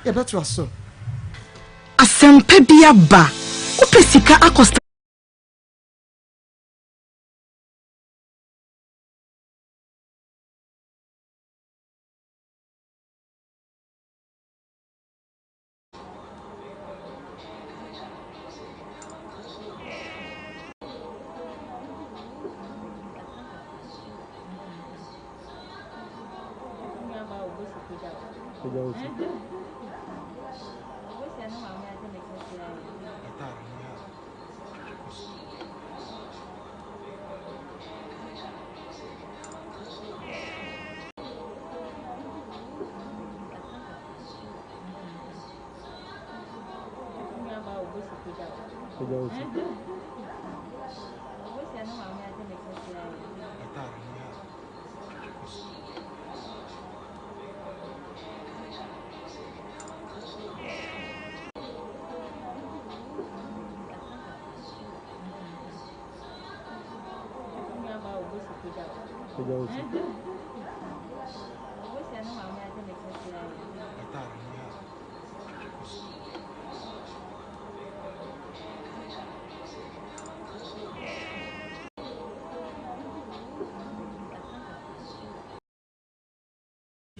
yɛbɛtoa so. Asɛmpa bi aba, wopɛ sika akɔ.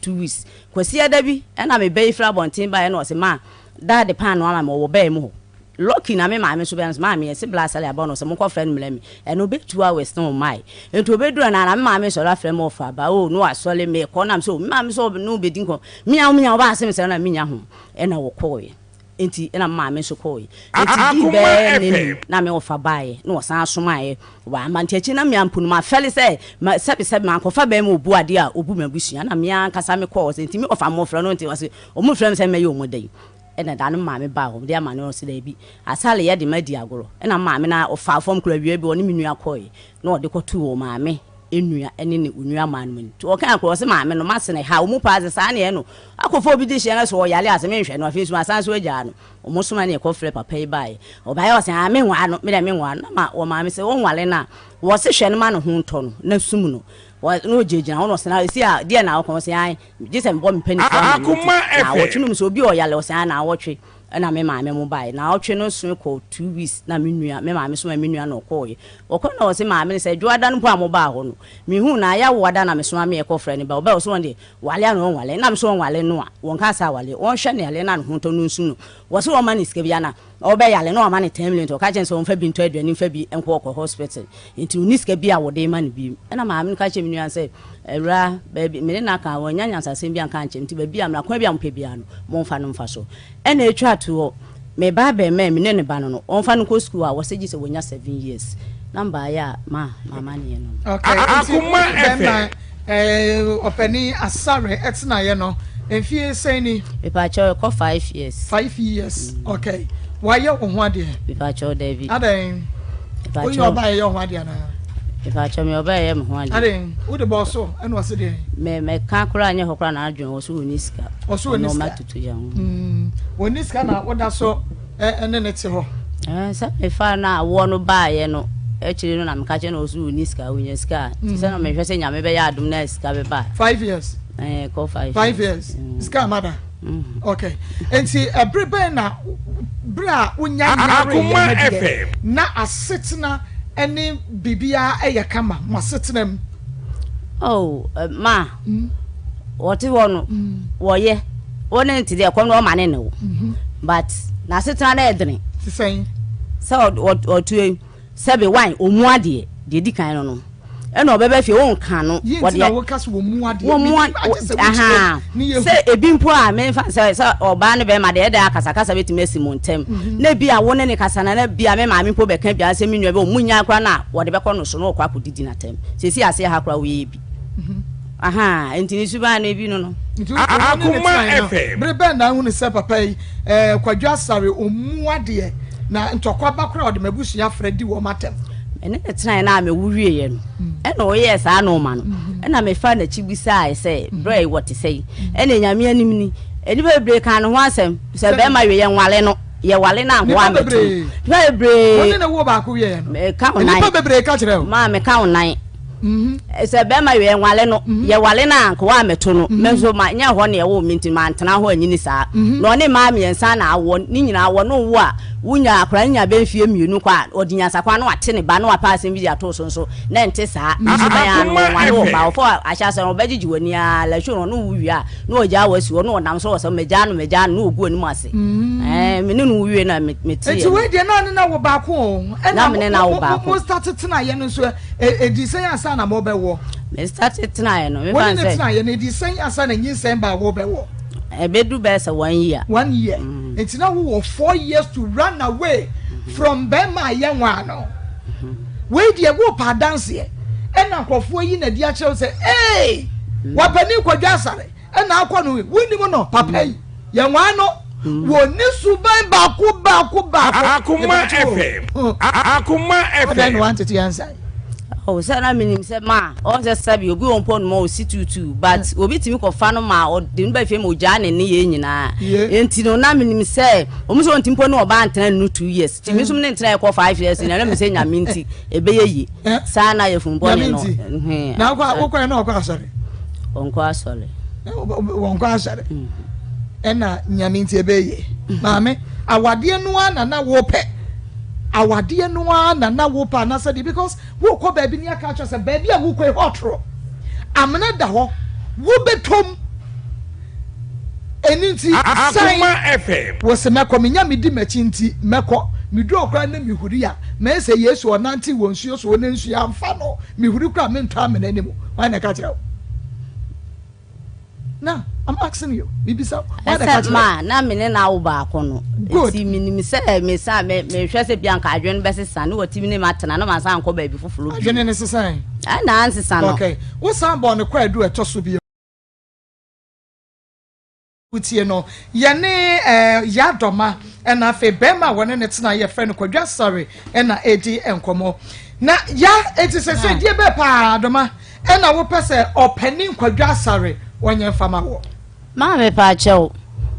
Two weeks Kwasiada bi ɛna me ba yi firi abɔnten baeɛ na ɔse ma daade paanoo ama me ɔwɔ bɛɛ mu hɔ Lucky na me maame nso bɛn no sɛ maame yɛse bla sale aba no sɛ monkɔ frɛ no mmrɛ me ɛno bɛ 2 hours na ɔmmae nti ɔbɛduru anaa na me maame sɔre afrɛ me ɔfa ba o na wasɔre mekɔ nam sɛ o me maame sɛ ɔne wo bɛdi nkɔmmɔ mea wo mea wo ba ase mesrɛ na menya ho ɛna wɔkɔɔeɛ. Enti ɛna me maame nso kɔɔe. Enti dii bɛyɛ nnanu na me wɔfa baeɛ na wɔsan somaeɛ wamma. Nti akyire na me ara mpo no mafɛle sɛ ma sɛbe sɛbe mankɔfa barima a ɔbu adeɛ a ɔbu m'abusua na me ara ankasa mekɔɔ hɔ sɛ nti me wɔfa mmɔfra no nti wɔse wɔn mfrɛ me sɛ mmɛyɛ wɔn dɛn. Ɛna da no me maame baa hɔ mede ama no ɔse daabi Asale yɛ de madi agorɔ. Ɛna me maame no ara ɔfaa fam koraa awia bi ɔne me nua kɔɔe na ɔde kɔtoo wɔn maame nua ne ne onua maa no mu nti ɔkaa koraa ɔse maame no masene ha ɔmu paa se saa neɛ no akɔfa obi de hyɛ no sɛ ɔyare ase menhwɛ no afei nso masan so agyaa no ɔmo soma ne ɛkɔ frɛ papa yi baeɛ ɔbaeɛ ɔse ah menwaa no medɛ menwaa no na ma wɔ maame sɛ wɔnwale no a wɔse hwɛ no ma ne ho ntɔ no na sum no na ɔgyinagyina hɔ na ɔse na ɛsi a deɛ na ɔkɔ ɔse an gye sɛ mebɔ me mpanifoɔ ama no nti na awɔtwe nom sɛ obi ɔyale ɔse an na awɔtwe Ɛna me maame mo baeɛ. Naawɔtwe no soe kɔɔ 2 weeks na me nua, me maame somaa me nua na ɔkɔɔeɛ. Ɔkɔe na ɔse maame no sɛ, Dwoada no mpo a mobaa hɔ no, mehuu no ayɛ awoada na mesoma me ɛkɔ frɛ no ba. Ɔbaeɛ ɔse wɔn deɛ, wale ana ɔnwale? Ɛna mese ɔnwale no a, wɔnkaa sɛ awale. Wɔnhwɛ no yareɛ na ne ho ntɔ no nsu no. Wɔse wɔmma no sika bi ana ɔbɛyale na wɔama no 10 million nti ɔka kyerɛ no sɛ ɔmfa bi ntɔ aduane mfa bi nkɔ ɔkɔ hospital. Nti ɔnni sika bi a wɔde rema no bio. Ɛna maame no ka kyerɛɛ me nua no sɛ, Awuraa, baabi, me ne no aka, wannya nyansasɛm bi anka ankyerɛ me, nti baabi a mmara kwan bi a mopɛ biara no, momfa no mfa so. Ɛna ɛtwa toɔ, me ba abarimaa yi, me ne ne ba no no, wɔmfa no nkɔ sukuu a, wɔse gye sɛ wanya 7 years. Na mbaeɛ a, ma, m'amanneɛ no no. Okay, nti wo ne bɛrima eh, ɔpanin Asare ɛtenaeɛ no, mfie sɛn ni? Mepakyɛw, ɛkɔ 5 years. 5 years, okay. Wayɛ wo ho adeɛ? Mepakyɛw, dabi. Adɛn? Woyɛ ɔbaa ɛyɛ wo ho adeɛ anaa? Mepakyɛw, meyɛ ɔbaa ɛyɛ me ho adeɛ. Adɛn? Wode bɔɔ so ɛna ɔse deɛn? Me mɛka koraa nyɛ hɔ koraa na adwene wɔ so wɔnni sika. Ɔso wɔnni sika. Nneɛma tutu yɛn ho. Wɔnni sika na woda so ɛne ne te hɔ. Sɛ mefa no a woɔ no baeɛ no akyire no na meka kyerɛ no ɔso wɔnni sika, wɔnya sika a. Nti sɛ na mehwɛ sɛ Nyame bɛyɛ adom na sika bɛba a. 5 years. Ɛɛ kɔ 5 5 years. Sika ama da. Okay. Nti ɛbere bɛn na bere a wonya nyare yɛ no deɛ na asetena ne biribiara ɛyɛ kama mo asetena mu? Oh, ma wɔte hɔ no wɔyɛ wɔn ne nte deɛ ɛkɔm no ɔma ne ne wo but n'asetena no ɛdene sisɛn sɛ ɔtue sɛbe wan ɔmu adeɛ deɛ di kan no no ɛna ɔbɛbɛ fie wɔnka no yi nti na wɔka sɛ wɔn mu adeɛ wɔn mu ahan sɛ ebi mpo a mefa sɛ sɛ ɔbaa ne bɛrima deɛ ɛda akasakasa bɛtumi asi mu ntɛm na ebi a wo ne ne kasa na na bi a me maame mpo bɛka bi asɛ me nua bi ɔmu nya koraa na wɔde bɛkɔ no so na ɔkɔ akɔdidi n'atɛm sɛsi aseɛ ha koraa wɔyɛ bi aha nti ne suban no ebi no no. Nti wo ne ne tenae no bere bɛn na ahunu sɛ papa yi ɛɛ Kwadwo Asare ɔmmu adeɛ na ntɔkwa ba koraa ɔde m'abusua frɛ di wɔn atɛm. Me ne no tenae no a mewo wieeɛ no ɛna ɔyɛɛ saa nnoɔma no ɛna mefaa n'akyi bisaae sɛ berɛ yi wɔte sɛn ɛna Nyame anim ni nnipa bebree kaa ne ho asɛm sɛ bɛrima wie yɛnwale no yɛwale no ankoa Nnipa ammɛto bebree. nnipa bebree Wo ne ne wo baako wieɛ no. Meka wo nan. Nnipa bebree ka kyerɛ wo. Maa meka wo nan. Sɛ bɛrima wie yɛnwale no yɛwale no a nkoa ammɛto no me nso ma nyɛ hɔ na ɛwoo me nti mantena hɔ anyini saa na ɔne mmaa mmiɛnsa na awoɔ ne nyinaa wɔ no wo a wonya akwadaa no nya bɛ mfie 2 kɔ a ɔde nyansakwan na wate ne ba na wapɛ asɛm bi de ato so nso na ɛnte saa nso bɛn ara no wɔnwale wɔ ba wɔfɔ ahyɛ asɛ no ɔbɛgyegye w'ani ara lɛhwɛ no ɔne wo wie a na ɔgyaa wɔ asi hɔ na ɔnam so wɔ sɛ mɛgyaa no mɛgyaa no na ɔgu anim ase ɛɛ me ne no wie na meteɛ Nti wei deɛ na ne na wo baako o. Na me ne na wo baako. Mo start tenaeɛ no nso ɛdi sɛn ansa na mobɛwɔ? Me start tenaeɛ no mefa Wo ne ne sɛ tenaeɛ no ɛdi sɛn ansa na nyinsɛn baa wobɛwɔ? Ɛbɛdu bɛyɛ sɛ 1 year. 1 year. Nti na wowɔ 4 years to run away from bɛrima a yɛnwaa no. Wei deɛ wopɛ adanseɛ ɛna nkurɔfoɔ yi na di akyerɛ wo sɛ ee wapani Kwadwo Asare ɛna akɔ no wonim no papa yi yɛnwaa no wɔ ne suban baako baako baako. Akoma FM. Akoma Adɛn na FM. wantete yɛn nsa? Oh, sɛ na menim sɛ ma ɔn sɛ sɛbi obi wɔ mpo no ma ɔsi tuutuu but obi tumi kɔfa no ma ɔde no ba fie ma ɔgyaa ne ne yɛ nyinaa nti no na menim sɛ ɔmu sɛ ɔnti mpo ne ɔbaa ntena no 2 years nti me nso ne ntena ɛkɔ 5 years na na me sɛ Nyame nti ɛbɛyɛ yie saa na yɛ funu bɔne Nyame no nti. nhwee Na wokɔ na ɔkɔ asɔre? Ɔnkɔ asɔre. Wɔnkɔ asɔre ɛna Nyame nti ɛbɛyɛ. Maame, awadeɛ no ara na na wopɛ, awadeɛ no ara na na wopɛ anaasɛ deɛ? Because wokɔ baabi ne aka akyerɛ sɛ baabi a wokɔ yi hɔ toro amena da hɔ wobɛtɔm ɛni nti sɛn Akoma FM. Wɔ sɛ mɛkɔ menya medi m'akyi nti mɛkɔ meduru ɔkora ne mehuri a mɛyɛ sɛ Yesu ɔnante wɔ nsuo so ne nsuo amfa no mehuri kora mentɔ amena anim. Wan na ɛka kyerɛ wo na I'm asking you. Bibisa. Why the Ɛsɛ ma na me ne na awo baako no. Good. Nti menim sɛ mesa me mehwɛ sɛ bia nka adwene bɛsesa ne wɔtumi ne matena na masan nkɔ baabi foforɔ bio. Adwene ne sesan. Ɛna ansesa no. Okay. Wosan bɔ ne kɔ adu ɛtɔ so bio. Wotie no, yɛne eh, Yadɔma ɛna afei bɛrima a wɔne ne tena yɛfrɛ no Kwadwo Asare ɛna ɛredi nkɔmmɔ. Na ya eti sɛ sɛ deɛ bɛɛ paa Adɔma ɛna wopɛ sɛ ɔpanin Kwadwo Asare wɔnyɛ mfama wɔ. Maame paakyɛw,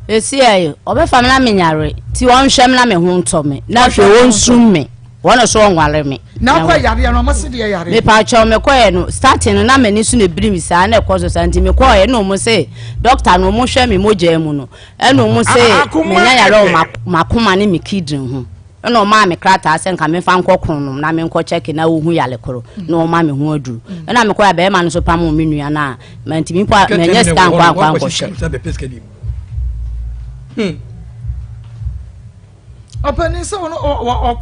esi ɛyi, ɔbɛfa me na menyare, ti ɔnhwɛ me na me ho ntɔ me, na afei ɔnsum me. Wɔn so ɔnware me. Na wokɔ yareɛ no ɔmo se deɛ yareɛ. Mepaakyɛw mekɔɛ no starting no na m'ani so na ebiri mi saa na ɛkɔ so saa nti mekɔɛ na ɔmo se doctor no ɔmo hwɛ me mogya mu no ɛna ɔmo se menya yareɛ wɔ m'akoma ne me kidney ho ɛna ɔmaa me krataa sɛ nka memfa nkɔ kron nom na menkɔ kyɛke na wohu yare koro na ɔma me ho aduru ɛna mekɔɛ a bɛrima no so pamo me nua no a mantumi mpo a manya sika nkɔ ankɔ ankɔhwɛ. Ɔpanin sɛ wɔn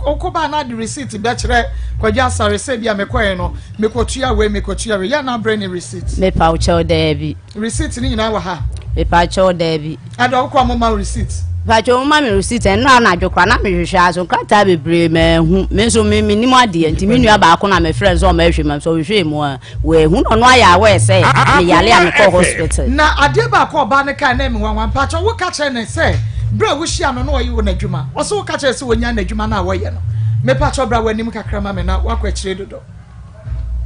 ɔkɔ baa na de receipt bɛkyerɛ Kwadwo Asare sɛ bi a mekɔɛ no mekɔtua wei mekɔtua wei yɛ na abrɛ ne receipt. Mepa wo kyɛw daabi. Receipt ne nyinaa wɔ ha. Mepa kyɛw daabi. Ada wokɔ ɔmo ma receipt. Mepa kyɛw ɔmo ma me receipt ɛnna anadwo koraa na mehwehwɛ aso nkrataa bebree manhu me nso me menim adeɛ nti me nua baako na mefrɛ nso ɔmo ɛhwɛ mu nso ɔhwehwɛ mu a Wɔahu no ɔno ayɛ aware sɛ meyare a mekɔɔ hospital. Na adeɛ baako a ɔbaa no kae na ɛyɛ me nwanwa, mpakyɛw woka kyerɛ no sɛ berɛ a wohyia no na ɔyɛ wɔ n'adwuma, ɔse woka kyerɛ sɛ ɔnya n'adwuma no a wɔyɛ no, mepakyɛw bra w'anim kakra ma me na woakɔ akyire dodo.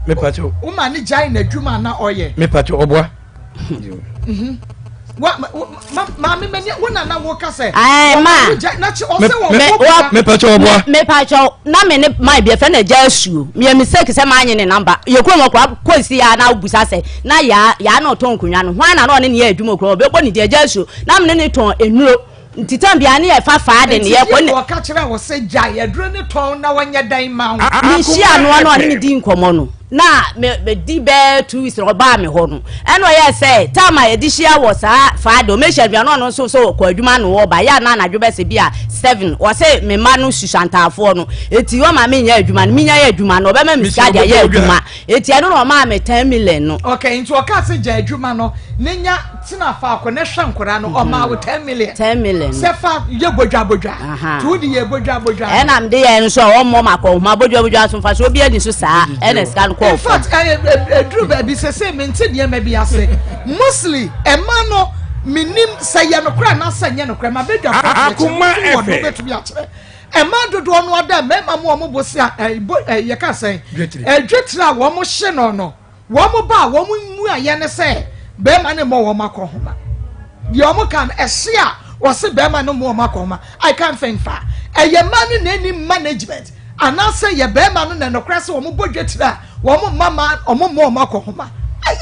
Mepakyɛw. Woma ne gyae n'adwuma a na ɔyɛ. Mepakyɛw ɔboa. Mhm. Wa ma maame mani wo na na wo ka sɛ. Ɛɛ ma. Na kye ɔsɛ wɔ wɔ wa. Mepakyɛw ɔboa. Mepakyɛw na me ne maa bi ɛfɛ na gya asuo. Meyɛ mistake sɛ maa nye ne namba. Yɛ kurom ɔkora kɔ si ya na busa sɛ na yaa yaa na ɔtɔn nkonnwa no. Hwan na na ɔne ne yɛ adwuma okura ɔbɛbɔ ne din agya asuo. Na me ne ne tɔn nnuro. Nti tam biara ne yɛfa faa de ne yɛkɔ ne. Nti wɔka kyerɛ wo sɛ gyae aduro ne tɔn na wɔnyɛ dɛn ma wo. Mehyia no ano a ne me di nkɔmmɔ no na me me di bɛɛ 2 weeks na ɔbaa me hɔ no ɛna ɔyɛ sɛ tam a yɛde hyia wɔ saa faa de ɔmɛhyia adwuma no ɔno nso sɛ ɔkɔ adwuma no ɔba yɛ a na anadwo bɛsɛ bi a 7 ɔsɛ me mma no susuantaafoɔ no eti ɔma menyɛ adwuma no menya yɛ adwuma no ɔbɛma me sika de ayɛ adwuma eti ɛno na ɔmaa me 10 million no. Okay nti ɔkaa sɛ gya adwuma no ne nya tena faako ne hwɛ nkwadaa no ɔmaa wo 10 million. 10 million. Sɛ fa yɛ bodwa bodwa. Nti wode yɛ bodwa bodwa. Ɛna mede yɛ nso a ɔmmɔ ma kɔ nhoma bodwa bodwa so mfa so obi ani so saa ɛna sika no kɔɔ fam. In fact ɛduru baabi sɛ sɛ mente nneɛma bi ase mostly ɛma no menim sɛ yɛ nokorɛ anaasɛ nyɛ nokorɛ ma badwa fo akyerɛkyerɛ wɔ no wobɛtumi akyerɛ ɛma dodoɔ no ada mmarima mu wɔn bo se a yɛka sɛn dwetire a wɔn hye no no Wɔn ba a wɔn mmuaeɛ ne sɛ bɛrima no mmɔ wɔn akɔnhoma. Deɛ wɔn ka no ɛhye a wɔse bɛrima no mmɔ wɔn akɔnhoma. I can't think far. Ɛyɛ mmaa no na ɛnim management anaasɛ yɛ bɛrima no na nokorɛ sɛ wɔn bɔ dwetire a wɔn mma ma wɔn mmɔ wɔn akɔnhoma.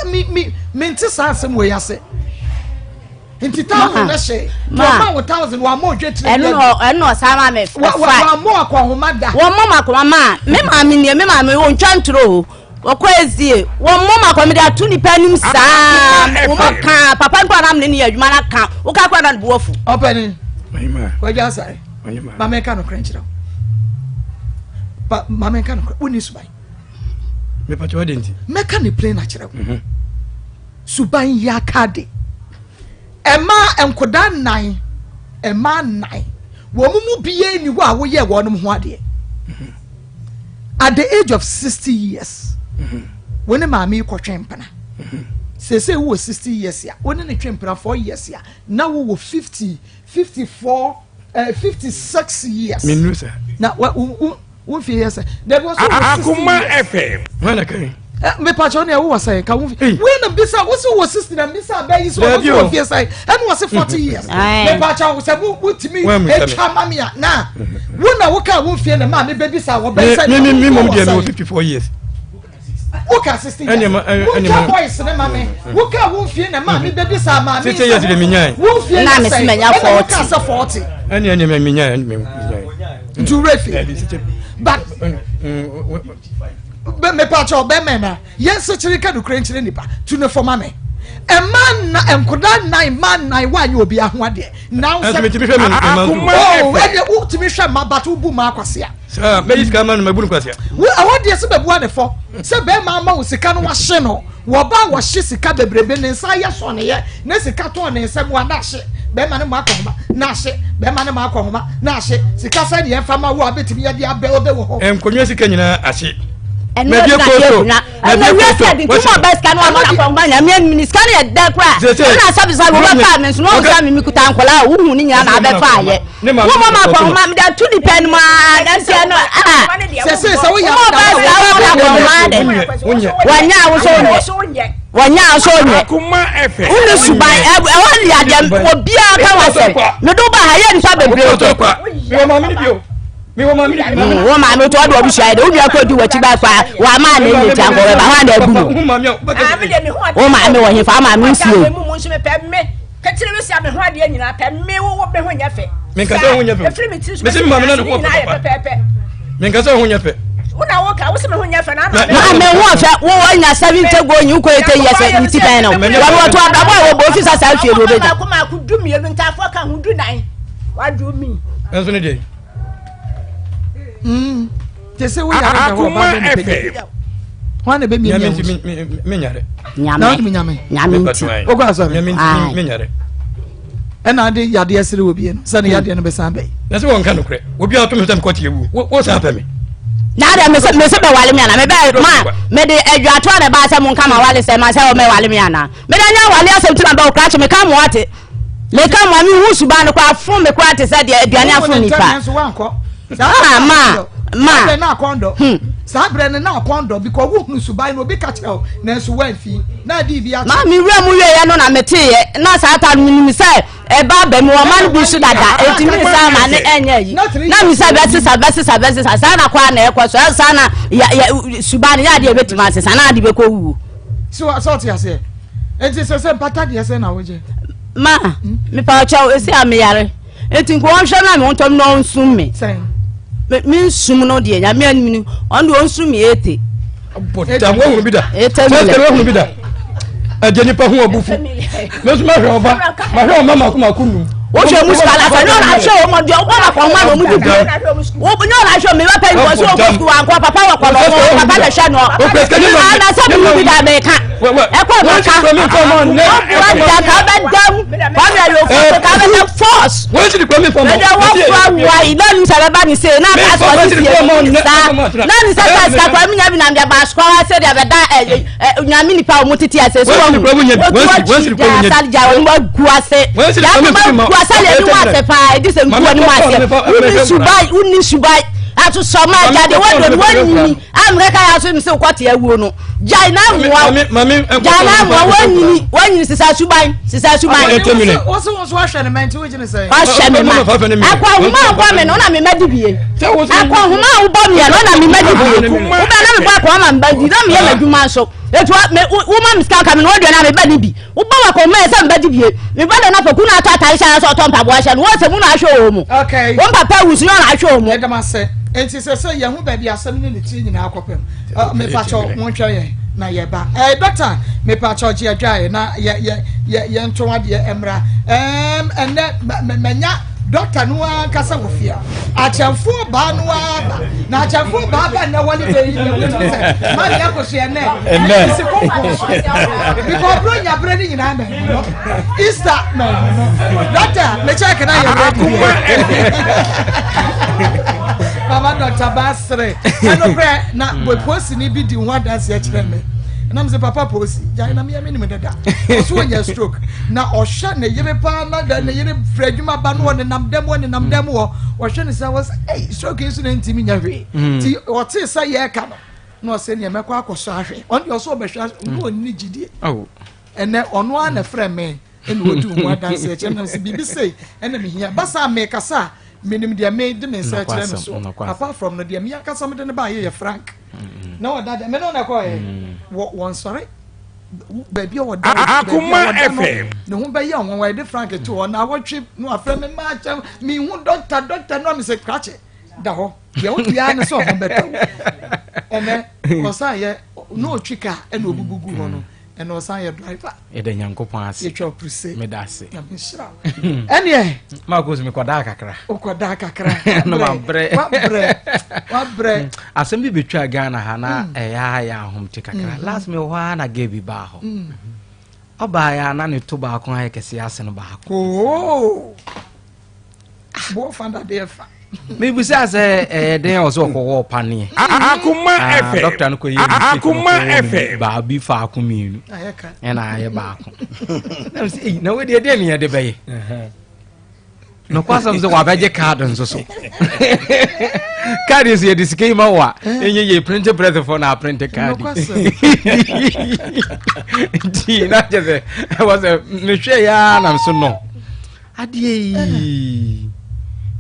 Me me mente saa asɛm wei ase. Nti thousand ne hye. Ma wɔma wo thousand wɔn amɔ dwetire ɛno na ɛno na ɔsan ma me fa. Wɔn amɔ akɔnhoma da. Wɔn mɔ ma akɔnhoma ma me maame nie me maame wɔntwa ntoro o. Wɔkɔ ezie wɔn mɔ ma akɔnhoma de ato nipa anim saa wɔn ka papa nkura nam ne ne yɛ adwuma na ka woka kura na ne bu afu. Ɔpɛni wagya asare maame nka nokorɛ nkyerɛ wo maame nka nokorɛ wonni suban. Mepatwa wadi nti. Mɛka ne plain akyerɛ wo. Mhm. Suban yi aka de. Ɛmaa nkodaa nnan, ɛmaa nnan, wɔn mu biara nni hɔ a woyɛɛ wɔn ho adeɛ. At the age of 60 years, wo ne maame yi kɔtwe mpena. Seesei wowɔ 60 years a, wo ne ne twe mpena 4 years a, na wowɔ 50, 54, eh, 56 years. Mennu saa. Na wo, wo, Wo mfie yɛ sɛ. Dabi wɔ so wɔ 60 Akoma years. FM. Hwan na kan? Eh, me pacho ne wo wɔ sɛn ka wo mfie. Wei na bisa wo so wɔ 60 na bisa bɛ yi so wɔ so wɔ mfie sɛn. Ɛna wɔ se 40 years. Me pacho sɛ wo wotumi etwa ma me a na wo na wo ka wo mfie na ma me bɛ bisa wɔ bɛ sɛn. Me me me mom deɛ me wɔ 54 years. Woka 60 years. Woka voice ne ma me. Woka wo mfie na ma me bɛ bisa ma me. 60 years de me nyae. Wo mfie na me se manya 40. Woka sɛ 40. Ɛne ɛne me nyae me nyae. Nti wura fi. But mepa kyɛw bɛmɛ na yɛn nsekyere ka nokura nkyerɛ nipa tu ne fam ame ɛma na nkoda nnan ma nnan wanyɛ obi aho adeɛ na sɛ metumi hwɛ me mma nso oh ɛdeɛ wotumi hwɛ mma but wobu ma akwasea saa mɛyi sika ma no mabu no kwasea wo ɛhɔ deɛ sɛ bɛbu ade fɔ sɛ bɛrima ama wo sika no wahye no. Wɔba a wɔhye sika bebrebe, ne nsa ayɛ sɔneyɛ, ne sika tɔɔ ne nsa mu a na ahye, bɛrima no ma akɔhoma, na ahye, bɛrima no ma akɔhoma, na ahye, sika sɛ deɛ ɛmfa ma wo a bɛtumi yɛde abɛlde wɔ hɔ. Nkonnwa sika nyinaa ahye. Ɛno na yɛ na ɛna wiase adi nti mo ɔba sika no ɔmo na kɔnba nyame anim ni sika no yɛ dɛ kora ɛna asabisa wo bɛ fa mi nso na ɔmo sɛ mi mi kuta nkɔla a wohu ne nyinaa na abɛ fa ayɛ wo mo ma kɔnma mi da tu nipa anim aa na nti ɛno aa sɛsɛ sɛ woyɛ mo ɔba sika wo na kɔnma dɛ wɔnyɛ a wosɔ onyɛ wɔnyɛ a wosɔ onyɛ wone suban ɛwɔ ne adeɛ obiara ka wa sɛ mede wo ba ha yɛ nipa bebree o wo maame to ɔde ɔbusua yɛ de wo nua kɔ di w'akyi ba fa wa maa ne yɛ tia nkɔ bɛba hɔ ana abu no wo maame wɔ hefa maame nsie kɛkyerɛ mi sɛ me ho adeɛ nyinaa pɛ me wo me ho nyɛ fɛ menkasa ho nyɛ fɛ ɛfiri me tiri so mesi maame na ne ho pɛ menkasa ho nyɛ fɛ wo na wo ka wo sɛ me ho nyɛ fɛ na ama na me ho fɛ wo wo nya 70 go nyi ko ete yɛ sɛ ne ti pɛn no wɔn wɔto abrabɔ a wɔbɔ ofi sa saa fie no obɛnya maako maako du mmienu ntaafoɔ ka ho du nan wadu mi ɛnso ne deɛ te sɛ woyare da hɔ ɔba bɛ ne pɛgya hwan na bɛmia mia wo menyare na wonim nyame nyame nti wokɔ asɔre nyame nti menyare ɛna ade yadeɛ sere wɔ bie no sɛne yadeɛ no bɛsan bɛyi na sɛ wɔnka nokorɛ obi ato me sɛ mekɔte awu wo san pɛ me na adɛ mese mese bɛwale me ana mebɛ ma mede adwato a na ɛbaa sɛ monka ma wale sɛ ma sɛ wɔmɛwale me ana mede nyɛ wale asɛm ti na bɛ wo krakye meka mo ate meka mo a mehu suban no koraa fo me koraa te sɛ deɛ aduane afo nipa ah ma ma na akɔndɔ hmm. saa berɛ no na akɔndɔ because wohunu suban no obi ka kyerɛ wo nanso woamfi na ade bi akyɛ ma mewura mu wieɛ no na meteeɛ na saa ta no menim sɛ ɛba ba mu ɔma no bi so dada ɛnti me saa ma ne ɛnyɛ yi na me sɛ bɛsesa bɛsesa bɛsesa saa na koraa na ɛkɔ so saa na suban no yɛ adeɛ ɛbɛtumi asesa na ade bɛkɔ wuo sɛ ɔte aseɛ Enti sɛ sɛ mpata deɛ sɛ na wogye. Ma mepa ɔkyɛw esi a meyare eti nka ɔnhwɛ na me ntɔm na ɔnsum me. Sɛn. Me me nsum no deɛ nyame anim ni ɔno deɛ ɔnsum me ete. Bɔ da woahunu bi da. Ete mi lɛ. Woahunu bi da. Ɛgye nipa ho abufu. Me nso mahwɛ ɔba mahwɛ ɔma mako mako num. Wohwɛ mu sika na sɛ nyɛ ɔna ahwɛ wɔn deɛ ɔbɔ na kɔn ma na ɔmo di bi. Nyɛ ɔna ahwɛ mi ba pɛ nkɔ so ɔkɔ sukuu ankɔ papa wɔ kɔ lɔmɔ papa na hwɛ no. Ana sɛ mi bi da mɛ ka. Ɛkɔ mɛ ka. Ɔbɛ da ka ɔbɛ dam. Kwame ayɛ ofu so ka ɔbɛ dam force. Ɛdɛ wɔ fura wa yi na nim sɛ bɛba ne se na aka sɔ ne fie saa na nim sɛ sɛ sika kɔ mi nya bi na mi ba sukuu ase deɛ bɛ da ɛ nyame nipa wɔn tete ase so wɔn wotu akyi gya asali gya wɔn agu ase yàtò ma gu asali ɛni mu ase paa edi sɛ ngu wɔn mu ase wuni suban wuni suban atosɔmɔ agya de wɔn do wɔn nyini amukaka yà so mi sɛ kɔte awuo no gya na amoa gya na amoa wɔn nyini wɔn nyini sisa suban sisa suban. Wosi wɔn so ahwɛ ne mɛ nti wogyina sɛ. Ɔhyɛ mi ma akɔ ahoma a wobɔ mi no na mi ma di bie akɔ ahoma a wobɔ mi no na mi ma di bie wobɛ na mi bɔ akɔ ama mi ba di na mi yɛ m'adwuma nso etu me wo ma mi sika nka mi na wɔdeɛ na mi ba ni bi wobɔ wɔ akɔ ahoma yɛ sɛ mi ba di bie mi ba de na pɔku na atɔ atare hyɛ sɛ ɔtɔ mpaboa hyɛ no wɔn sɛ mu na ahwɛ wɔn mu wɔn papa wusu na ahwɛ wɔn mu. Yɛda mo ase nti sɛ sɛ yɛn ho baabi asɛm ne ne tiri nyinaa kɔpem mepakyɛw monhwɛ yɛn na yɛba ɛɛ dɔkta mepakyɛw gye adwae na yɛ yɛ yɛ yɛn nto adeɛ mmra ɛɛm ɛnɛ mɛnya dɔkta no ankasa wɔ fie akyɛnfoɔ baa no ara ba na akyɛnfoɔ baa ba nnɛ wɔle bɛ yi na wɔn sɛ maa mi akɔso yɛ nɛ ɛnɛ si kɔnkɔn so because bro nya brɛ ne nyinaa mɛ no Easter mɛ no dɔkta mekyɛ kena yɛ ready mama dɔkta baa sere ɛnokorɛ na polisini bi di ho adanseɛ kyerɛ me ɛnam sɛ papa polisi gyae na meyɛ menim dada ɔso ɔnya stroke na ɔhwɛ ne yere paa na da ne yere firi adwuma ba no ɔnenam dɛm ɔnenam dɛm wɔ ɔhwɛ ne sɛ wɔ sɛ ei stroke yi so na ntimi nya hwee mm. nti ɔtee sɛ yɛreka no na ɔsɛ neɛ mɛkɔ akɔsɔ ahwɛ ɔno deɛ ɔsɛ ɔbɛhwɛ na ɔnni gyidie ɛnɛ ɔno ara na ɛfrɛ me ɛna ɔdi ho adanseɛ kyerɛ me sɛ biribi sei ɛna mehia basa mekasa a menim deɛ mede me nsa kyerɛ no so apart from no deɛ me ankasa mede no baayɛ yɛ frank na ɔda deɛ me ne ɔna kɔɛ wɔ wɔn sɔre baabi a ɔda baabi a ɔda no ne ho bɛyɛ ɔnwanwa yɛde frank to hɔ na awɔtwe no afrɛ me maa kyɛm mehu dɔkta dɔkta no a mesɛ krakye da hɔ deɛ wode ara ne sɛ ɔho bɛtɔ ɛnɛ ɔsan yɛ na ɔtwi ka ɛna ɔbubu gu hɔ no. Ɛna ɔsan yɛ driver. Yɛda Nyankopɔn ase. Yɛtwa ɔpirese. Meda ase. Nyame nhyira wo. Ɛneɛ. Marcus mekɔdaa kakra. Wokɔdaa kakra. Na mabrɛ. Wabrɛ. Wabrɛ. Asɛm bi bɛtwaa Ghana ha na mm. ɛyɛ ayɛ ahomte kakra. Mm. Last me hɔ ara na girl bi baa hɔ. Mm. Ɔbaeɛ a na ne to baako ayɛ kɛseɛ asene baako. Oh. Boɔ fa dadeɛ fa. Mebisa sɛ ɛyɛ den a ɔsɛ ɔkɔwɔ ɔpaneɛ. Akoma ah, FM. Dɔkta no kɔyɛ mistake no Akoma kɔwɔ FM. baabi faako mmienu ɛna ayɛ baako. Na mesɛ ei na wei deɛ deɛ ne yɛde bɛyɛ. Nokwasɛm sɛ wabɛgye kaade nso so. Kaade nso yɛde sika yi ma wo a ɛnyɛ yɛ printe prɛsefoɔ na aprinte kaade. Nti na kyɛ sɛ ɛwɔ sɛ mehwɛ yɛ ara nam so no. Adeɛ yi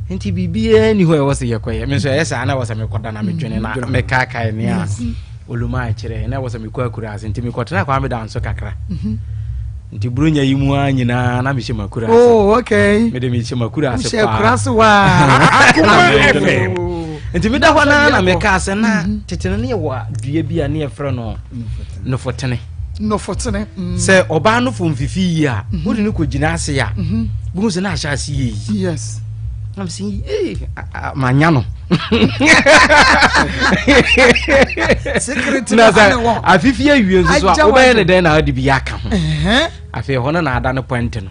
nti biribiara nni hɔ a ɛwɔ sɛ yɛkɔyɛ me nso ɛyɛ saa na ɛwɔ sɛ mekɔda na medwene na mm. mekaakae nea oluma kyerɛ na ɛwɔ sɛ mekɔ akura ase nti mekɔtena kwa meda nso kakra mhm. nti buronya yi mu a nyinaa na mehyɛ makura ase oh, okay. mede mehyɛ makura ase paa nti meda hɔ naa na mekaa sɛ na mhm. tete no ne yɛwɔ dua bi a ne yɛfrɛ no nofotene Nnɔfɔtene. Mm. Sɛ ɔbaa no fo mfifi yie a, mm -hmm. wode no kɔgyina ase a, mm -hmm. bohu sɛ na ahyɛ ase yɛ yi. Yes. Na mesɛ yee manya no. Secret na sɛ afifi awie nso so a wobɛyɛ ne dɛn na wode bi aka ho. Afei ɛhɔ no na ada no pɔnte no.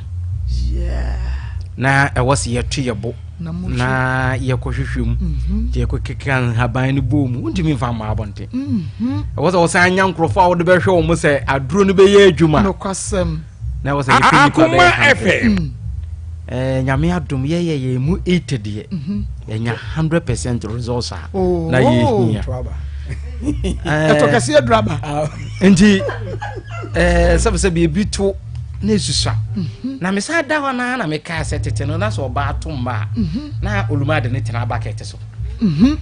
Na ɛwɔ sɛ yɛto yɛ bo. na yɛkɔhwehwɛ mu mhm. nti yɛkɔkeka nhaban no bɔɔ mu wontumi mfa mma abɔnten mhm. ɛwɔ sɛ wɔsan nya nkurɔfoɔ a wode bɛhwɛ wɔ mo sɛ aduro no bɛyɛ adwuma nokwasɛm na ɛwɔ sɛ yɛpɛ nnipa bɛyɛ hundred mm. eh, nyame adom yɛyɛ yɛ mu 80 deɛ mhm. yɛnya 100 percent results a oh. na yɛhia ɛtɔ kɛseɛ duraba nti eh, sɛbsɛ biribi to na esusua mhm. na mesan da hɔ naa na mekaa sɛ tete no na sɛ ɔbaa to mma a mhm. na oluma de ne tena bucket so mhm.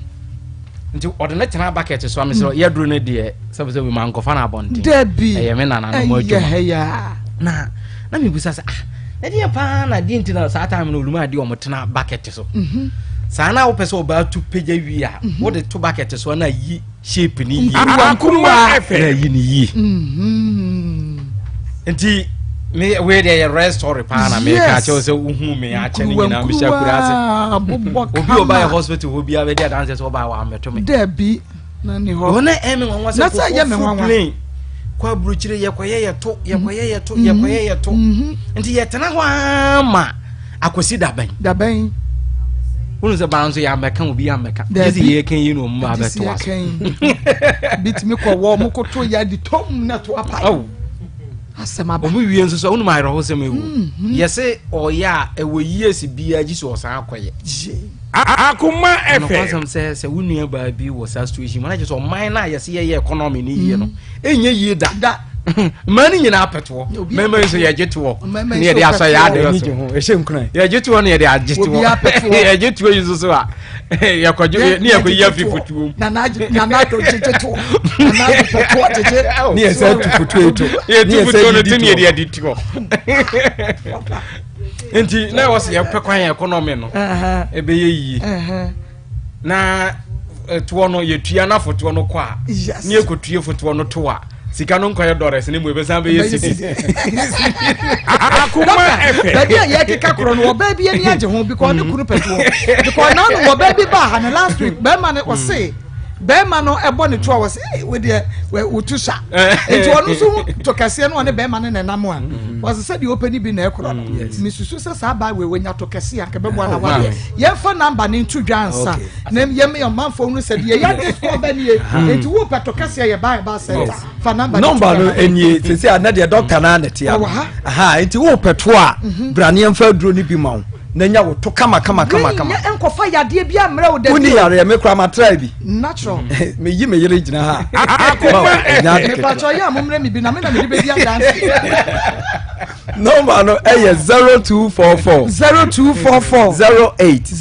nti ɔde ne tena bucket so a mesɛ yɛduro no deɛ sɛbsɛ bi ma nkɔfa no abɔnten ɛyɛ me nana no mu adwuma na na mebusa sɛ ah na deɛ paa na deɛ nti na saa time no oluma de ɔmo tena bucket so saa na wopɛ sɛ ɔbaa tu pagya wie a wode to bucket so na yi shape ni yie nkuruwa nkuruwa na yi ni yie mm-hmm. nti me wei deɛ yɛ rare story paa na meka kyɛw sɛ wohu me akyɛ no nyinaa mehyɛ akura ase obi ɔba yɛ hospital hɔ biara bɛdi adanseɛ sɛ ɔba wɔ amɛto me dabi na ni hɔ wɔn ɛmi nwanwa sɛ kɔkɔ full plane kɔ aburukyire yɛkɔyɛ yɛto yɛkɔyɛ yɛto yɛkɔyɛ yɛto nti yɛtena hɔ ara ma Akwasi dabɛn. Dabɛn. Wonu sɛ baa nso yɛ amɛka obi amɛka. Dabi. Yɛ yɛ kan yi na ɔmo ba abɛto aso. Bitumi kɔ wɔ ɔmo koto yɛ de tom na to apa. Awo. Asɛm aba. Ɔmo wie nso so ɔmo ayerɛho sɛm ewu. Mhm. Yɛse ɔyɛ a ɛwɔ years biara gye sɛ ɔsan akɔyɛ. Akoma FM. Nokwasɛm sɛ sɛ wo nua baa bi wɔ saa situation mu na kyerɛ sɛ ɔman no a yɛse yɛyɛ economy no yie no ɛnyɛ yie da. Da. Mmaa no nyinaa pɛ toɔ. Mmarima yi nso yɛgye toɔ. Ne yɛde asɔ yɛ adeɛ so. Yɛgye toɔ ne yɛde agye toɔ. Yɛgye toɔ yi nso so a yɛkɔgye ne yɛkɔyi afi fotuo mu. Nana adɔ gyegye toɔ. Nana adɔ pɛ toɔ gyegye. Ne yɛsɛ tu fotuo yi to. Yɛtu fotuo no to ne yɛde adi toɔ. Nti na ɛwɔ sɛ yɛpɛ kwan yɛ economy no ɛbɛyɛ yie. Na toɔ no yɛtua na fotoɔ no kɔ a ne yɛkɔtue fotoɔ no to a sika no nkɔyɛ dɔrɛs ne mu ɛbɛsan bɛyɛ sidi. Akoma FM. Baabi a yɛkeka korɔ no ɔbaa bi ani agye ho because ne kunu pɛ toɔ because naa no ɔbaa bi baa ha no last week bɛrima no ɔse bɛrima no ɛbɔ ne to a wɔse ee wo deɛ wotu sa nti ɔno nso ho to kɛseɛ no ɔne bɛrima no na ɛnam a wɔse sɛ deɛ ɔpɛ ne bi na ɛkorɔ no mesusu sɛ saa baa wei wɔnya to kɛseɛ anka bɛboa na wadeɛ yɛmfa namba no nto dwa ansa na yɛma ɔmanfoɔ hunu sɛ deɛ yɛade sukuu ɔbɛ nie nti wo pɛ to kɛseɛ yɛ ba ɛba sɛnta fa namba no nɔmba no nie sese a na deɛ dɔkta no na te ano aha nti wo pɛ to a mhm. bra ne yɛmfa aduro no bi ma wo na nya wo to kama kama kama kama wei nkɔfa yadeɛ bi ammerɛ wo dabi woni yareɛ me kora matra bi natural meyi me yere gyina ha akoma mepatɔ yɛ a mommrɛ me bi na me na mede bɛdi adanse. Nɔmba no ɛyɛ 0244. 0244. 08.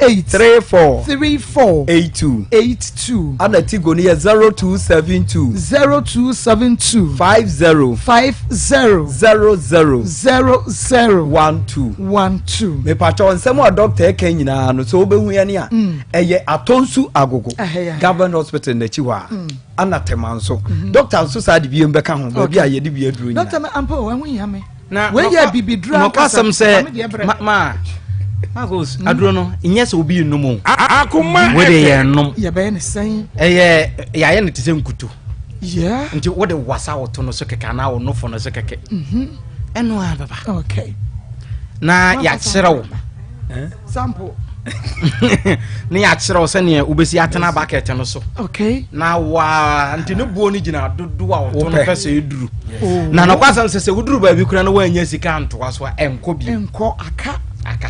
08. 34. 34. 82. 82. Ana Tigo no yɛ 0272. 0272. 50. 50. 00. 00. 12. 12. Mepatwɔ nsɛm a dɔkta ɛka nyinaa no sɛ wobɛhu yɛn a mm. ɛyɛ Atonsu Agogo Government Hospital n'akyi hɔ a. Mm. Ana Tema nso. Mm-hmm. Dɔkta nso saa de biem bɛka ho baabi a yɛde bi aduro nyinaa. Dɔkta ampa o ɛho hia me. Na wei yɛ bibiduro ankasa. Nɔkwasɛm sɛ ma ma Marcos mm. aduro no nyɛ sɛ obi nnum o. Akoma Wei de yɛ nnum. Yɛbɛyɛ ne sɛn. Ɛyɛ yɛayɛ no te sɛ nkuto. Yeah. Nti wode wasa woto no so kɛkɛ anaa wo nofo no so kɛkɛ. Mhm. Ɛno ara bɛba. Okay. Na yɛakyerɛ wo. Sample. ne yɛakyerɛ wo sɛneɛ wobɛsi atena bucket no so. Okay. Na waa nti ne boɔ no gyina dodoɔ a wɔto no pɛ sɛ ɛduru. Oh. Na nokwasɛm sɛ sɛ woduru baabi kora na woannya sika antoa so a ɛnkɔ bio. Ɛnkɔ aka. Aka.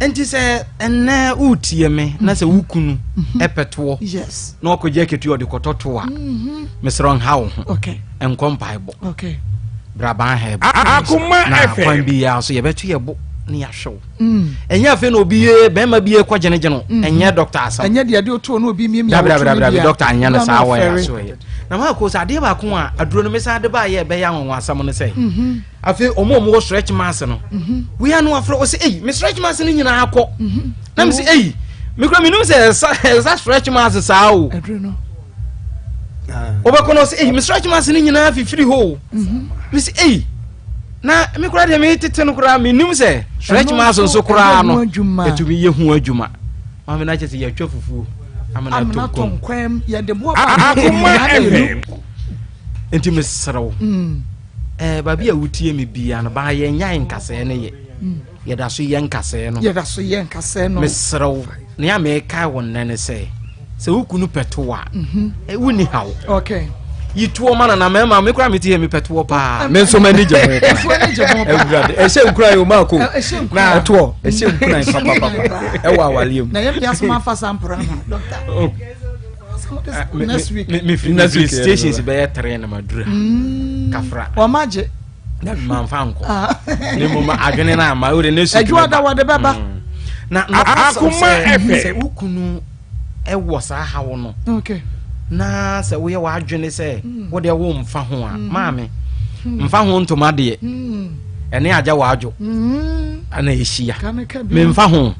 Nti sɛ ɛnnɛ woretie me na sɛ wo kunu mhm. ɛpɛtoɔ yes. na ɔkɔgye akatua ɔde kɔtɔ to a mhm. mesrɛ nha wo ho okay. ɛnkɔ mpaebɔ okay. braban ha Akoma na FM. kwan biara so yɛbɛto yɛ bo ne yɛahwɛ wo mm. ɛnyɛ afei na obi yɛ bɛrima bi yɛ kɔ gyenegyene mm. ɛnyɛ dɔkta asɛm ɛnyɛ deɛ de otuo na obi miamia wɔtu ne bia dɔkta anyɛ no saa wɔ yɛ aso yɛ na maa ko sɛ adeɛ baako a aduro no mesan de ba yɛ ɛbɛyɛ anwanwa asɛm no sɛ mhm. afei ɔmo a ɔmo wɔ stretch marks no mhm. wei ano afrɛ ɔsɛ eyi me stretch marks no nyinaa akɔ mhm. na me sɛ eyi me kura me num sɛ ɛsa ɛsa stretch marks saa o wobɛkɔ no ɔsɛ eyi me stretch marks no nyinaa fifiri hɔ o mhm. me sɛ eyi na me kura deɛ me tete no koraa me nim sɛ stretch marks nso koraa no etumi yɛ ho adwuma maame na kyɛ sɛ yɛatwa fufuo amena to nkwan yɛde boɔ akoma fm nti mesrɛ wo mm. Eh, baabi a wotie me bia no baa yɛnyae nkasɛɛ no yɛ mm. yɛda so yɛ nkasɛɛ no yɛda so yɛ nkasɛɛ no mesrɛ wo nea mekae wo nnɛ ne sɛ sɛ wo kunu pɛto a mhm. eh, wonni haw okay yi toɔ ma nana mmarima me koraa mete yɛ mepɛ toɔ paa me nso m'ani gye ho awurade ɛhyɛ nkuran o maako ɛtoɔ ɛhyɛ nkuran papapapa ɛwɔ awaleɛ mu na yɛn bi asoma afa sampora no doctor oh. Ah, next week me free next week stations bɛyɛ tere na madura mm. kafra wɔn agye na manfa nkɔ ah. ne mu adwene na ama o de next week adwuma da wɔde bɛba mm. na na akoma ɛfɛ sɛ wukunu ɛwɔ saa hawo no okay na sɛ woyɛ w'adwene sɛ mm. wo deɛ wo mfa ho a maame mfa ho ntoma deɛ ɛne agya w'adwo ana ɛhyia memfa ho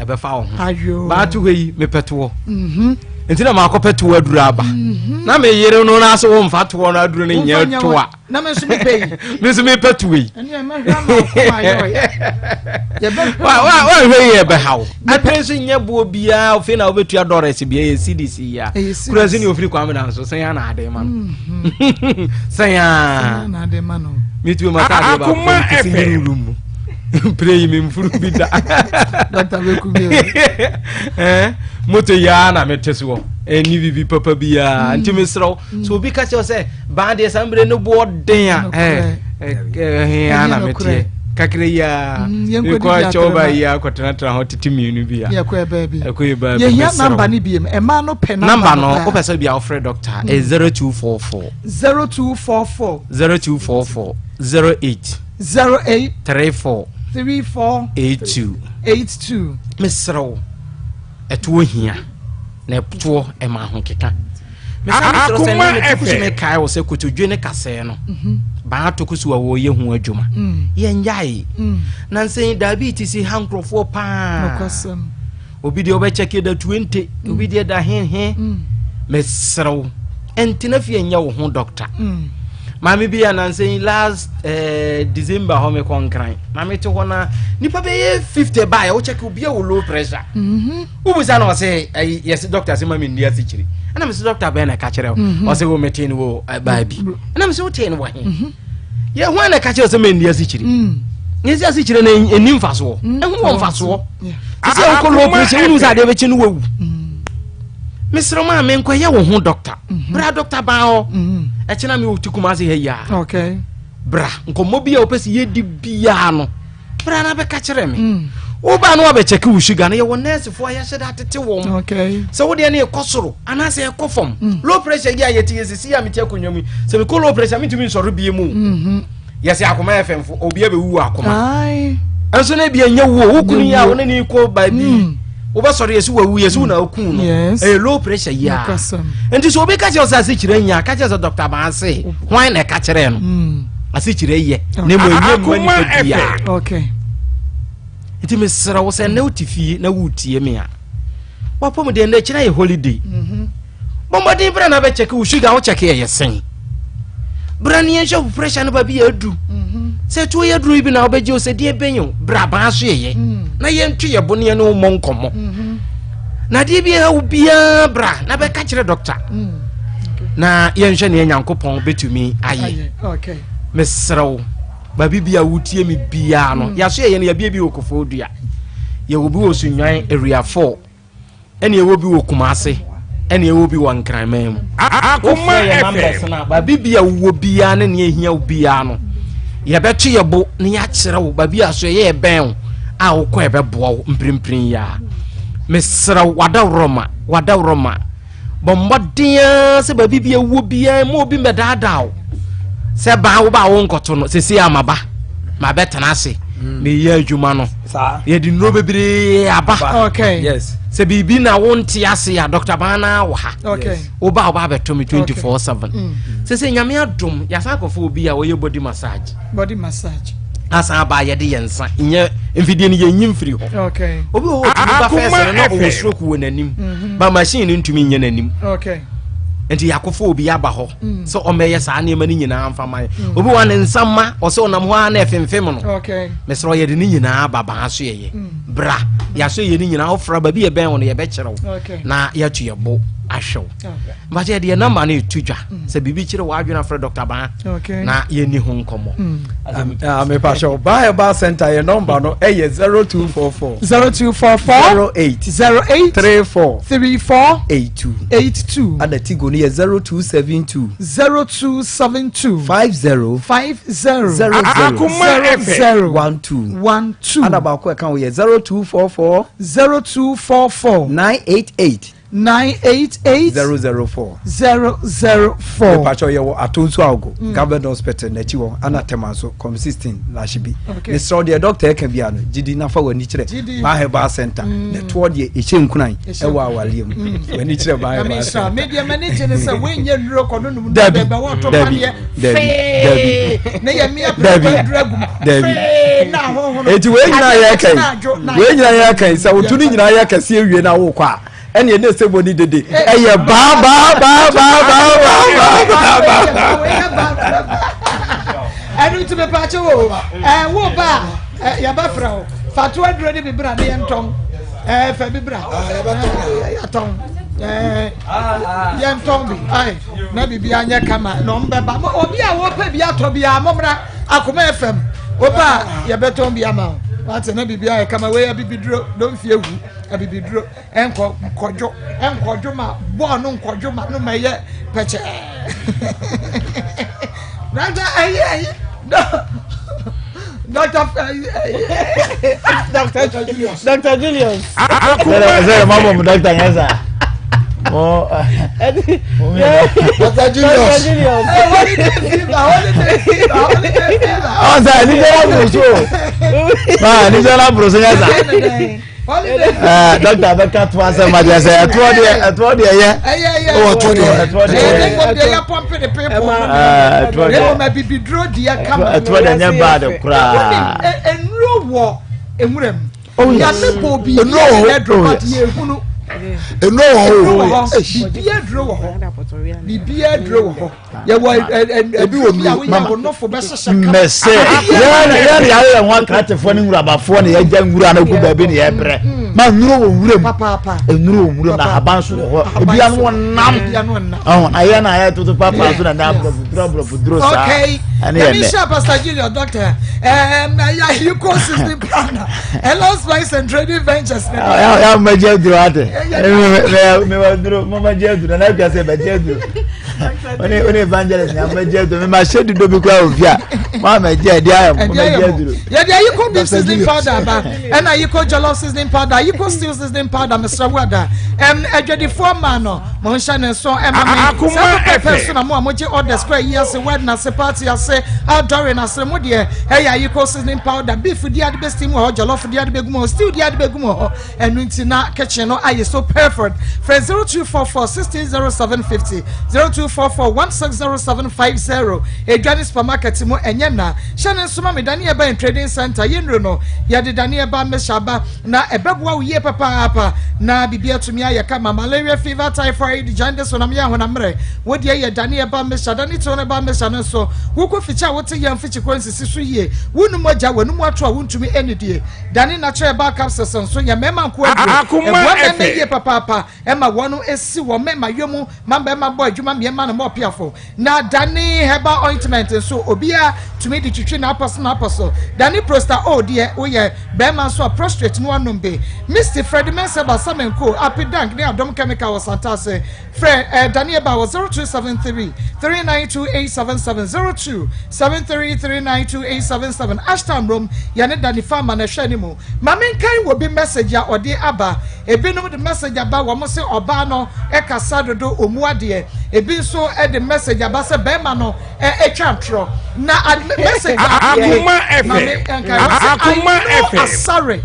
ɛbɛfa wo ho baato hɔ yi mepɛ toɔ mhm. nti na maakɔpɛ toɔ aduru aba mhm. na meyere no no ase womfa toɔ no aduru no nyɛ toa na me nso mepɛ yi me nso mepɛ toɔ yi woanhwɛ yi ɛbɛha wo adwene nso nyɛ boɔ biaa afei na wobɛtua dollars bia yɛ cds yi a kura sɛ ne ɔfiri kwame na nso sɛn a na ade ma no mhm. sɛn a metuo mataadeɛ baako kɛsi ne wuru mu mpire yi memfuru bi da Dr. Bekubi eh, moto yi ara na mete soɔ ɛni bibi papa biara mm. nti mesrɛ wo mm. sɛ obi ka kyerɛ sɛ baa deɛ saa mmerɛ no boɔ den a ɛhe na meteɛ kakra yi a mm, mekɔ kyɛw ba yi a kɔtenatena hɔ tete mmienu bi a yɛkɔ baabi ɛkɔ yɛ baabi yɛhia namba no biem ɛmaa no pɛ namba no wopɛ sɛ bia wofrɛ dɔkta 0244 0244 0244 08 08 34 34 82 82 mesrɛ wo ɛtoɔ hia na ɛtoɔ ɛma ahokeka mesrɛ sɛ ne mete so mekae wo sɛ kotodwe ne kasɛɛ no mhm. baa toko so a wɔyɛ ho adwuma mm. yɛngyae mm. na nsɛn diabetes ha nkurɔfoɔ paa Obi deɛ ɔbɛkyɛke da 20, mm. obi deɛ da hehe. Mm. Mesrɛ wo, ɛntena fie nyɛ wo ho dɔkta. Mm. Maame bi anansɛ yi last eh, December hɔ mekɔ nkran. Maame te hɔ na nipa bɛyɛ 50 baeɛ wokyɛke obi a wɔ low pressure. Mm-hmm. Wobusa na ɔsɛ ɛyi yɛsɛ dɔkta sɛ ma menni asikyiri. Ɛna mesɛ dɔkta bɛn na ɛka kyerɛ wo. Mm-hmm. Ɔsɛ wo metee no wɔ eh, baabi. Ɛna mesɛ wotee no wɔ he. Mm-hmm. Yɛ hwan na ɛka kyerɛ sɛ menni asikyiri. Yɛsɛ asikyiri no ɛnni mfasoɔ. Mm. Ɛho wɔ mfasoɔ. Te sɛ wokɔ low pressure wonim sɛ adeɛ bɛkye no wawu. Mm. Mesrɛ ma menkɔyɛ wo ho dɔkta. Mm-hmm. Bra dɔkta baa hɔ. Mm-hmm. Ɛkyena me wɔte Kumase ha yi a. Okay. Bra nkɔmmɔ bi a wopɛ sɛ yɛdi biara no bra na bɛka kyerɛ me. Mm. Woba no wabɛkyɛke wo sugar no yɛwɔ nɛɛsefoɔ a yɛhyɛ da atete wɔn. Okay. Sɛ wodeɛ no ɛkɔ soro anaasɛ ɛkɔ fam. Mm. Low pressure yi a yɛte yɛsisi a mete akonnwa mu yi sɛ mekɔ low pressure mentumi nsɔre bie mu. Mm-hmm. Yɛsɛ akoma yɛ fɛmfo, obi abɛwu wɔ akoma. Ɛnso na ebi ɛnyɛ wuo, wo kunu yi a wo ne ne kɔ baabi. Hmm. Wobɛsɔre yɛsi wawu yɛsi wo na okun no. Ɛyɛ low pressure yi a. Nti sɛ obi ka kyerɛ sɛ asekyerɛ nya, ka kyerɛ sɛ Dr. Baase, hwan na ɛka kyerɛ no? Hmm. Asekyerɛ yɛ, na mmom ɛnyɛ mma nipa biara. Nti mesrɛ wo sɛ nnɛ wote fie na woretie me a, wapɔ mu deɛ nnɛ kyerɛ yɛ holiday. Mhm. Bɔ mmɔden bra na bɛkyɛke wo sugar wo kyɛke ɛyɛ sɛn. Bra ne yɛnhwɛ wo pressure no baabi yɛ adu. Mhm. Sɛ tuo yɛ duro yi bi na wobɛgye o sɛ deɛ bɛn o bra baa so yɛyɛ. Mm. Na yɛnto yɛ bo ne yɛne wo mmɔ nkɔmmɔ. Mhm. Na adeɛ bi ɛha wo biara bra na bɛka kyerɛ dɔkta. Mm. Na yɛnhwɛ neɛ Nyankopɔn bɛtumi ayɛ. Mesrɛ wo. Baabi bi a wotie me biara no, mm. yɛaso yɛyɛ no yɛbie bi wɔ Kofoɔ Dua, yɛwɔ bi wɔ Sunnwan Area 4, ɛne yɛwɔ bi wɔ Kumase, ɛne yɛwɔ bi wɔ Nkranman mu. Wofrɛ yɛ numbers no a, baabi bi a wowɔ biara ne nea ehia wo biara no, yɛbɛto yɛ bo na yɛakyerɛ wo baabi a so ɛyɛ ɛbɛn wo a wokɔ ɛbɛboa wo mprempren yi ara. Mesrɛ wo, wadaworoma, wadaworoma. Bɔ mmɔden ara sɛ baabi bi awuo biara mu obi mmɛdaadaa wo sɛ baa wo ba a wonkɔto no sɛsei a maba mabɛtena ase mm. meyɛ adwuma no yɛde nnuro bebree aba sɛ biribi na wonte ase a dɔkta baa no wɔ ha woba a woba abɛto me 24/7 mm. sɛ sɛ nyame adom yɛasan akɔfo obi a ɔyɛ body massage body massage asan aba yɛde yɛn nsa nyɛ mfidie no yɛnyi mfiri hɔ obi wɔ hɔ ɔtumi ba fɛs no na ɔwɔ stroke wɔ n'anim mhm. ba machine no ntumi nyɛ n'anim nti yɛakɔfo obi aba hɔ mm. sɛ ɔmmɛyɛ saa nneɛma no nyinaa mfa ma yɛ mm. obi wɔ ne nsa ma ɔsɛ ɔnam hɔ a na ɛfemfem no mesrɛ ɔyɛde ne nyinaa ba baa so yɛyɛ mm. bra yɛaso yɛ ne nyinaa wofra baabi yɛbɛn wo no yɛbɛkyerɛ wo na yɛatu yɛ bo ahwɛ wo Mpakyɛ yɛde yɛn namba no etu dwa mm. sɛ biribi kyerɛ w'adwene afrɛ Dr. Baa na yɛnni ho nkɔmmɔ. Mm. Ah, mepakyɛ Baa Herbal Center yɛ nɔmba no ɛyɛ 0244 0244 08 08 34 34 82 82 ana Tigo no yɛ 0272 0272 50 50 00 00 12 12 ana baako ɛka ho yɛ 0244 0244 988 988 004 004. Mepakyɛw yɛwɔ Atonsu Agogo mm. Government Hospital n'akyi hɔ ana Tema nso kɔm 16 lahye bi. Mesrɛ wo deɛ dɔkta ɛka bia no gyidi na fa w'ani kyerɛ Baa Herbal Center mm. na ɛtoɔ deɛ ɛhyɛ nkuran ɛwɔ awareɛ mu mm. w'ani kyerɛ Baa Herbal Center. Me deɛ m'ani gye ne sɛ wonyɛ nnuro kɔ no nom dabi dabi dabi dabi ne yɛ mmea pɛpɛ duro agu dabi eti wei nyinaa yɛ kan wei nyinaa yɛ kan sɛ wotu ne nyinaa yɛ kɛseɛ wie na wokɔ a ɛne ɛne ɛsɛ bɔ ne dede ɛyɛ baa baa baa baa baa baa baa baa baa. ɛnu ti mi paakye wo ɛɛ wo ba ɛ yaba fira o fatu aduro ni bi bra ne yɛn tɔn ɛɛ fɛ bi bra ɛɛ yɛtɔn ɛɛ yɛn tɔn bi ayi na bibi anyɛ kama na ɔmo bɛ ba obi a wɔpɛ bi atɔ bi a mo mra akoma fm oba yɛbɛtɔn bi ama o wate na bibi ayɛ kama wei abibi duro donfie hu. Abibiduro nkɔ nkɔdwo nkɔdwo ma bɔɔl no nkɔdwo ma no ma ɛyɛ pɛkyɛɛ. Dɔkta ayi ayi dɔkta ayi ayi dɔkta Julius dɔkta Julius. Sɛ ma bɔ mu dɔkta nyɛ saa. Dɔkta Julius. Ɔsɛ anigye na buru so. Maa anigye na buru so nyɛ saa. Eh, dɔkta bɛka to asɛm adeɛ sɛ ɛtoɔ deɛ ɛtoɔ deɛ yɛ ɛwɔ ɛtoɔ deɛ ɛtoɔ deɛ ɛyɛ pɔmpe de peepɔ ɛtoɔ deɛ ɛwɔ ma bibiduro deɛ kama ɛtoɔ deɛ nyɛ baade koraa nnuro wɔ nwura mu nyame bɔ obi yɛ aduro but yɛ ehunu nnuro wɔ hɔ biribi aduro wɔ hɔ biribi aduro wɔ hɔ. yɛwɔ ebi wɔ mi mama mɛsɛ yɛn yɛn yɛayɛ yɛn ho akratefoɔ ne nwurabafoɔ na yɛgya nwura no gu baabi na yɛbrɛ mm. ma nnuro wɔ nwura mu nnuro wɔ nwura mu na ahaban so wɔ hɔ ebi ano wɔ nam ɔhun na yɛn na yɛ toto papa so na na aborɔfo duro aborɔfo duro saa ɛne yɛn dɛ. Yamisha Pastor Junior Doctor ɛɛm na yɛ Yuko System Planner Hello Spice and Trading Ventures. Yà á mẹjẹ duro ate mẹ mẹ duro mọ mẹjẹ duro náà kí a sẹ mẹjẹ duro. One one evangelist na mɛgye aduro mɛ ma hyɛ dodo bi kura ofi a mo a mɛgye ɛdi ayɛ mo mɛgye aduro. Yɛde ayiko beef seasoning powder aba ɛna ayiko jollof seasoning powder ayiko stew seasoning powder mesrɛ wo ada ɛm adwadifoɔ maa no. Monhyɛ ne nso ɛma me. Saa pɛpɛpɛ nso na mo a mogye orders kɔ ayi ase, wedding ase, party ase, outdooring ase, mo deɛ ɛyɛ ayiko seasoning powder, beef di ade bɛ steam wɔ hɔ, jollof di ade bɛ gu mu hɔ, stew di ade bɛ gu mu wɔ hɔ. Ɛno nti na kitchen no ayɛ so perfect. Frɛ 0244 160750, 0244 160750. Edwa ne supermarket mu ɛnyɛ na. Hyɛ ne nso ma me Daniel Bain Trading Center. Yɛnnuru no, yɛde Daniel Ba Mesha ba. Na ɛbɛboa wo yie papaapa na biribi atumi ayɛ kama. Malaria, fever, typhoid, jaundice, honam yɛ honam mmerɛ. Wo deɛ yɛ dane ɛba mmesa, dane to no ba mmesa no nso. Wokɔ fikyi a wote yam fikyi kɔ nsisi so yie. Wonum mogya, w'anum ato a wontumi nnidie. Dane natural herbal capsules nso yɛ mmarima nko aduro. Ɛboa mmarima yie papaapa. Ɛma wɔn si wɔn mmarima yɔ mu ma mmarima bɔ adwuma mmiɛma no ma ɔpeafo. Na Dane herbal ointment nso obiara tumi de twitwi n'apɔso n'apɔso. Dane Prosta O deɛ woyɛ barima nso a prostrate no anom bi. Misty, Freddie Mensah, Samenko, Api Dank ne Adom Chemical wɔ Santase. Frɛ eh, Dane Herbal wɔ 0273 392877 0273 392877 Ashtown Rome yɛne Dane Farmer na ɛhwɛ anim. Ma menkan wɔ bi message a ɔde aba. Ebinom de message aba wɔn se ɔbaa no kasa dodo ɔmu adeɛ. Ebi nso de message aba sɛ bɛrima no twa ntorɔ. Na message baako nie, Akoma ma me FM. nkan, wɔse I Akoma know FM. Asare.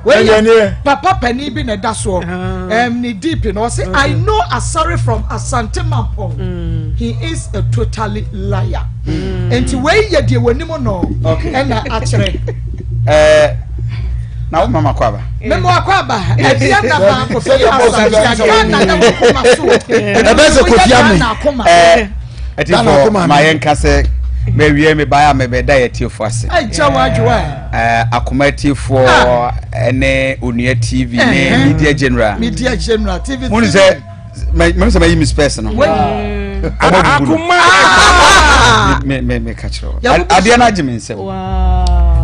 Wei yɛ papa panin bi na ɛda soɔ. Um, ne DP no ɔse I know Asare from Asante Mampong. He is a totally liar. Nti wei yɛ deɛ wɔnim no ɛna akyerɛ. Ɛɛ na wo mama kɔ aba. Mema wakɔ aba. Ɛdeɛ na baako fi asante Ghana na wakoma so. Ɛbɛ sɛ Kofi Ame. Ɛɛ ɛtifo ma yɛn ka sɛ mɛwie me ba a mɛbɛda yɛ tiefo ase. Ɛgya wa adwoa. Ɛɛ akoma tiefoɔ ɛne Onua TV ne Media General. Media General TV. Mo ni sɛ mɛ sɛ mɛ yi mi spɛs no. Ɔmɔ bubu no. Mɛ mɛ mɛ ka kyerɛ o. Adeɛ no agye mi nsɛm.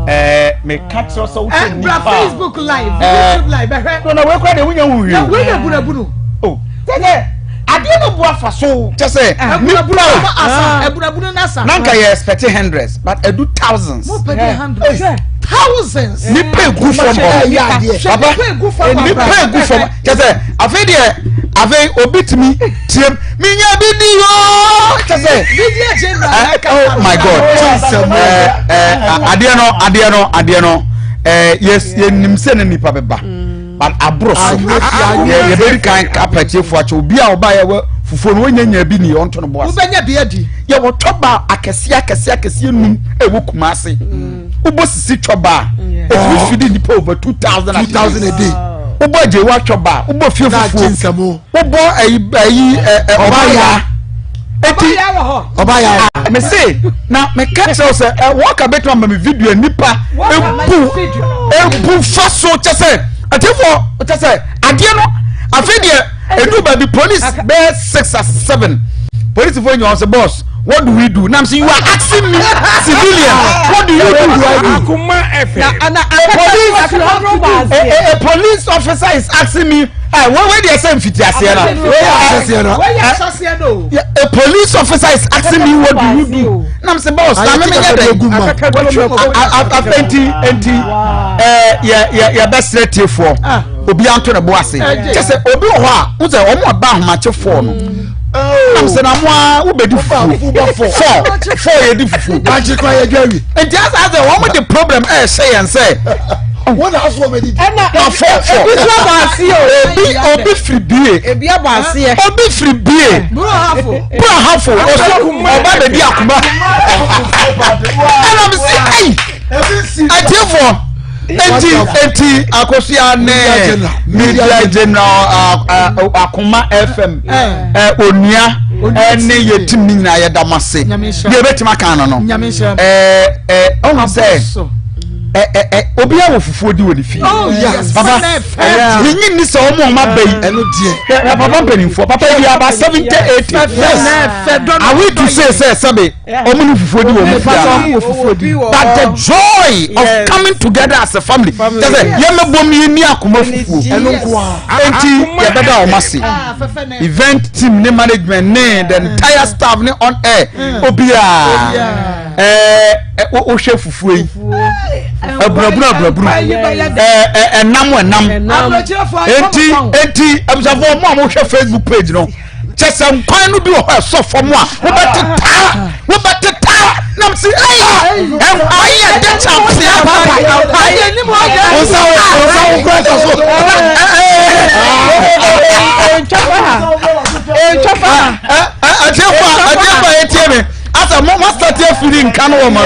Ɛɛ mɛ ka kyerɛ sɛ wotɛ nipa. Bra Facebook live YouTube live bɛhwɛ. No na wei kura de wunya hu hwee o. Wei yɛ bunabunu. O tɛtɛ adeɛ no bu afa so. Kyɛ sɛ nipa ɛbunabunu nasa. Nanka yɛ expect hundreds but ɛdu thousands. Mo pɛ de hundreds. Thousands. Nipa egu fam hɔ. Papa nipa egu fam kyɛ sɛ afei deɛ afei obi tumi tiem minya bi di yoo kyɛ sɛ oh my god adeɛ no adeɛ no adeɛ no yɛ yɛnim sɛ ne nipa bɛba but aboro so yɛbɛdi kan apɛtiefoɔ akyɛ obi a ɔba yɛ wɔ fufuo no wɔnya nya bi ni ɔnto no bo ase wobɛnya bi adi yɛwɔ tɔba akɛseɛ akɛseɛ akɛseɛ num ɛwɔ Kumase wobɔ sisi twɔba a ɛtumi fidi nipa over 2000 2000 a day wobɔ agyewa twɔba a wobɔ fie fufuo wobɔ ayi ayi ɔbaya eti ɔbaya mese na meka kyerɛ wo sɛ wɔka bɛtumi ama me video nipa ebu ebu fa so kyɛ sɛ atifoɔ kyɛ sɛ adeɛ no afei deɛ edu baabi police bɛyɛ six or seven polisifoɔ nyɛ wɔn sɛ boss what do we do nam sɛ you are asking me civilian what do you do Akuma FM. A police a police officer is asking me ẹ wọ́n wẹ́n di ẹsẹ̀ nfiti aseɛ na wọ́n yɛ ahyɛseɛ no. A police officer is asking me what do you do nam sɛ boss na mi mi nyɛ dɛ afɛ nti nti ɛ yɛ yɛ yɛ bɛ srɛ tiefoɔ obi anto ne bo ase kyɛ sɛ obi wɔ hɔ a n sɛ wɔn aba ahomakyefoɔ no nam sɛ na mo a wobɛdi fufuo fɔ fɔ yɛ di fufuo bankye kora yɛ dwa wi nti asa asɛ wɔn de problem ɛɛhyɛ yɛn sɛ wɔn na aso wɔn adi ɛna na fɔ fɔ ebi nso abɔ aseɛ o obi obi firi bie ebi abɔ aseɛ obi firi bie Bro hafo. bro hafo ɔso ɔba bɛdi akoma ɛna mi si ɛyi atiefoɔ eti eti akosua ne media general akoma fm onua ɛne yɛ team ne nyinaa yɛda mo ase deɛ ebɛtumi aka no no ɛɛ ɛ ɔhu sɛ ɛ ɛ ɛ obiara wɔ fufuo di wɔ ne fie papa yɛnyi ni sɛ ɔmo ɔmo aba yi hwɛ papa mpanimfoɔ papa yi aba 70 80 are we to say sɛ sɛbe ɔmo ni fufuo di wɔ mo fie ana but the joy of yes. coming together as a family kyɛ sɛ yɛn bɛ bɔ mu yɛn ni akoma fufuo eti yɛbɛda wɔn ase event team ne management ne the entire staff ne on air obiara. Ɛɛ wohwɛ fufuo yi abunabunu abunabunu ɛɛ ɛnam ɛnam enti enti abusuafoɔ mo a mohwɛ Facebook page no kyɛ sɛ nkwan no bi wɔ hɔ ɛsɔ fam a wobɛte taa wobɛte taa nam si ɛyi nkwan yɛ de kyamsia nsa wo nsa wo kura sa so. Atiefo a atiefo a etie mi asa mo mo asate afiri nka no wɔ mo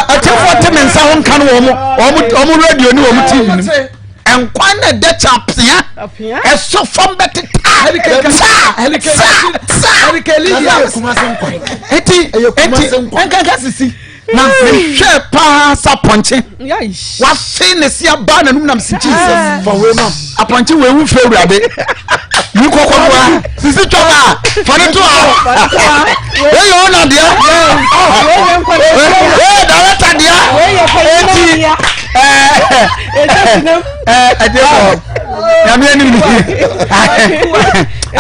atiefo te mi nsa ho nka no wɔ mo wɔn radio ne wɔn tv nim nkwan na ɛdɛ kyɛ apea ɛsɔ fam bɛte taa saa saa eti eti nkanka sisi na mehwɛ paa sa pɔnkye wafe ne se aba n'anum nam si jesus apɔnkye wei wu fɛ awurade yi kɔkɔ no a sisi twa ba fa ne to a wei yɛ ɔna deɛ wei director deɛ eti ɛɛ ɛdeɛ bɔ nyame anim ni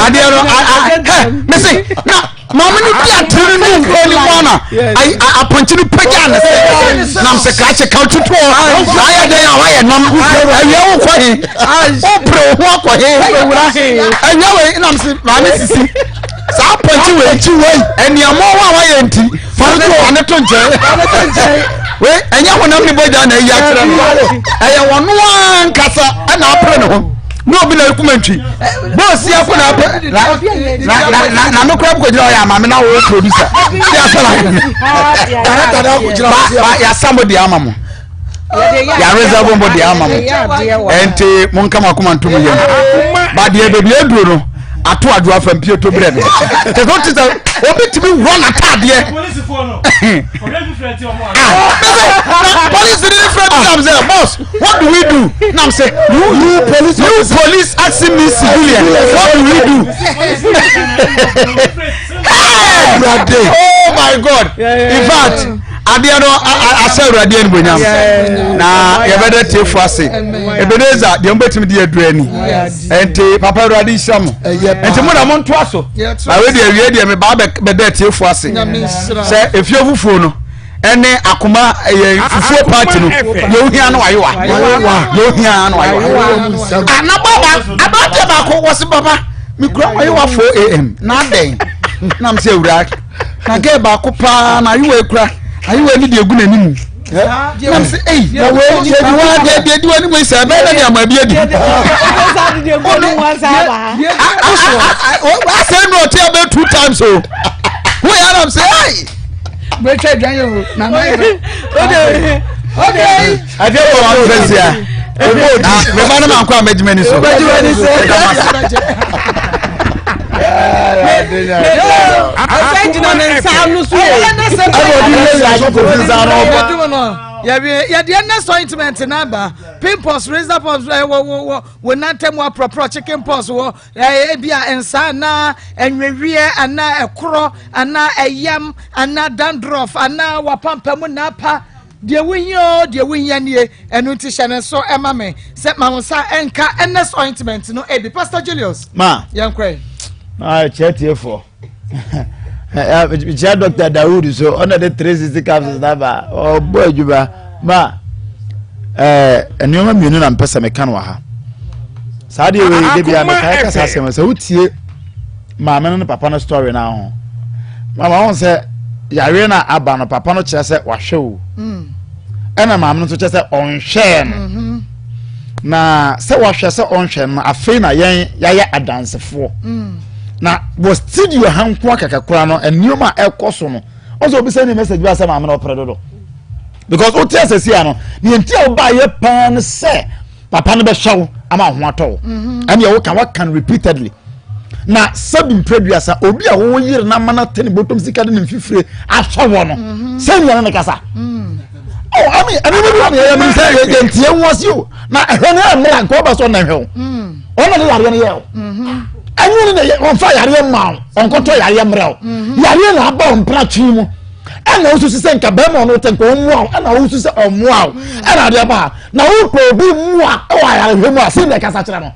adeɛ no ɛ mese na. Maame no di atere ne nkwa ni mu ana apɔnkye no pagya ne sɛ nam sɛ krakye ka tutu hɔ na ayɛ dɛn a wayɛ nam awia wo kɔ he wopere wo ho akɔ he awia wei nam sɛ maame sisi saa apɔnkye wei ɛniamɔ ho a wayɛ nti fa ne to nkyɛn wei ɛnyɛ honam ne bɔgya na ayi akyerɛ no ɛyɛ wɔno ankasa ɛna apere ne ho ne obi na ekuma ntwi bɔɔsi afɔ na apɛ na na na na me kura kɔ gyina ɔyɛ ama me na wo producer si asɛ na ba yasa mo deɛ ama mo yà reserve mo deɛ ama mo ɛnti mo nka mo akoma ntom yam ba deɛ beebi eduro no ato adwo afa mpie to brɛ no kɛkɛ o ti sɛ obi tumi wura n'ataadeɛ ah polisi ni fɛ bi nam sɛ boss. What do we do? Now I'm saying, you, you police, you police asking me civilian. What do we do? hey! Oh my God! In fact, adeɛ no asɛ awurade animonyam na yɛbɛdɛ tiefo ase ebeneza deɛ mobɛtumi de aduru ani ɛnti papa awurade nhyira mo ɛnti mo na montoa so na wei deɛ awie deɛ mebaa bɛdɛ tiefo ase sɛ efie fufuo no ɛne akoma ɛyɛ fufuo party no deɛ ohia no ayewa deɛ ohia no ayewa anabɔ ba aberanteɛ baako wɔsi baba mekura ayewa 4 am na adɛn nam sɛ awura na gɛɛ baako paa na ayewa ekura ayewa ni deɛ egu n'anim nam sɛ eyi na wei deɛ di wa deɛ deɛ di wa ni wei sɛ ɛbɛyɛ dɛ deɛ ama bi adi asɛ nu ɔte abɛ two times o wo yɛ anam sɛ eyi. bɛtwa adwan yɛ o na na yɛ okay adeɛ wɔ wa fɛ si a mɛma ne ma nkɔ a mɛgyima ni so mɛgyima ni so ɔsɛ gyina ne nsa ano so yɛ ɛna ɔdi yɛ yɛ aso kofi nsa ano ɔba yɛde ɛnɛ ointment n'aba pimples razor pumps wɔ wɔ wɔ nantam wɔ aprɔprɔ chicken pox wɔ Ebia nsa anaa anweweɛ anaa ɛkorɔ anaa ɛyam anaa dandruff anaa w'apampam na apa. Deɛ wohia o, deɛ wohia nie. Ɛno nti hyɛ ne nso ma me sɛ ma wo nsa nka Ernest ointment no bi. Pastor Julius, Ma. yɛnkɔ ɛ. Ah, kyerɛ tiefoɔ. Kyerɛ Dr. Dawood so ɔna de 360 capsules na ba ɔbɔ adwuma ma ɛɛ nneɛma mmienu na mpɛ sɛ meka no wɔ ha. Saa deɛ wei de bia mekae kasa asɛm sɛ wotie maame no ne papa no story no ho mama wɔn sɛ yareɛ no aba no papa no kyerɛ sɛ wahwɛ o mm. ɛna maame no nso kyerɛ sɛ ɔnhwɛɛ no mm-hmm. na sɛ wahwɛ sɛ ɔnhwɛ no afei na yɛn yɛayɛ adansefoɔ mm. na wɔ studio ha nko akɛkɛ koraa no nneɛma a ɛkɔ so no ɔsɛ obi sɛ ne message bi asɛ maame no ɔpere dodo because wote asɛsi ano ne nti a wobaayɛ paa no sɛ papa no bɛhwɛ wo ama ho atɔ wo mhm. ɛne ɛwo ka waka no repeatedly na sɛbi mprɛduasa obi a wɔwɔ yere na ama no ate ne bɔtɔm sika de ne mfifire ahwɛ wɔ no mhm. sɛ nua no ne kasa mm. oh, I mean, ɛno bi wɔ ne yɛyɛ mi sɛ yɛ ntie ho ase o na ɛhwɛ no ɛmmerɛ nka ɔba so ɔna ɛhwɛ wo mm. ɔna de yareɛ no yɛ o mhm. ɛnyɛ ne na ɔmfa yareɛ ma wo ɔnkɔtɔ yareɛ mmerɛ wo yareɛ na aba wo mpena twe mu ɛna wosusu sɛ nka bɛrima ɔno te nka ɔmmoa wo ɛna wosusu sɛ ɔmmoa wo ɛna adeɛ ba na wopɛ obi mmoa wɔ ayarehwɛ mu a sɛ na ɛkasa kyerɛ no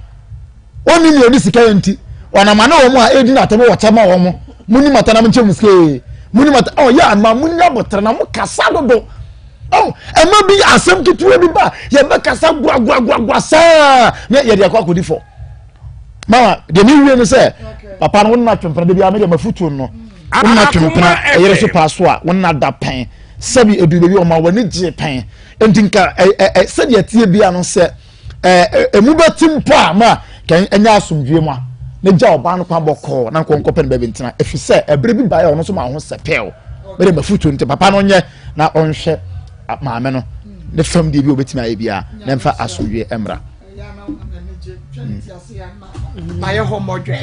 ɔnni nea ɔde sika yɛ nti ɔnam ane wɔn a ɛdi n'atɛm wɔ kyɛ ma wɔn mo ni mata na mo nkyɛn mu sika ee Mo nim ata ɔ yɛ ama mo nya botere na mo kasa dodo. Ɔ ɛma bi asɛm ketewa bi ba yɛbɛ kasa guaguaguagua saa na yɛde akɔ akɔdi fɔ. Mama deɛ mi wie no sɛ papa no wɔn na twempena de bi a mi deɛ ma futuo no wɔn na twempena ɛyere so paa so a wɔn na da pɛn sɛbi edu baabi wɔn a wɔn ani gye pɛn nti nka ɛ ɛ sɛdeɛ tie bia no sɛ. ɛɛ emu bɛte mpo a ma kɛn ɛnyɛ asomdwie mu a ne gya ɔbaa no kwan bɔkɔɔ na nkɔ nkɔpɛ no baabi ntena ɛfiri sɛ ɛberɛ bi baeɛ a ɔno nso ma ho sɛpɛw mede mafutuo nti papa no nyɛ na ɔnhwɛ maame no ne fam deɛ bi a ɔbɛtumi ayɛ biara na ɛmfa asomdwie mmra. Mayɛ hɔ mmɔdwɛ.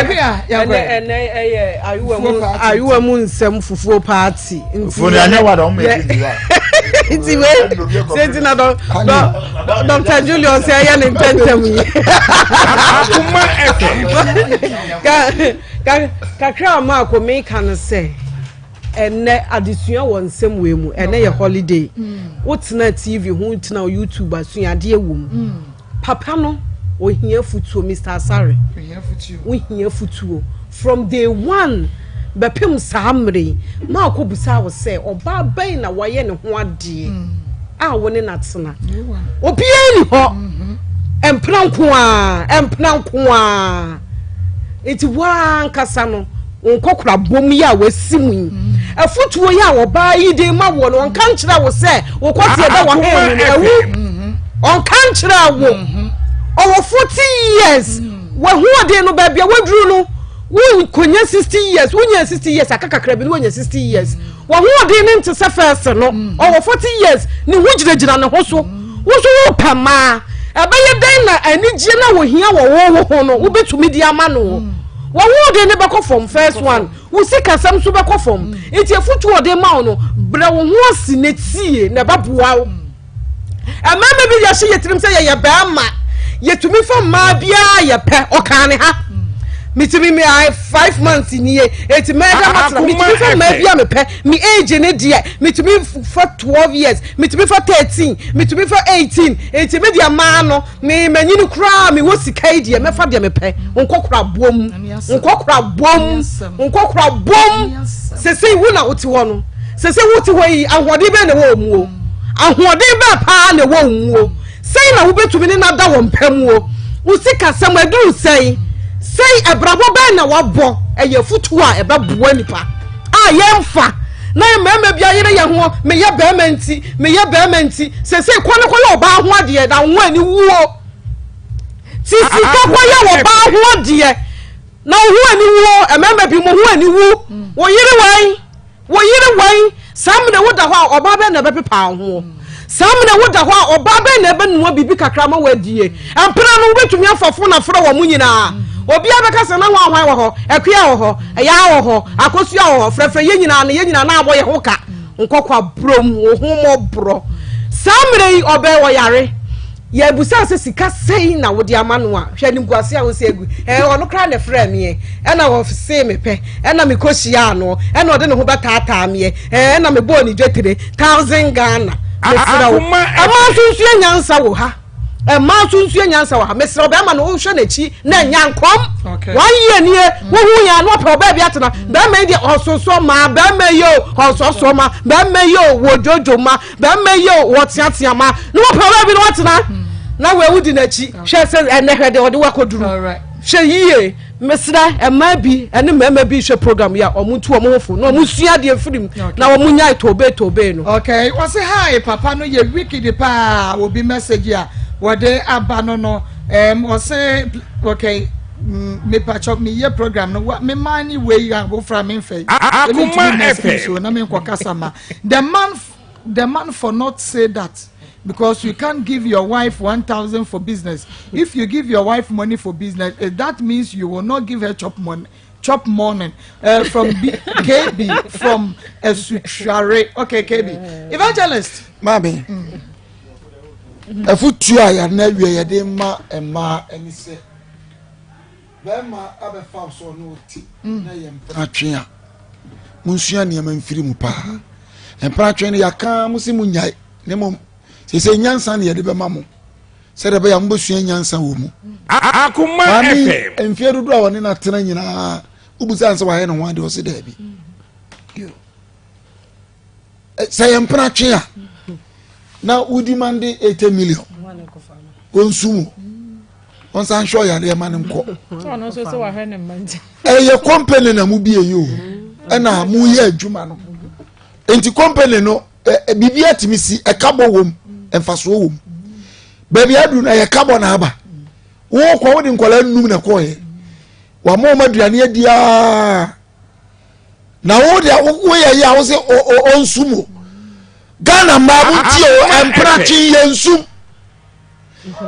Ɛbi a yɛnkɔ. Ɛnɛ ɛyɛ ayewa mu ayewa mu nsɛm fufuo paati. Fufuo ni anyɛ wa da ɔmo yɛ bi wa. Nti wei sɛ ti na dɔ dɔ Dr. Julius ɛyɛ ne ntɛntɛm yi. Akoma FM. Ka ka kakra a maa ko mi ka no sɛ. Ɛnnɛ adesua wɔ nsɛm wei mu. Ɛnnɛ yɛ holiday. Wotena TV ho, wotena YouTube a, sua adeɛ wɔ mu. Papa no, ohia futuo, Mister Asare. Wohia futuo. From day one bɛpem saa mmerɛ yi, maakɔ busaa wo sɛ, ɔbaa bɛn na wayɛ ne ho adeɛ a wo ne no atena? Obiara nni hɔ. Mpena nko ara, mpena nko ara. Nti wo ara ankasa no, wo nkɔkorabɔ mu yi a wasi mu yi, afotuo yi a ɔbaa yi de ma woɔ no, ɔnka nkyerɛ wo sɛ wo kɔteɛ bɛ wɔ hɛn mu no, awu. Ɔnka nkyerɛ wo. Ɔwɔ 40 years, w'ahoɔden no, baabi a waduru no, wonkɔnya 60 years, wonya 60 years, aka kakra bi no woanya 60 years. W'ahoɔden no nte sɛ first no, ɔwɔ 40 years, ne ho gyinagyina ne ho so. Wo nso worepɛ mmaa. Ɛbɛyɛ dɛn na anigyeɛ no a wɔhia wɔ wo wo ho no, wobɛtumi de ama no? W'ahoɔden no bɛkɔ fam, first one. Wo sikasɛm nso bɛkɔ fam. Nti afotuo a ɔde ma wo no, brɛ wo ho ase na tie, na ɛbɛboa wo. Mmarima bi yɛhyɛ yɛ tirim sɛ yɛyɛ barima, yɛtumi fa mmaa biara yɛpɛ. Ɔkaa ne ha. Metumi me I five months nie, eti mɛda matena. Metumi fa mmaa bi a mepɛ. Me age ne deɛ, metumi fa 12 years. Metumi fa 13, metumi fa 18, enti me deɛ maa no, me manyini koraa mewɔ sika yi deɛ mɛfa deɛ mepɛ. Nkɔkora bom, nkɔkora bom, nkɔkora bom. Sesei wo na wote hɔ no, sesei wote hɔ yi, ahoɔden bɛn na ɛwɔ wo mu o? Ahoɔden bɛn paa na ɛwɔ wo mu o? Sɛn na wobɛtumi ne no ada wɔ mpa mu o? Wo sikasɛm aduru sɛn? Sɛn abrabɔ bɛn na wabɔ? Ɛyɛ afotuo a ɛbɛboa nipa. a yɛmfa na mmarima bi ayere yɛn ho meyɛ barima nti meyɛ barima nti sese kɔ ne kɔyɛ ɔbaa ho adeɛ na wo ho ani wuo ti sika kɔyɛ ɔbaa ho adeɛ na wo ho ani wuo mmarima bi mo ho ani wu wo yere wɛn wo yere wɛn saa mmerɛ wo da hɔ a ɔbaa bɛn na ɛbɛpepa wo ho Saa mmerɛ wo da hɔ a, ɔbaa bɛn na ɛbɛnoa biribi kakra ama woadie? Mpena no, wobɛtumi afa fon afrɛ wɔn nyinaa. Obiara bɛka sɛ, na hwan hwan wɔ hɔ? Akua wɔ hɔ, Yaa wɔ hɔ, Akosua wɔ hɔ, frɛfrɛ yɛn nyinaa no, yɛn nyinaa na abɔ yɛn ho ka. Nkɔkwaborɔm, wo ho mmɔborɔ. Saa mmerɛ yi, ɔbɛn ɔyare. Yɛbisaa sɛ sika sɛn na wode ama no a, hwɛ animguase a wosɛ agu. Ɛɛ, ɔno koraa na ɛfrɛɛ meɛ, ɛna ɔsee me pɛ, ɛna mekɔhyiaa no, ɛna ɔde ne ho bɛtaataa meɛ, ɛɛ, ɛna mebɔɔ ne dwetire, thousand Ghana. Mesrɛ wo, ɛmaa nso nsua nyansa wɔ ha. Ɛmaa nso nsua nyansa wɔ ha. Mesrɛ wo, bɛrima no wohwɛ n'akyi na ɛnya nkɔm. One year nie, wohu yɛn ano ɔpɛ ɔbaa bi atena. Bɛrima yi deɛ ɔsosɔ maa, bɛrima yi o, ɔsɔsɔ ma, bɛrima yi o, wɔdwodwo ma. Bɛrima yi o, wɔteatea ma na wɔpɛ ɔbaa bi na watena na wɔawu di n'akyi. Hwɛ sɛ ɛnɛ hwɛ deɛ ɔde wakɔduru. Hwɛ yie, mesrɛ mmaa bi ne mmarima bi hwɛ program yi a wɔn ntu wɔn ho fo na wɔn sua adeɛ mfiri mu na wɔn nyae tobe tobe no. Okay, wɔsi hi papa no yɛ wicked paa obi message a wɔde aba no no um, wɔsi okay mepatwɔ meyɛ program no wa me man ne wei a wofra me mfɛ yi ebi ntumi message so na me nkɔ kasa ma the man the man for not say that because you can't give your wife 1000 for business if you give your wife money for business eh, that means you will not give her chop money chop morning uh, from B, KB from Esuchare. Okay, KB. Evangelist. Mami. Afutuo a yɛn awie yɛde ma mmaa ɛne sɛ Bɛrima abɛfa wo sɛ ɔne wo te na ɛyɛ mpenatwe a, monsua nneɛma mfiri mu paa. Mpenatwe no yɛaka mo se monyae na mmom sɛ nyansa ne yɛde bɛma mo sɛdeɛ ɛbɛyɛ a mobɛsua nyansa wɔ mu. Akoma Maame FM. mfeɛ dodoɔ a ɔne no atena nyinaa wobusa no sɛ wayɛ ne ho adeɛ ɔse daabi. Sɛ yɛ mpena twe a na wodi man de 80 million ɔnsu mu ɔnsan hwɛ ɔyareɛ ma no nkɔ. Ɛyɛ company na mo bie yi o ɛna mo yɛ adwuma no nti company no biribi atumi si ɛka bɔ wɔm mfasoɔ wɔm baabi aduru na ɛyɛ ka bɔ na aba wokɔ wode nkɔla num na ɛkɔɔyɛ wama wɔn aduane adi aa na wo deɛ woyɛ yi a wo se ɔnsum o ghana mmaa mo nti o mpratwe yɛ nsum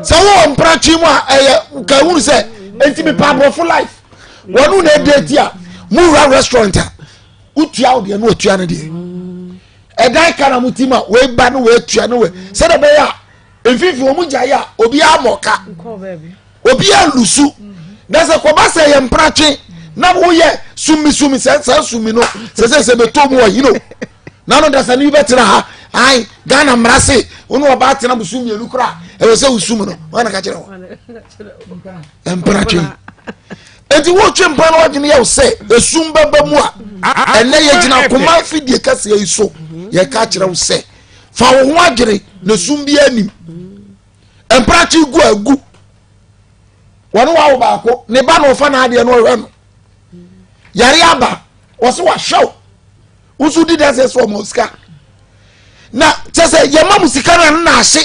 sɛ wowɔ mpratwe mu a ɛyɛ ka ehunu sɛ nti mi pa aborɔfo life wɔn na ɛdi eti a mo wura restaurant a wotua wo deɛ no otua no deɛ ɛdan ka na mo ti ma wei ba no wei tua no wei sɛdeɛ bɛyɛ a mfimfini wɔn gya yɛ a obiara mɔ ka. Obiara lusu na sɛ kɔba sɛ yɛ mpratwe na woyɛ sumisumi sɛ saa sumi no sɛ sɛ sɛ bɛtɔ mu wɔ hino na no dasa ne bi bɛtena ha ai Ghana mmara se wo ne ɔbaa tena bosu mmienu kora ɛwɔ sɛ wosum no wana ka kyerɛ wɔ mpratwe enti wotwe mpa no wadwene yɛ wo sɛ esum bɛba mu a ɛnɛ yɛgyina koma fidie kɛseɛ yi so yɛka kyerɛ wo sɛ fa wo ho adwene na sum biara nim mprakye gu agu wɔne wawo baako ne ba na ɔfa n'adeɛ no ɔhwɛ no yare aba wɔsi wahwɛ wo woso di dansi sɛ ɔmo sika na kyɛ sɛ yɛma mo sika na na ahye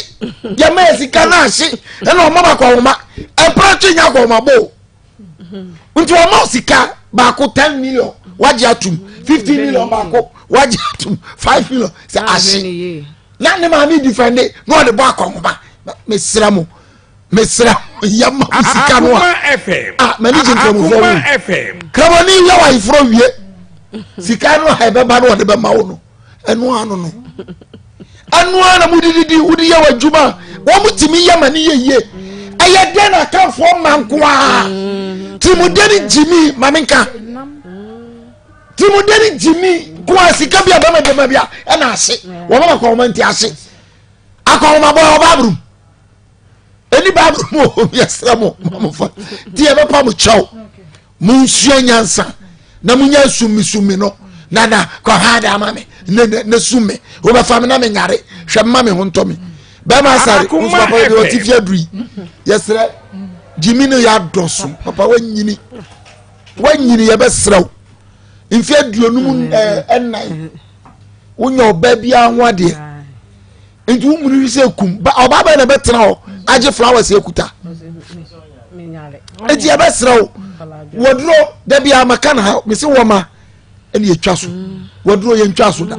yɛma yɛ sika na ahye ɛna ɔmo ba kɔnma mprakye nya kɔnma bo nti ɔmo sika baako 10 million wagye atum 50 million baako wagye atum 5 million sɛ ahye na ne maame difɛnde na ɔde bɔ akɔnhoma. Mesrɛ mo, mesrɛ mo, yɛma mo sika no a ah m'ani gye nkramofoɔ ho. Kramoni yɛ wɔ ayeforɔ wie sika no a ɛbɛba no ɔde bɛma wo no ɛno ano no ɛno ara na mode didi wode yɛ wɔ adwuma wɔn tumi yɛ ma ne yɛ yie. Ɛyɛ dɛn na akanfoɔ ma nko a tirimude ne gyimi ma menka tirimude ne gyimi nko a sika bi a bɛma dɛma bi a ɛna ase wɔn ma akɔnhoma nti ase akɔnhoma bɔ ɔba aburum ɛni ba aburum wɔ yɛsrɛ mo ma mo fa ti yɛ bɛpa mo kyɛw mo nsua nyansa na mo nya sumisumi no na na kɔ ha de ama me ne ne ne sum me wobɛfa me na me nyare hwɛ mma me ho ntɔ me bɛrima asare nso papa de ɔte fi aduru yi yɛsrɛ gyimi no yɛ adɔso papa wanyini wanyini yɛbɛsrɛ wo mfe 54 wonya ɔbaa biara ho adeɛ nti wo munu sɛ kum ɔbaa bɛyɛ na ɛbɛtena hɔ agye flowers ekuta nti yɛbɛsrɛ wo wɔduro dabi a maka na ha mesi wɔma ɛna etwa so wɔduro yɛn twa so da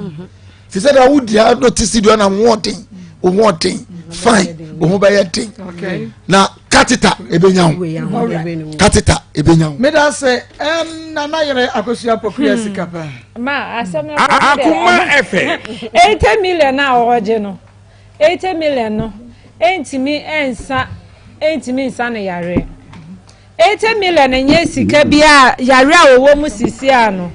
te sɛ deɛ wodi ha no te studio na ho ɔden ho ɔden fine ho bɛyɛ den na katita ebenya ho katita ebenya ho. meda sɛ ɛm nana yɛrɛ akosua pɔkuya sika paa. Ma asɛm no Akoma FM. 80 million a ɔregye no, 80 million no ntumi nsa ntumi nsa no yareɛ. 80 million nyɛ sika bi a yare a wɔwɔ mu sisi a no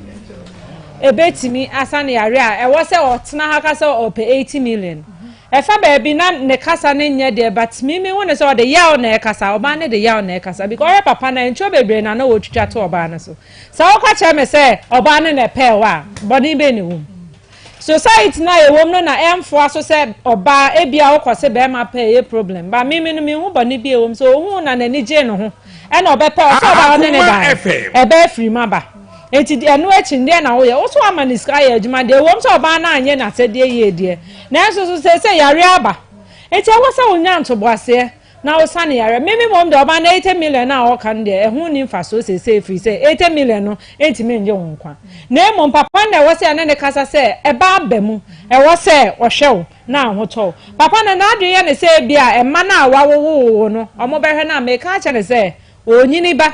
ebetumi asa no yare a ɛwɔ sɛ ɔtena ha kasa ɔpɛ 80 million. Ɛfa baabi na ne kasa ne nyɛ deɛ, but mimi hu ne sɛ ɔde yaw na ɛkasa. Ɔbaa ne de yaw na ɛkasa because ɔyɛ papa na ntuo bebree na na wɔtwitwa to ɔbaa no so. Sɛ wɔka kyerɛ me sɛ ɔbaa no na ɛpɛɛ hɔ a, bɔne bɛn ne wom? Society na yɛwɔ mu no na ɛmfoa so sɛ ɔbaa ebia wokɔ sɛ bɛrima pɛ ɛyɛ problem ba. Mimi no mehu bɔne bi ɛwɔ mu sɛ ohun na n'ani gye ne ho ɛna ɔbɛpɛ ɔsɛ ɔbaa ne ne dan ɛbɛɛ firi mu aba. Nti ɛno akyi deɛ na woyɛ wo so ama ne sika yɛ adwuma deɛ ɛwɔ mu sɛ ɔbaa no anyɛ n'asɛdeɛ yie deɛ, nanso so sɛ sɛ yare aba nti ɛwɔ sɛ wonya ntoboaseɛ na wosane yare. Mimi mmom deɛ, ɔbaa no 80 million a ɔka no deɛ, ɛho ni mfasoɔ seesei firi sɛ 80 million no ntumi nye wo nkwa. Na mmom papa no na ɛwɔ sɛ ɛne ne kasa sɛ ɛba aba mu ɛwɔ sɛ ɔhwɛ wo na ahotɔ wo. Papa no n'adwene yɛ ne sɛ ebi a ɛma no a wawowowo no ɔmo bɛhwɛ no a meka akyɛ ne sɛ onyini ba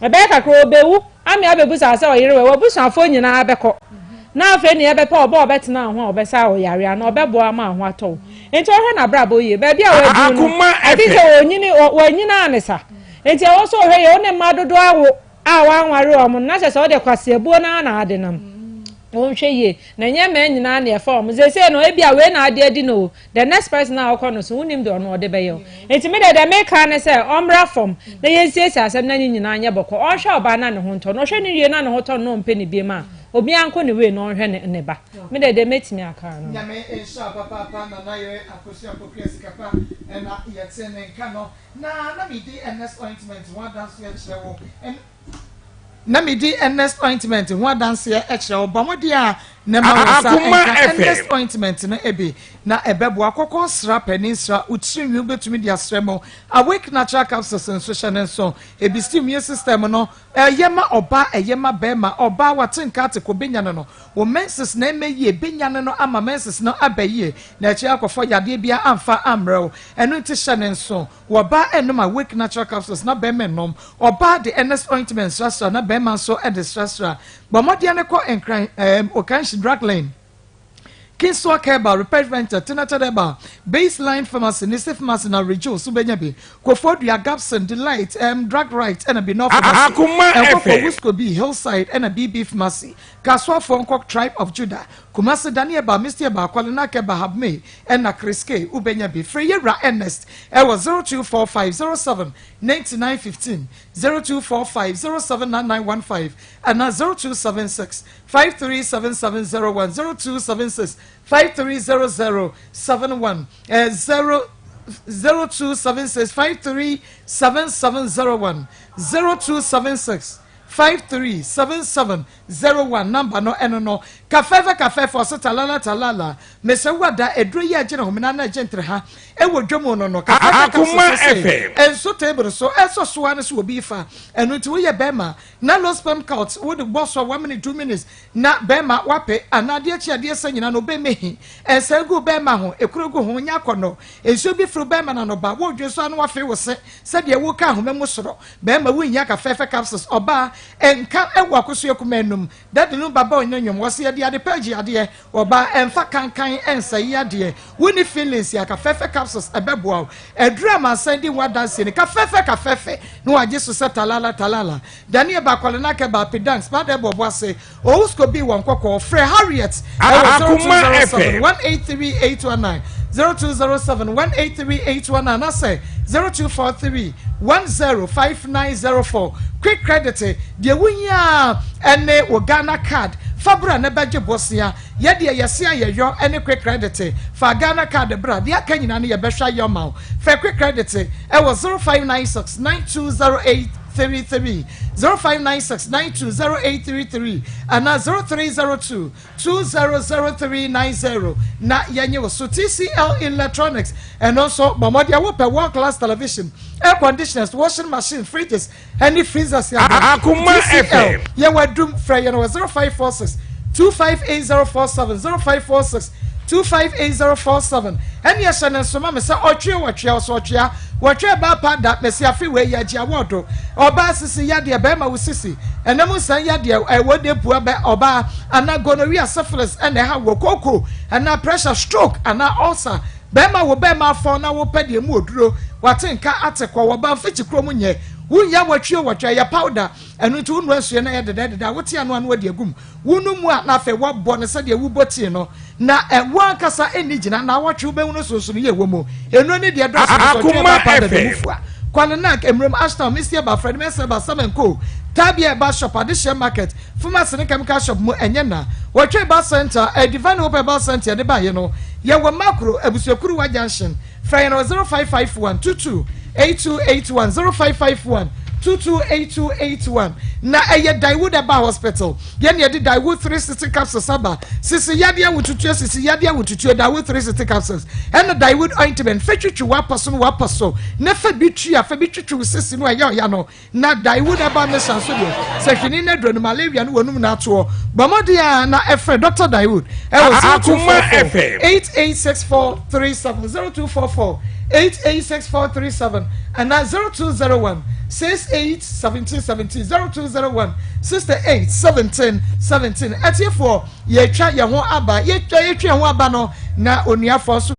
ɛbɛyɛ kakra ɔbɛwu ame abɛbusa sɛ ɔyere wɛ wabusuafoɔ nyinaa bɛkɔ na afei ne yɛbɛpɛ ɔbɔ ɔbɛtena ho a ɔbɛsa ɔyare ano ɔbɛboa ama ho atɔ wo. Nti ɔhwɛ n'abrabɔ yie baabi a waduru no ati sɛ onyini wanyini a sa nti ɛwɔ sɛ ɔhwɛ yɛ ɔne mma dodoɔ awo a wanware wɔn na kyerɛ sɛ ɔde kwaseabuo no na ade nam. Ɔnhwɛ yie na nyɛ mmaa nyinaa na ɛfa wɔn sese no. Ebi a wei na ade adi no, the next person a ɔkɔ no so wonim deɛ ɔno ɔde bɛyɛ o. Nti mi deɛ deɛ meka ne sɛ ɔmmra fam na yɛnsiesie asɛm na ne nyinaa nyɛ bɔkɔ. Ɔnhwɛ ɔbaa na ne ho ntɔ no, ɔhwɛ ne wie na ne ho tɔ no na ɔmpɛ ne biem a. Obiara nkɔ ne way na ɔnhwɛ ne ne ba. Me deɛ deɛ mɛtumi aka no. Nyame nhyira wo papaapa Nana Yere Akosua Pokuya Sikapa na yɛte ne nka no na na medi Ernest ointment ho adanseɛ kyerɛ wo na medi Ernest ointment ho adanseɛ kyerɛ wo bɔ mmɔden a na ma wo nsa nka Ernest ointment no bi na ɛbɛboa kɔkɔ sra panin sra wo tiri nwi wobɛtumi de asrɛ mu Awake natural capsules nso hyɛ ne nso ebi si immune system no Ɛyɛ ma ɔbaa ɛyɛ ma bɛɛma, ɔbaa wate nka ate kɔ bɛnyane no, wo menses na ɛmɛ yie, bɛnyane no ama menses no aba yie na akyire akɔfɔ yadeɛ biara amfa ammrɛ wo, ɛno nti hyɛ no nso, wɔ ɔbaa ɛnom awake natural capsules na bɛɛma nnom, ɔbaa de Ernest ointment srasra na bɛɛma nso de srasra, bɔ mmɔdeɛ no kɔ Nkran ɛɛm Okanshi drug lane. Kinsoa Herbal, Repair Venture, Tinated Herbal, Baseline Pharmacy, Nisi Pharmacy na Rejo so bɛnya bi. Koforidua, Gabson, Delight, um, Drug Right ɛna Binor Pharmacy. Akoma Nkɔkɔ, FM. Wisco B, Hillside ɛna BB Pharmacy. Kasoafoɔ nkɔ Tribe of Judah. Kumasi, Dani Herbal, Misty Herbal, Kwalenak Herbal, Habmay ɛna Chris K wobɛnya bi. Frɛ Yɛwura Ernest ɛwɔ 0245 07 99 15, 0245 07 99 15 ɛna 0276 537701 0276 530071 0 0276 537701 0276 537701 namba no ɛno no kafɛfɛ kafɛfɛ ɔsɛ talala talala mesɛ wada aduro yi a ɛgye ne homena na ɛgye ntere ha ɛwɔ dwa mu no no kafɛfɛ Akoma kapsule FM. ɛnso table so ɛsɔ soa no so wɔ bi fa ɛno nti woyɛ bɛrima Na low sperm count wo de bɔ so a one minute two minutes na bɛɛma wape anaa adeɛ kye adeɛ sa nyinaa no bɛɛma hi nsa gu bɛɛma ho ekuro gu ho nyɛ akɔnɔ nsuo bi firi bɛɛma na no ba wo dwen so a na wafe wo se sɛdeɛ wo ka ahoma mu soro bɛɛma wo nnya ka fɛfɛ capsules ɔbaa nka ɛwɔ akosua kumaa num daddy no ba ba ɔnyɛ nwom wɔse yɛde ade pɛ agye adeɛ Ɔbaa ɛnfa kankan ɛnsɛe adeɛ Wonni feelings a ka fɛfɛ capsules ɛbɛboa wo Aduru amansan di ho adanseɛ ni Ka fɛfɛ ka fɛfɛ na wagye so sɛ talala talala Daniel ba Kwalena kɛ ba Apidanks ba dɛ bɔ boase Owusko bi wɔ nkɔkɔɔ Frɛ Harriet ɛwɔ Akoma 0207 FM. 183 819 0207 183 819 anasɛ 0243 105904 Quick credit deɛ wohia ara ne wo Ghana card fa bra na bɛgye bosea yɛ deɛ yɛse a yɛyɔ ne quick credit fa Ghana card bra deɛ aka nyinaa no yɛbɛhwɛ ayɛ ama wo frɛ quick credit ɛwɔ 0596 9208 33 0596 920833 anaa 0302 200390 na yɛnye wo so TCL Electronics ɛno nso bɔ mmɔden a wopɛ world class television air conditioners washing machine fridges ɛne freezers yɛ Akoma TCL FM. yɛwɔ adum frɛ yɛn wɔ 0546 258047 0546 258047 ɛne ɛhyɛ ne nsoma me sɛ ɔtwe wɔtwea ɔsɛ ɔtwea wɔtwe baa pa da mɛsi afe wei yɛ agye awɔdo ɔbaa sisi yadeɛ bɛrima wo sisi ɛnam nsan yadeɛ ɛwɔ de pua bɛ ɔbaa anaa gonorrhea syphilis ɛna ɛha wɔ koko anaa pressure stroke anaa ulcer bɛrima wo bɛrima afɔn na wopɛ deɛ mu oduro wate nka ate kɔ wɔ ba mfikyi kurom nyɛ wonya wɔtwe wɔtwe ɛyɛ powder ɛno nti wonua nsuo na ɛyɛ dedɛdedɛ a wote ano ano adi agum wonu mu a na afei wɔbɔ no sɛdeɛ wobɔ tii no na ɛwo ankasa ɛnni gyina na awɔtwe wobɛhu no sonsono yɛ wɔ mu ɛno ne deɛ dɔso no sɔtwe Akoma ba pa dada mu FM. fua Kwalenak, Emrem, Ashtown, Misty Eba, Fred Mensah Eba, Sam and Co, Tabia Eba Shop, Adehyeɛ Market, Pharmacy ne Chemical Shop mu ɛnyɛ na. Wɔtwe Eba Center, eh, Divine Hope Eba Center yɛde baeɛ no, yɛwɔ Makro, Abusuakuruwa Junction. Frɛ yɛn wɔ 0551 22 8281, 0551 22 8281. Na ɛyɛ Daewood Eba Hospital. Yɛn na yɛde Daewood 360 capsules aba. Sisi yadeɛ wotutuo, sisi yadeɛ wotutuo, Daewood 360 capsules. Ɛna Daewood ointment, fɛ twitwi w'apa so no w'apa so, na fa bi tua, fa bi twitwi wo sisi no a ɛyɛ ɔya no. Na Daewood Herbal Mixture nso deɛ, sɛ hwene no aduro no, malaria no wɔnum no atoɔ. Bɔ mmɔden a na ɛfrɛ Dr. Daewood ɛwɔ Akoma 0244 FM. 886437, 0244 886437 anaa 0201 68 17 17, 0201 68 17 17. Atiefoɔ, yɛtwa yɛn ho aba, yɛtwa yɛtwa yɛn ho aba no na onuafoɔ nso.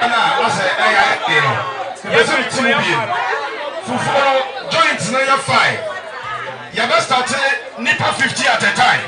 Na asɛ ɛyɛ ayɛ den no mepɛ sɛ mete mu biem fufuo no joint no yɛ fine yɛbɛ starte nipa 50 at a time.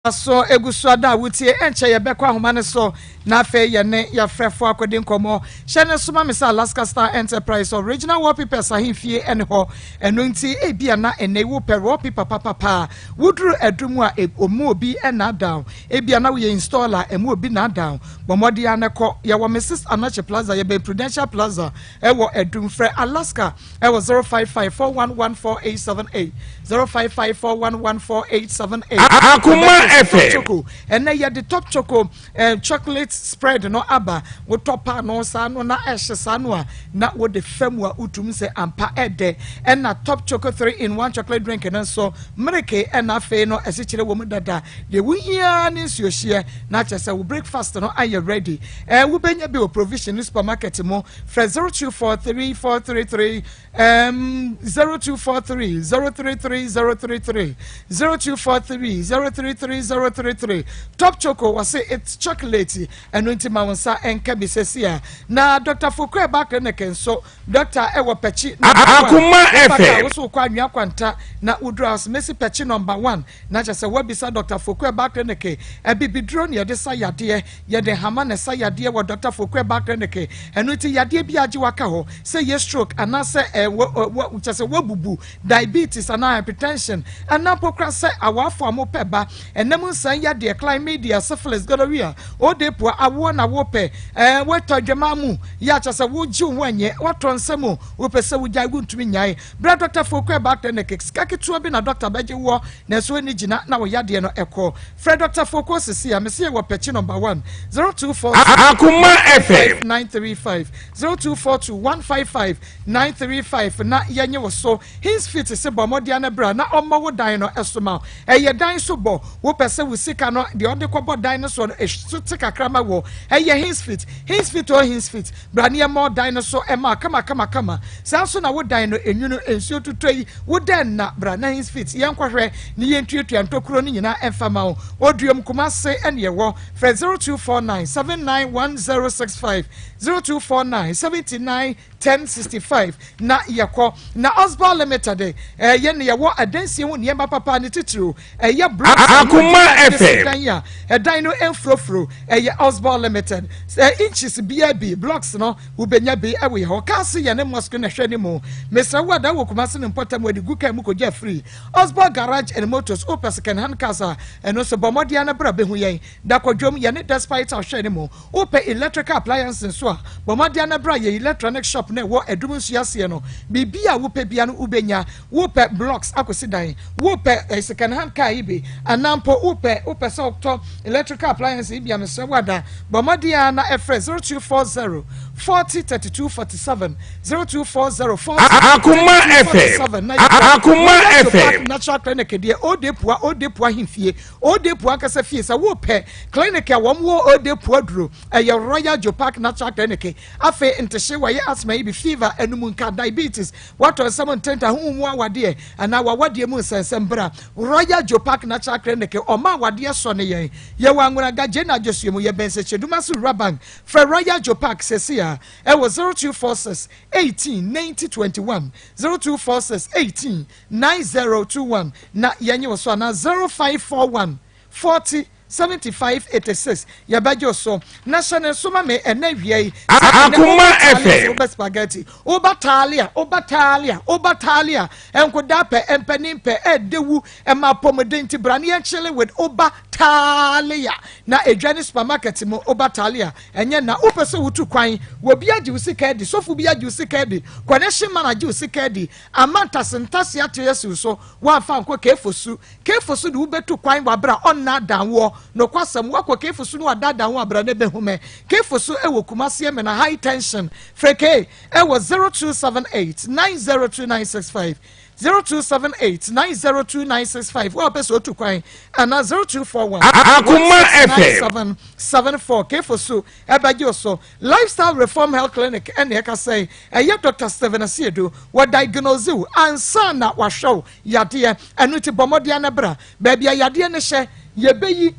So egu so ada a wotie? Ɛnkyɛ yɛbɛkɔ ahoma no so na afei yɛne yɛfrɛfo akɔdi nkɔmmɔ. Hyɛ no nso ma me sɛ Alaska Star Enterprise Original Wallpapers ahemfie ne hɔ. Ɛno nti ebia na ɛnnɛ yi wopɛ wallpaper papapa a, woduru aduru mu a, emu obi nnaadaa wo. Ebia na woyɛ installer a, emu obi nnaadaa wo. Bɔ mmɔden ara na kɔ. Yɛwɔ Mrs. Anokye Plaza, yɛbɛn Prudential Plaza wɔ Adum. Frɛ Alaska wɔ 055 411 4878, 055 411 4878. Akoma FM. Top Choco. Ɛnnɛ yɛde Top Choco eh, chocolate spread no aba. Wotɔ paanoo saa no na ɛhye saa no a, na wode fa mu a wotum sɛ ampa ɛdɛ. Ɛna Top Choco 3 in 1 chocolate drink no nso, mmereke ɛna afei no asikyire wɔ mu dada. Deɛ wohia ara ne nsuohyeɛ na kyerɛ sɛ wo breakfast no ayɛ ready. Eh, wobɛnya bi wɔ Provision ne supermarket mu. Frɛ 0243 433 um, 0243 033 033 0243 033 033. Top Choco wɔse it's chocolate, ɛno nti ma wo nsa nka bi sɛsi a. Na Dr. Foku Ɛba Clinic nso, Doctor ɛwɔ Pɛkyi number one. Akoma Wofa kaa FM. wo so wokɔ Anwea Kwanta na woduru house mesi Pɛkyi number one na kyerɛ sɛ woabisa Dr. Foku Ɛba Clinic. Abibiduro na yɛde sa yadeɛ, yɛde nhama na ɛsa yadeɛ wɔ Dr. Foku Ɛba Clinic. Ɛno nti yadeɛ bi agye waka hɔ sɛ yɛ stroke anaasɛ ɛ wɔ wɔ kyerɛ sɛ woabubu, diabetes anaa hypertension, anaa mpo koraa sɛ awaafo a mopɛ ba, ɛnam nsan yadeɛ, chlamydia, syphilis, gonorrhea, odepoa, awoɔ na wopɛ, ɛɛ woatɔ adwaman mu, yɛ a kyerɛ sɛ wogye wo ho anyɛ, woatɔ nsa mu, wopɛ sɛ wogyae wontumi nnyae. Bra Dɔkta Foku Ɛbaa Clinic, sika ketewa bi na dɔkta bɛgye woɔ nanso ɛnni gyina na wo yadeɛ no ɛkɔ. Frɛ Dɔkta Foku sisi a, mese yɛwɔ Pɛkyi number 1, 0246 Akoma FM. 935, 0242 155 935 na yɛnye wo so. Hinsfit se bɔ mmɔden na bra na ɔmmɔ wo dan no so ma wo. Ɛyɛ dan so bɔ. Wopɛ sɛ wo sika no deɛ ɔde kɔbɔ dan no soɔ no so te kakra ma wo. Ɛyɛ Hinsfit. Hinsfit oh Hinsfit. Bra na yɛmmɔ dan no so ma wo kama kama kama. Saa nso na wo dan no enwunu nsuo tutɔ yi wo dɛn na bra na Hinsfit yɛnkɔhwɛ ne yɛntuatua ntokuro no nyinaa mfa ma wo. Oduom Kumase ɛne ɛwɔ. Frɛ 0249 791065, 0249 79. 1065 na yɛkɔ. Na Osbal Limited eh, yɛn na yɛwɔ adansie ho nneɛma papa ne titiriw ɛyɛ blocks a Akoma yɛde si FM. dan a ɛdan no mfurofuro ɛyɛ Osbal Limited sɛ inches biara bi blocks no wobɛnya bi ɛwɔ yɛ hɔ kaa se yɛne mosque na ɛhwɛ ne mu mesrɛ wo ada wɔ Kumasi ne mpɔtam wɔde gu kaa mu kɔgya firi Osbal Garage and Motors wopɛ second hand cars a ɛno nso bɔ mmɔden ara na bra bɛhu yɛn da kɔdwom yɛne Despite ahwɛ ne mu Wopɛ electrical appliances nso a, bɔ mmɔden ara na bra yɛn electronic shop no a ɛwɔ Adum Nsuo aseɛ no. Biribiara a wopɛ biara no wobɛnya. Wopɛ blocks akɔsi dan, wopɛ eh, second hand car yi bi, anaa mpo wopɛ wopɛ sɛ wotɔ electrical appliances yi bi a, mesrɛ wo ada, bɔ mmɔden ara na frɛ 0240 40 32 47, 0240 40 Akoma 32 FM. 47 na yɛkɔ. Akoma Royal Park FM. Natural Clinic deɛ, Odeepua, Odeepua ahemfie, Odepu ankasa fie sɛ wopɛ clinic a wɔn wɔ Odepu aduro ɛyɛ Royal Jopark Natural Clinic. Afei ntehye wɔyɛ asthma yi bi fever anum nka diabetes watɔ nsɛm ntenta ho mu awadeɛ anaa wawadeɛ mu nsɛnsɛm bra Royal Jopark Natural Clinic ɔma awadeɛ sɔ ne yɛn yɛwɔ Anwonaga Gyena Adwosuo mu yɛbɛn Sɛkyɛdumase Wura Bank frɛ Royal Jopark sɛsi a ɛwɔ 0246 18 90 21 0246 18 9021 na yɛnye wo so anaa 0541 40 75 86 yɛbɛgye wo so na hyɛ ne nso ma me ɛnɛ awia yi sɛ ɛnɛ Akoma woba talia sɛ FM. woba spaghetti woba talia woba talia woba talia nkodaa pɛ mpanin pɛ ɛɛdɛ wu ɛma apɔmuden nti bra ne yɛnkyele with woba talia na edwa ne supermarket mu woba talia ɛnyɛ na wopɛ sɛ wotu kwan wɔ bi agye wo sika adi sɔfo bi agye wo sika adi connection man agye wo sika adi Ama ntasentase ate asi wo so, woamfa ankɔ Keefosu. Keefosu de wo bɛtu kwan wɔ aberɛ a ɔnnaadaa woɔ. Nokwasɛm, woakɔ Keefosu na wadaadaa wo a, bra na bɛhu me. Keefosu wɔ Kumasi Emena High Tension. Frɛ Kay wɔ 0278 902965, 0278 902965, wo a wopɛ sɛ wotu kwan, anaa 0241 Akoma FM. 169774. Keefosu bɛgye wo so. Lifestyle Reform Health Clinic na ɛka sɛ ɛyɛ Dɔkta Stephen Asiedu. Wɔ diagnose wo ansa na wahwɛ wo yadeɛ. Ɛno nti bɔ mmɔden na bra. Baabi a yadeɛ no hyɛ, yɛbɛyi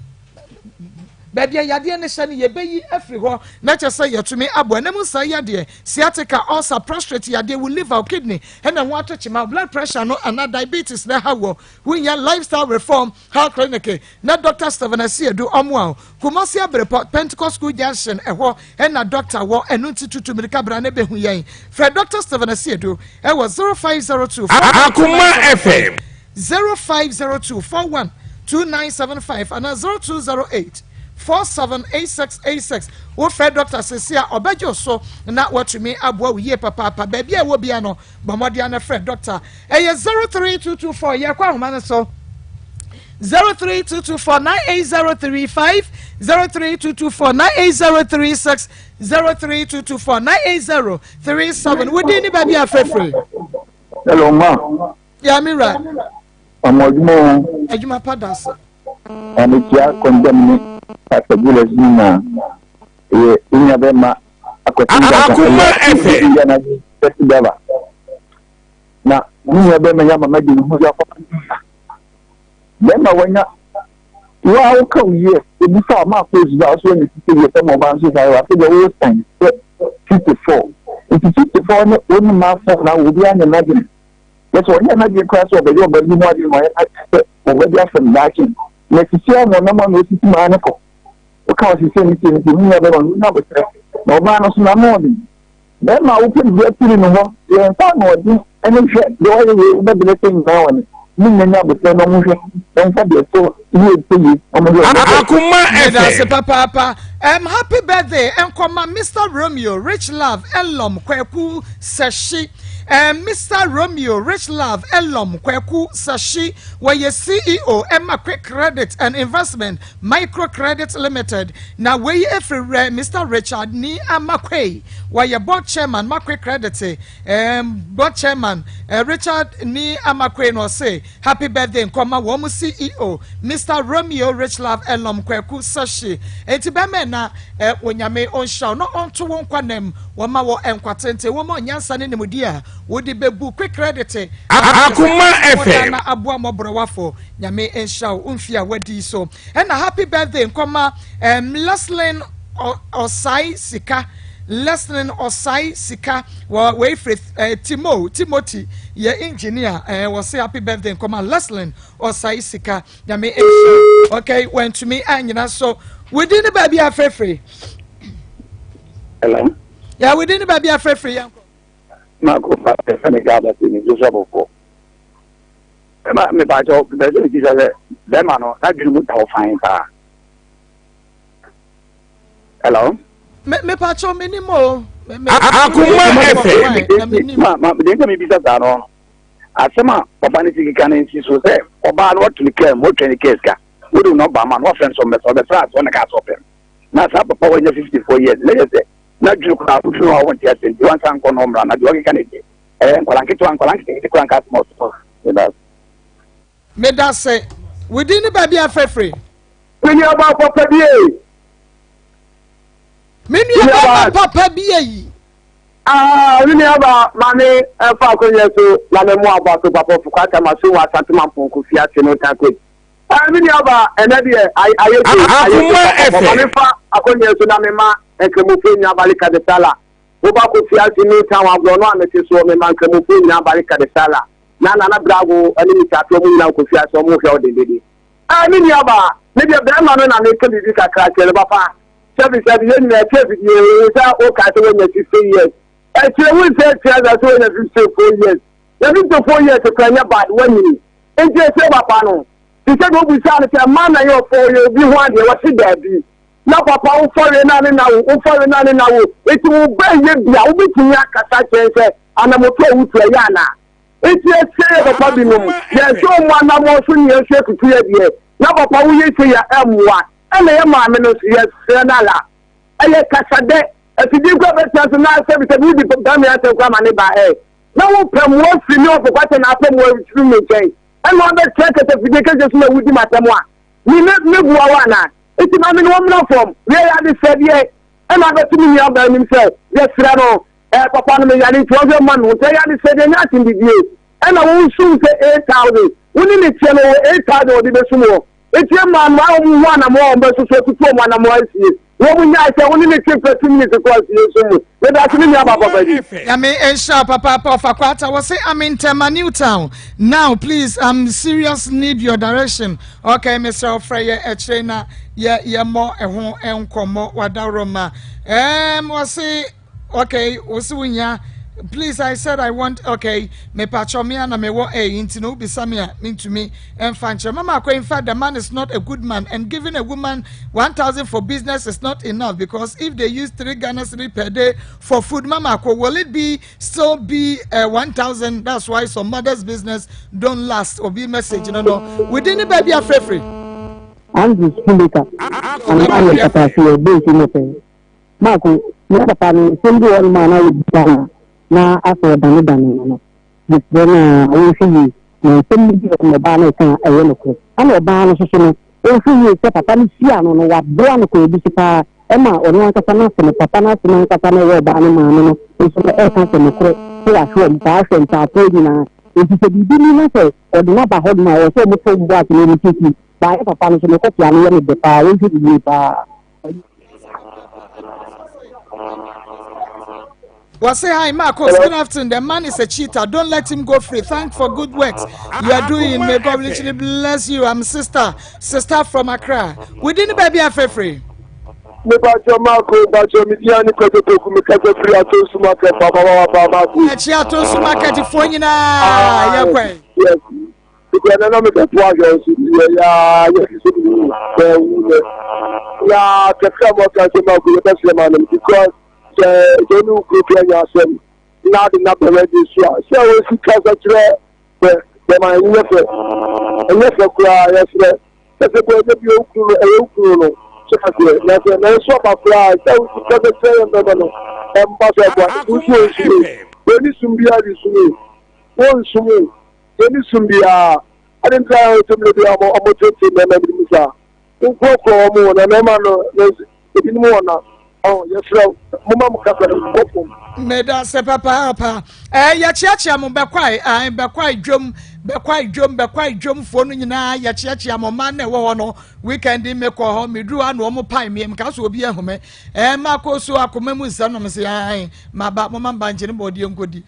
baabi a yadeɛ no hyɛ no yɛbɛyi afiri hɔ na kyɛ sɛ yɛtumi abɔ ɛnam nsa yadeɛ, sciatica, ulcer, prostate yadeɛ, wo liver, wo kidney ɛna ho ato kyema, blood pressure no anaa diabetes na ɛha wɔ. Wohia Lifestyle Reform Health Clinic na Dɔkta Stephen Asiedu ɔmoa wo. Kumasi Abrepɔ, Pentecost School Junction, ɛhɔ na dɔkta wɔ, ɛno nti tutu mmirika bra na bɛhu yɛn. Frɛ Dɔkta Stephen Asiedu wɔ 0502 Akoma 412975, FM. 0502 412975 anaa 0208 478686. Wofrɛ dɔkta seesei a, ɔbɛgye wo so na watumi aboa wo yie papaapa. Baabi a ɛwɔ biara no, Bɔ mmɔden ara na frɛ dɔkta. Ɛyɛ 03224. Yɛkɔ ahoma no so. 03224 98035 03224 98036 03224 98037. Wodin ne baabi a frɛfrɛ. Hello, ma. Ya me wura. Ọmọ adwuma o. Adwuma pa da ase. Ɔmetua kɔndɛm ne Pastor Julius nyinaa. Ɛyɛ nua bɛma Akoma FM. Taxi driver. Na me nua bɛrima yi ama madi ne ho yaw papa. Bɛrima wanya wo a woka wo yie ebi fa ma akɔ esu a ɔso wanya 50 years ɛma ɔbaa nso saa afei deɛ wo san sɛ 54 nti 54 ne wo ne ma afɔ na wo obiara nyɛ n'adwene yɛ sɛ ɔnyɛ n'adwene koraa sɛ ɔbɛyɛ ɔbaa bi ho adwene ma ɔyɛ n'adwene sɛ ɔbɛde afɛm daakye na sisi a na ɔnam ano osisi maa ne kɔ woka ɔsisi ne si ne si ne nua bɛrima no nya abotire na ɔbaa no so n'ano ɔden Bɛrima a wopɛ biribi afiri ne hɔ, yɛ mfa anoɔden ne hwɛ deɛ wayɛ yei wobɛbrɛ sɛ nyinaa wɔ ne ne nyina nya aboterɛ na ɔmo hwɛ na ɔmfa deɛ ɛtɔ yie sɛ yie ɔmo deɛ ɔmo bɛ. Akoma Meda ase FM. papaapa. Um, happy birthday nkɔma Mr. Romeo Rich Love Elom Kwaku Sɛhye. Um, Mr. Romeo Rich Love Elom Kwaku Sɛhye wɔyɛ CEO ɛma Quick Credit and Investment Micro Credit Limited. Na wei ɛfiri werɛ Mister Richard Nii Amakwe, wɔyɛ board chairman Makwe Credit um, board chairman uh, Richard Nii Amakwe na ɔse happy birthday nkɔma wɔn CEO Mister Romeo Richlove Elom Kwaku Sashi. Enti bɛmɛ na eh, Onyame ɔnhyira wo na ɔnto wo nkwa nam, wɔma wɔ nkwa tenten, wɔma ɔnyansa ne nimdeɛ a wode bɛbu Quick Credit Akoma FM. na aboa mmɔborɔwafo. Nyame nhyira wo mfie a wadi so. Ɛna happy birthday nkɔma um, Leslyn Osai Sika. Leslie Osai Sika wɔ wei firi eh, Timo Timothy yɛ engineer eh, wɔ se happy birthday nkɔma Leslie Osai Sika nyame nhyira okay wantumi anyina so within ne baabi afrɛfrɛ. Hello. Yeah, within ne baabi afrɛfrɛ yɛn kɔ. Mako pa ɛfɛ ne gaa bɛsi ne nso sɔbɔfoɔ. Ɛma mepaakyɛw bɛsɛ ne ti sɛ bɛrima no n'adwene mu da hɔ fan paa. Hello. Me me pacho me ni mo. Akuma FM. Ma ma de nka mi bisa saa no. Asɛm a papa ne si keka no nsi so sɛ ɔbaa no wɔto ne kaa mu wɔtwa ne kaa sika wode nɔmba ma no wɔfrɛ no sɛ ɔmmɛsɛ ɔbɛfrɛ ase ɔne kaa sɛ ɔpɛ na saa papa wɔanya 54 years na yɛ sɛ n'adwene koraa wodwene hɔ a wɔnte ase nti wansa nkɔ no ɔmmra na deɛ ɔkeka ne deɛ ɛyɛ nkwadaa nketewa nkwadaa nketenkete koraa nka asɛm a ɔsɛ meda Medase. Wo din ne baabi a frɛfrɛ. Me nua baa papa bi ei. Me nua baa papa bi ei. Ah, me nua baa maame ɛfa akonnwa so na me mo aba so papa fukwa tama so wɔ asante mampɔnko fi ase no takwe. Ah, me nua baa ɛnɛ deɛ ayɛ so ayɛ so papa maame fa akonnwa so na me ma nkramofo nyinaa barika de sala. Woba kɔ fi ase new town agorɔ no a mete soɔ me ma nkramofo nyinaa barika de sala. Na Nana Brago ne Mister Ato ɔmo nyinaa kɔ fi ase ɔmo hwɛ wo dendenden. Ah me nua baa, me deɛ bɛɛma no na meka biribi kakra kyerɛ no papa. Sɛbi sɛbi yɛn nyinaa ɛte afidie wo sɛ wo kaa sɛ wanya 60 years. Ɛkyerɛ wo sɛ ɛkyerɛ sɛ sɛ wanya 54 years. Na 54 years kora nyɛ bad wanyini. Nti ɛsɛ papa no. Te sɛ deɛ wobisaa no sɛ mmaa na yɛ ɔfɔ ɔyɛ obi ho adeɛ wɔse daabi. Na papa wo fɔre na ne na wo wo fɔre na ne na wo. Nti wo ba yɛ bia wobɛtumi akasa kyerɛ sɛ anamoto a wotu ɛyɛ anaa. Enti ɛsɛ yɛ papa binom, yɛhwɛ wɔn anammɔn so ne yɛn nso yɛtutu yɛ deɛ, na papa woyɛ sei a ɛmmoa, ɛna yɛ maame no nso yɛsrɛ no ala, ɛyɛ kasadɛ, afidie koraa bɛtena so na sɛbisɛbi wodi bame asɛm koraa ma ne ba ɛ, na wopɛ mmoa firi me ɔfo kwakyɛ na apɛ mmoa firi me nkyɛn, ɛna wabɛtena kasafidie kɛseɛ so na wodi m'asɛm a, me me mebua wo anaa? Enti maame no wɔmmra fam, wei yɛ adesrɛdeɛ, ɛna abɛto me nuabaa anim sɛ yɛsrɛ no, Eh papa no me yare nti ɔhwɛ ma me ho sɛ yare sɛ deɛ nyɛ asendidie ɛna wo sum sɛ 8000 wo ne ne teɛ no wɔ 8000 ɔde bɛsum wɔ eti ɛma mmaa wɔn ho anamɔ a wɔn bɛsoso atutu wɔn anamɔ asie wɔn nyae sɛ wo ne ne twe pɛ two minutes kɔ asie nso mu meda ase me nua ba papa bi. Nyame nhyira papaapa ɔfa kwata wɔ se I'm in Tema New Town now please I'm serious need your direction okay mesrɛ wo frɛ yɛ akyire na yɛ yɛmmɔ ɛho nkɔmmɔ wadaworoma ɛɛm wɔ se okay wo se wohia please i said i want okay mepatwɔ me a na mewɔ ɛyi nti na wobisa me a mentumi ɛmfa nkyerɛ mama akɔ in fact the man is not a good man and giving a woman 1000 for business is not enough because if they use 3 Ghana cedi per day for food mama akɔ will it be still be uh, 1000 that's why some mothers business don't last obi message no no within the baby afrɛfrɛ Andrew Spinnaker, and I am Papa, Marko, me papa no, nsɛm bi wɔ hɔnom a na wobisa no a, na asɛ ɔdanedane n'ano. Mesrɛ no a, ɔnhwɛ yie, na nsɛm no bi wɔ hɔ no ɔbaa no reka a, ɛyɛ nokorɛ. Ɛna ɔbaa no nso so no, ɔnhwɛ yie sɛ papa no hyia no no, waboa no kwan bi so paa ma ɔno ankasa n'ase no, papa no ase no ankasa no ɛyɛ ɔbaa no maame no nso no ɛreka sɛ nokorɛ sɛ wahwɛ wɔn paa, ahwɛ ntaafoɔ nyinaa. Enti sɛ biribi ni na sɛ ɔde no aba hɔnom a, ɛwɔ sɛ wɔto wɔn bo ase na wɔsiesie. Baayɛ papa no nso, ne kɔtea no yɛ me dɛ paa, ɔnhwɛ no yie paa. Well, say hi, Marcos. Good afternoon. The man is a cheater. Don't let him go free. Thank for good works you are doing. May God richly bless you. I'm sister, sister from Accra. We didn't baby free. mepakyɛ mako mpakyɛ media ne kɔtɔtɔku mekasa firi atonsu market papapapa mako akyi atonsu market foɔ nyinaa yɛkɔe yes Nti ɛnɛ na mebɛto ahwɛ nso deɛ yaa yɛ fi so de mu bɛwu nɛ na kakra mu ɔka sɛ ma ko yɛbɛsrɛ ma nom because sɛ sɛ ɔne wo kuro kura nya asɛm na ade na bɛrɛ de so a sɛ wɔsi kasa kyerɛ bɛ bɛma ɛnyɛ fɛ ɛnyɛ fɛ koraa yɛsrɛ sɛ sɛ bɔ ɛnyɛ bi okunu no ɛyɛ okunu no sɛ aseɛ na sɛ nanso aba koraa sɛ wosi kasa kyerɛ yɛn bɛma no ɛmba sɛ ɛboa nso nsu wɔni sum biara de sum wɔnsum Yɛnni sum biara. Adɛn nti na ɛwɔ sɛ mmerɛ biara wɔteetee mmarima binom saa? Monkorɔkorɔ wɔn o, na mmarima no no ebinom wɔ na ɔho yɛsrɛ wo, momma mo kasa no nkɔ fam. Medase papaapa. Eh, yɛkyeakyea mo bɛkwae, ah, bɛkwae dwom, Bɛkwae dwom, Bɛkwae dwomfoɔ no nyinaa yɛkyeakyea mo mmaa na ɛwɔ hɔ no. Weekend yi mekɔ hɔ, meduru hɔ a na wɔn pae me, meka sɛ obi ahu me. Ɛɛ makɔ so akoma mu nsɛm na mese ae, maba, moma mbankye ne bɔɔdeɛ nkɔdi.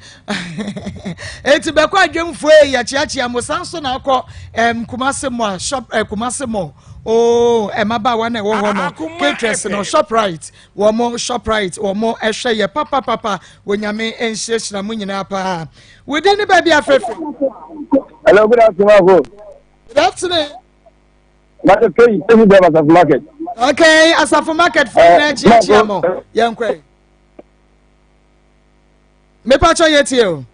Enti Bɛkwae dwomfoɔ yi yɛkyeakyea mo, san so na akɔ ɛm Kumase mo a shop ɛ Kumase mo. Oo, mmabaawa na ɛwɔ hɔ no, caterers no, ShopRite. Wɔn shoprite wɔn ɛhwɛ yɛ papapapa onyame nhyirahyira mo nyinaa paa wodi ne baabi afrɛfrɛ. Hello, good afternoon, Afo. Good afternoon. Market Pay, Pay Drive Asafo Market. Okay, Asafo Market fo nyinaa kyiakyia mo. Yɛn kɔ. Mepa kyɛ yɛ tie o.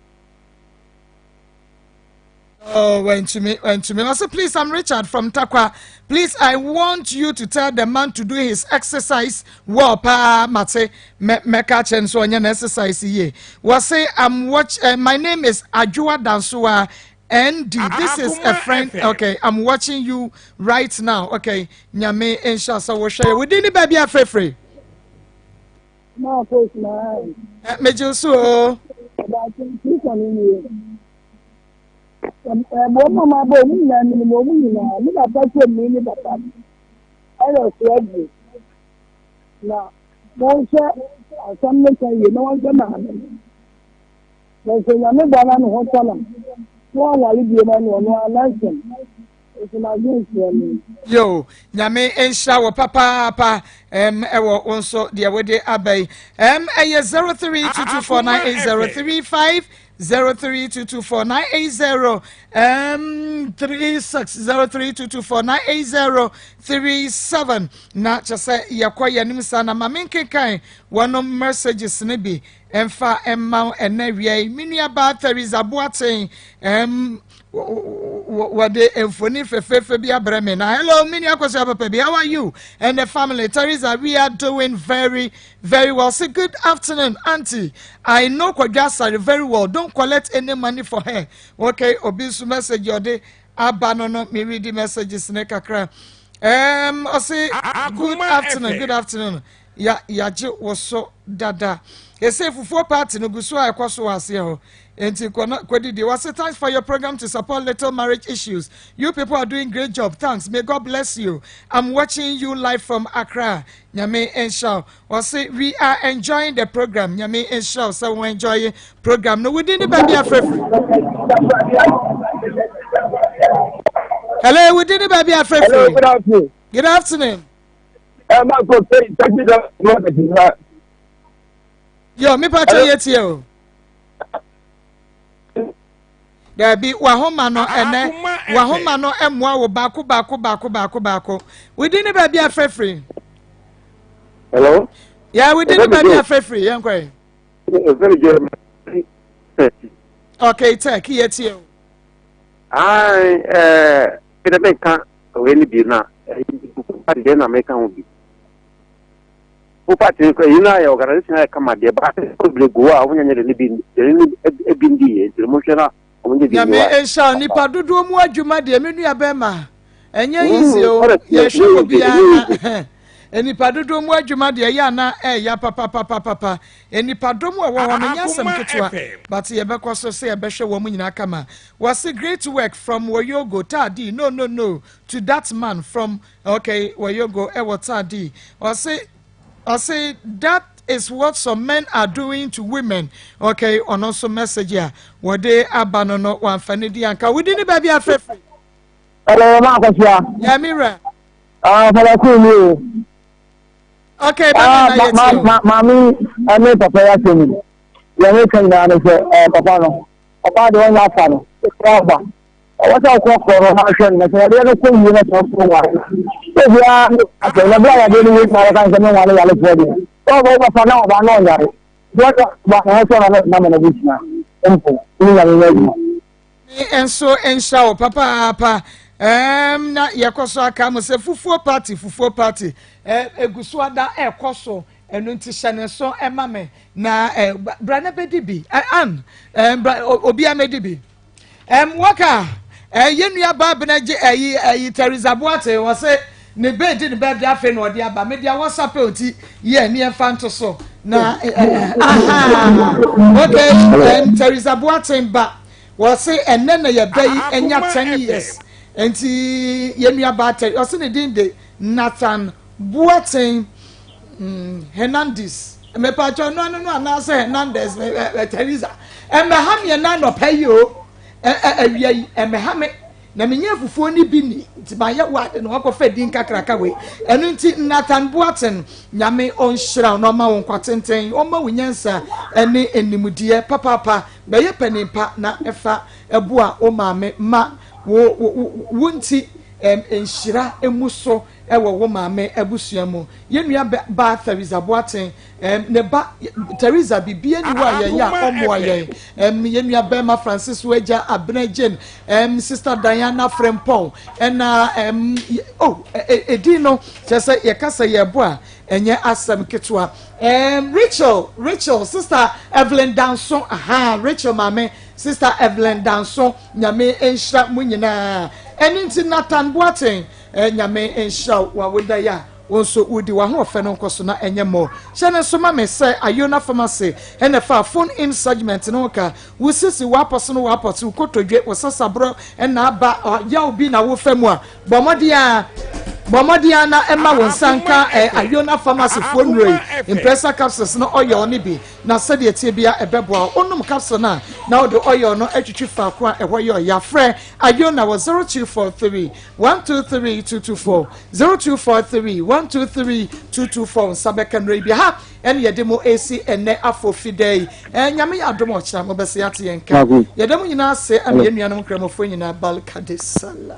Oh, wentumi, wentumi. I please, I'm Richard from Takwa. Please, I want you to tell the man to do his exercise well. Pa, mate, me me catch and so on exercise ye. Was say I'm watch. Uh, my name is Ajua Dansua. ND, this is a friend. Okay, I'm watching you right now. Okay, Nyame insha so we share. We didn't baby afrefre. Megye so o. Ɛboɔ ma ma bɔ ɔmo nyinaa menim ɔmo nyinaa me papa kurom ne ne papa no ɛyɛ ɔso aduro na wɔnhwɛ asɛm no ka yie na wɔnhwɛ maame no na sɛ nyame ba na ne ho tɔ no na wɔnware bio ma no ɔno a nansen nso n'adwene soɔ no. Yo, nyame nhyira wo papaapa ɛm ɛwɔ wo nso deɛ wode aba yi ɛm ɛyɛ 0322498035 03224980 um, 36 0322498037 na kyɛ sɛ yɛkɔ yɛnim saa na ma menkenkan wɔnom messages no bi ɛmfa ɛmma ɛnɛ wia yi me nuabaa Theresa Boateng um, wɔde mfoni fɛfɛɛfɛ bi abrɛ me na hello me nua kɔsua papa bi how are you and the family Teresa we are doing very very well say good afternoon auntie I know Kwadwo Asare very well don't collect any money for her okay obi nso message ɔde aba no no me read the messages ne kakra um ɔse good afternoon good afternoon ya yagye wo so dada ɛsɛ fufuo party no gu so a ɛkɔ so wɔ aseɛ hɔ Enti kɔ na kɔdidi. Wɔse thanks for your program to support little marriage issues. You people are doing great job. Thanks. May God bless you. I'm watching you live from Accra. Nyame nhyira wo. Wɔse we are enjoying the program. Nyame nhyira wo sɛ wo enjoy program no. Within the baabi afrɛfrɛ. Hello, within the baabi afrɛfrɛ. Hello, good afternoon. Good afternoon. Ẹ máa kọ pé ìtẹ́jú ìjọba. Yo, mi pa kyɛ yɛ tie o. Daabi, wahoma no ɛnɛ, wahoma no mmoa wo baako baako baako baako baako. Wodi ne baabi afrɛfiri. Hello. Yeah, wodi ne baabi afrɛfiri yɛn kɔ yi. Okay, tech yɛ tie o. Ayi ɛɛ ɛdɛ bɛ nka wei ni bi na ɛyi deɛ na mɛka ho bi. Wo party no kora yi na yɛ organization ayɛ kama deɛ ba bebree gu hɔ a wɔn nyɛ de ne bi de ne bi ndi yɛ nti mo hwɛ na wɔn nyɛ bi Nyame nhyira wo nipa dodoɔ mu adwuma deɛ me nua bɛma ɛnyɛ easy o yɛhwɛ wɔ biara na nipa dodoɔ mu adwuma deɛ ɛyɛ ana ɛya papapapapa nipa dɔm a ɛwɔ hɔ no nyɛ asɛm ketewa but yɛbɛkɔ so sɛ yɛbɛhwɛ wɔn nyinaa kama wɔse great work from Woyogo Taadi no no no to that man from Okay, Wayogo ɛwɔ Tadi. Ɔse ɔse that is what some men are doing to women. Okay, ɔno nso message a wɔde aba no no wamfa ne di anka. Wodi ne baabi afrɛfrɛ. Hello, ma akɔsia. Yeah, me wura. Ah, fada kuu mi o. Okay, bɛma na yɛ tie o. Maame ɛne papa yɛ asɛm yi. Yɛn ne ka nyinaa no sɛ ɛɛ papa no, ɔbaa de wɔnyɛ afa no, ɛkura aba. Ɛwɔ sɛ ɔkorɔkorɔ no na ɔhwɛ no na sɛ yadeɛ no kɔ yie na sɛ ɔso nware no sɛ obiara ne asɛm na berɛ a yadeɛ no wei na wɔka sɛ menware yarefoɔ deɛ sɛ ɔbɛ wobɛfa na ɔba na ɔnyare nti wɔde ɔba na ɛsɛ ɔna na ma no abusua mpo ne nyame nyɛ adwuma. Me nso nhyira wo papaapa. Um, na yɛkɔ so aka mo sɛ fufuo party fufuo party egu so ada ɛkɔ so ɛno nti hyɛ ne nso ɛma me na eh, bra na bɛdi bi an eh, bra obiara mɛdi bi. Ɛm waka ɛ yɛ nua baa bena gye ɛyi ɛyi Teresa Boate wɔse ne bɛ di ne bɛ de afei na ɔde aba me deɛ WhatsApp oti yɛ ne yɛn fa nto so na ɛ ɛ aha okay ɛm Teresa Boate ba. Wɔse ɛnɛ na yɛbɛ yi anya 10 years. Nti yɛn nua baa Terry, ɔse ne din de Nathan Boateng mm, Hernandez. Mepatwa ɔno ano no anaasɛ Hernandez, Teresa. Ɛmɛha me ɛna anɔpa yi o, awia yi, ɛmɛha me. Na menya fufuo no bi ni, nti mayɛ wade na wakɔfa din kakraka wei. Ɛno nti Nathan Boateng, Nyame ɔnhyira wo na ɔma wo nkwa tenten, ɔma wo nyansa ne animdeɛ papaapa. Bɛyɛ panin pa na fa boa wo maame ma wo wo wo nti nhyira mu so wɔ wo maame abusua mu. Yɛn nua baa Theresa Boateng, ne ba Theresa biribi ani hɔ a yɛyɛ a ɔmmoa yɛn. Yɛn nua bɛrima Francis Wagya Abena Jane, Sister Diana Frempong, ɛna oh, edin no kyerɛ sɛ yɛka sɛ yɛbɔ a ɛnyɛ asɛm ketewa. Rachel, Rachel, Sister Evelyn Danso, aha, Rachel maame, Sister Evelyn Danso, Nyame nhyira mo nyinaa. Ɛno nti Nathan Boateng, Eh, Nyame nhyira wo w'awoda yi a wo nso wodi w'ahoɔfɛ no nkɔ so na ɛnyɛ mmɔ. Hyɛ no nso ma me sɛ Iona Pharmacy ɛna ɛfaa phone in segment no ho ka. Wo sisi, w'apɔso no w'apɔso, wo kotodwe, wo sasaborɔ ɛna aba ɔyaw bi na wofa mu a, bɔ mmɔden ara bɔ mmɔden ara na ɛma wo nsa nka eh, Iona Pharmacy foɔ nnuro yi, Impressa capsules no oil no bi na sɛdeɛ ɛteɛ biara ɛbɛboa wo. Wonom capsule no a na wode oil no atwitwi faako a ɛhɔ yɛ ɔya. Frɛ Iona wɔ 0243 123 224 0243 123 224 nsa bɛka mmerɛ yi bi ha ɛne yɛde mo ɛsi ɛnɛ afɔ fida yi ɛɛ nyame yɛ adom ɔkyena mo bɛsɛ yɛate yɛn ka yɛda mo nyinaa ase ɛne yɛn nuanom nkramofoɔ nyinaa balkade sala.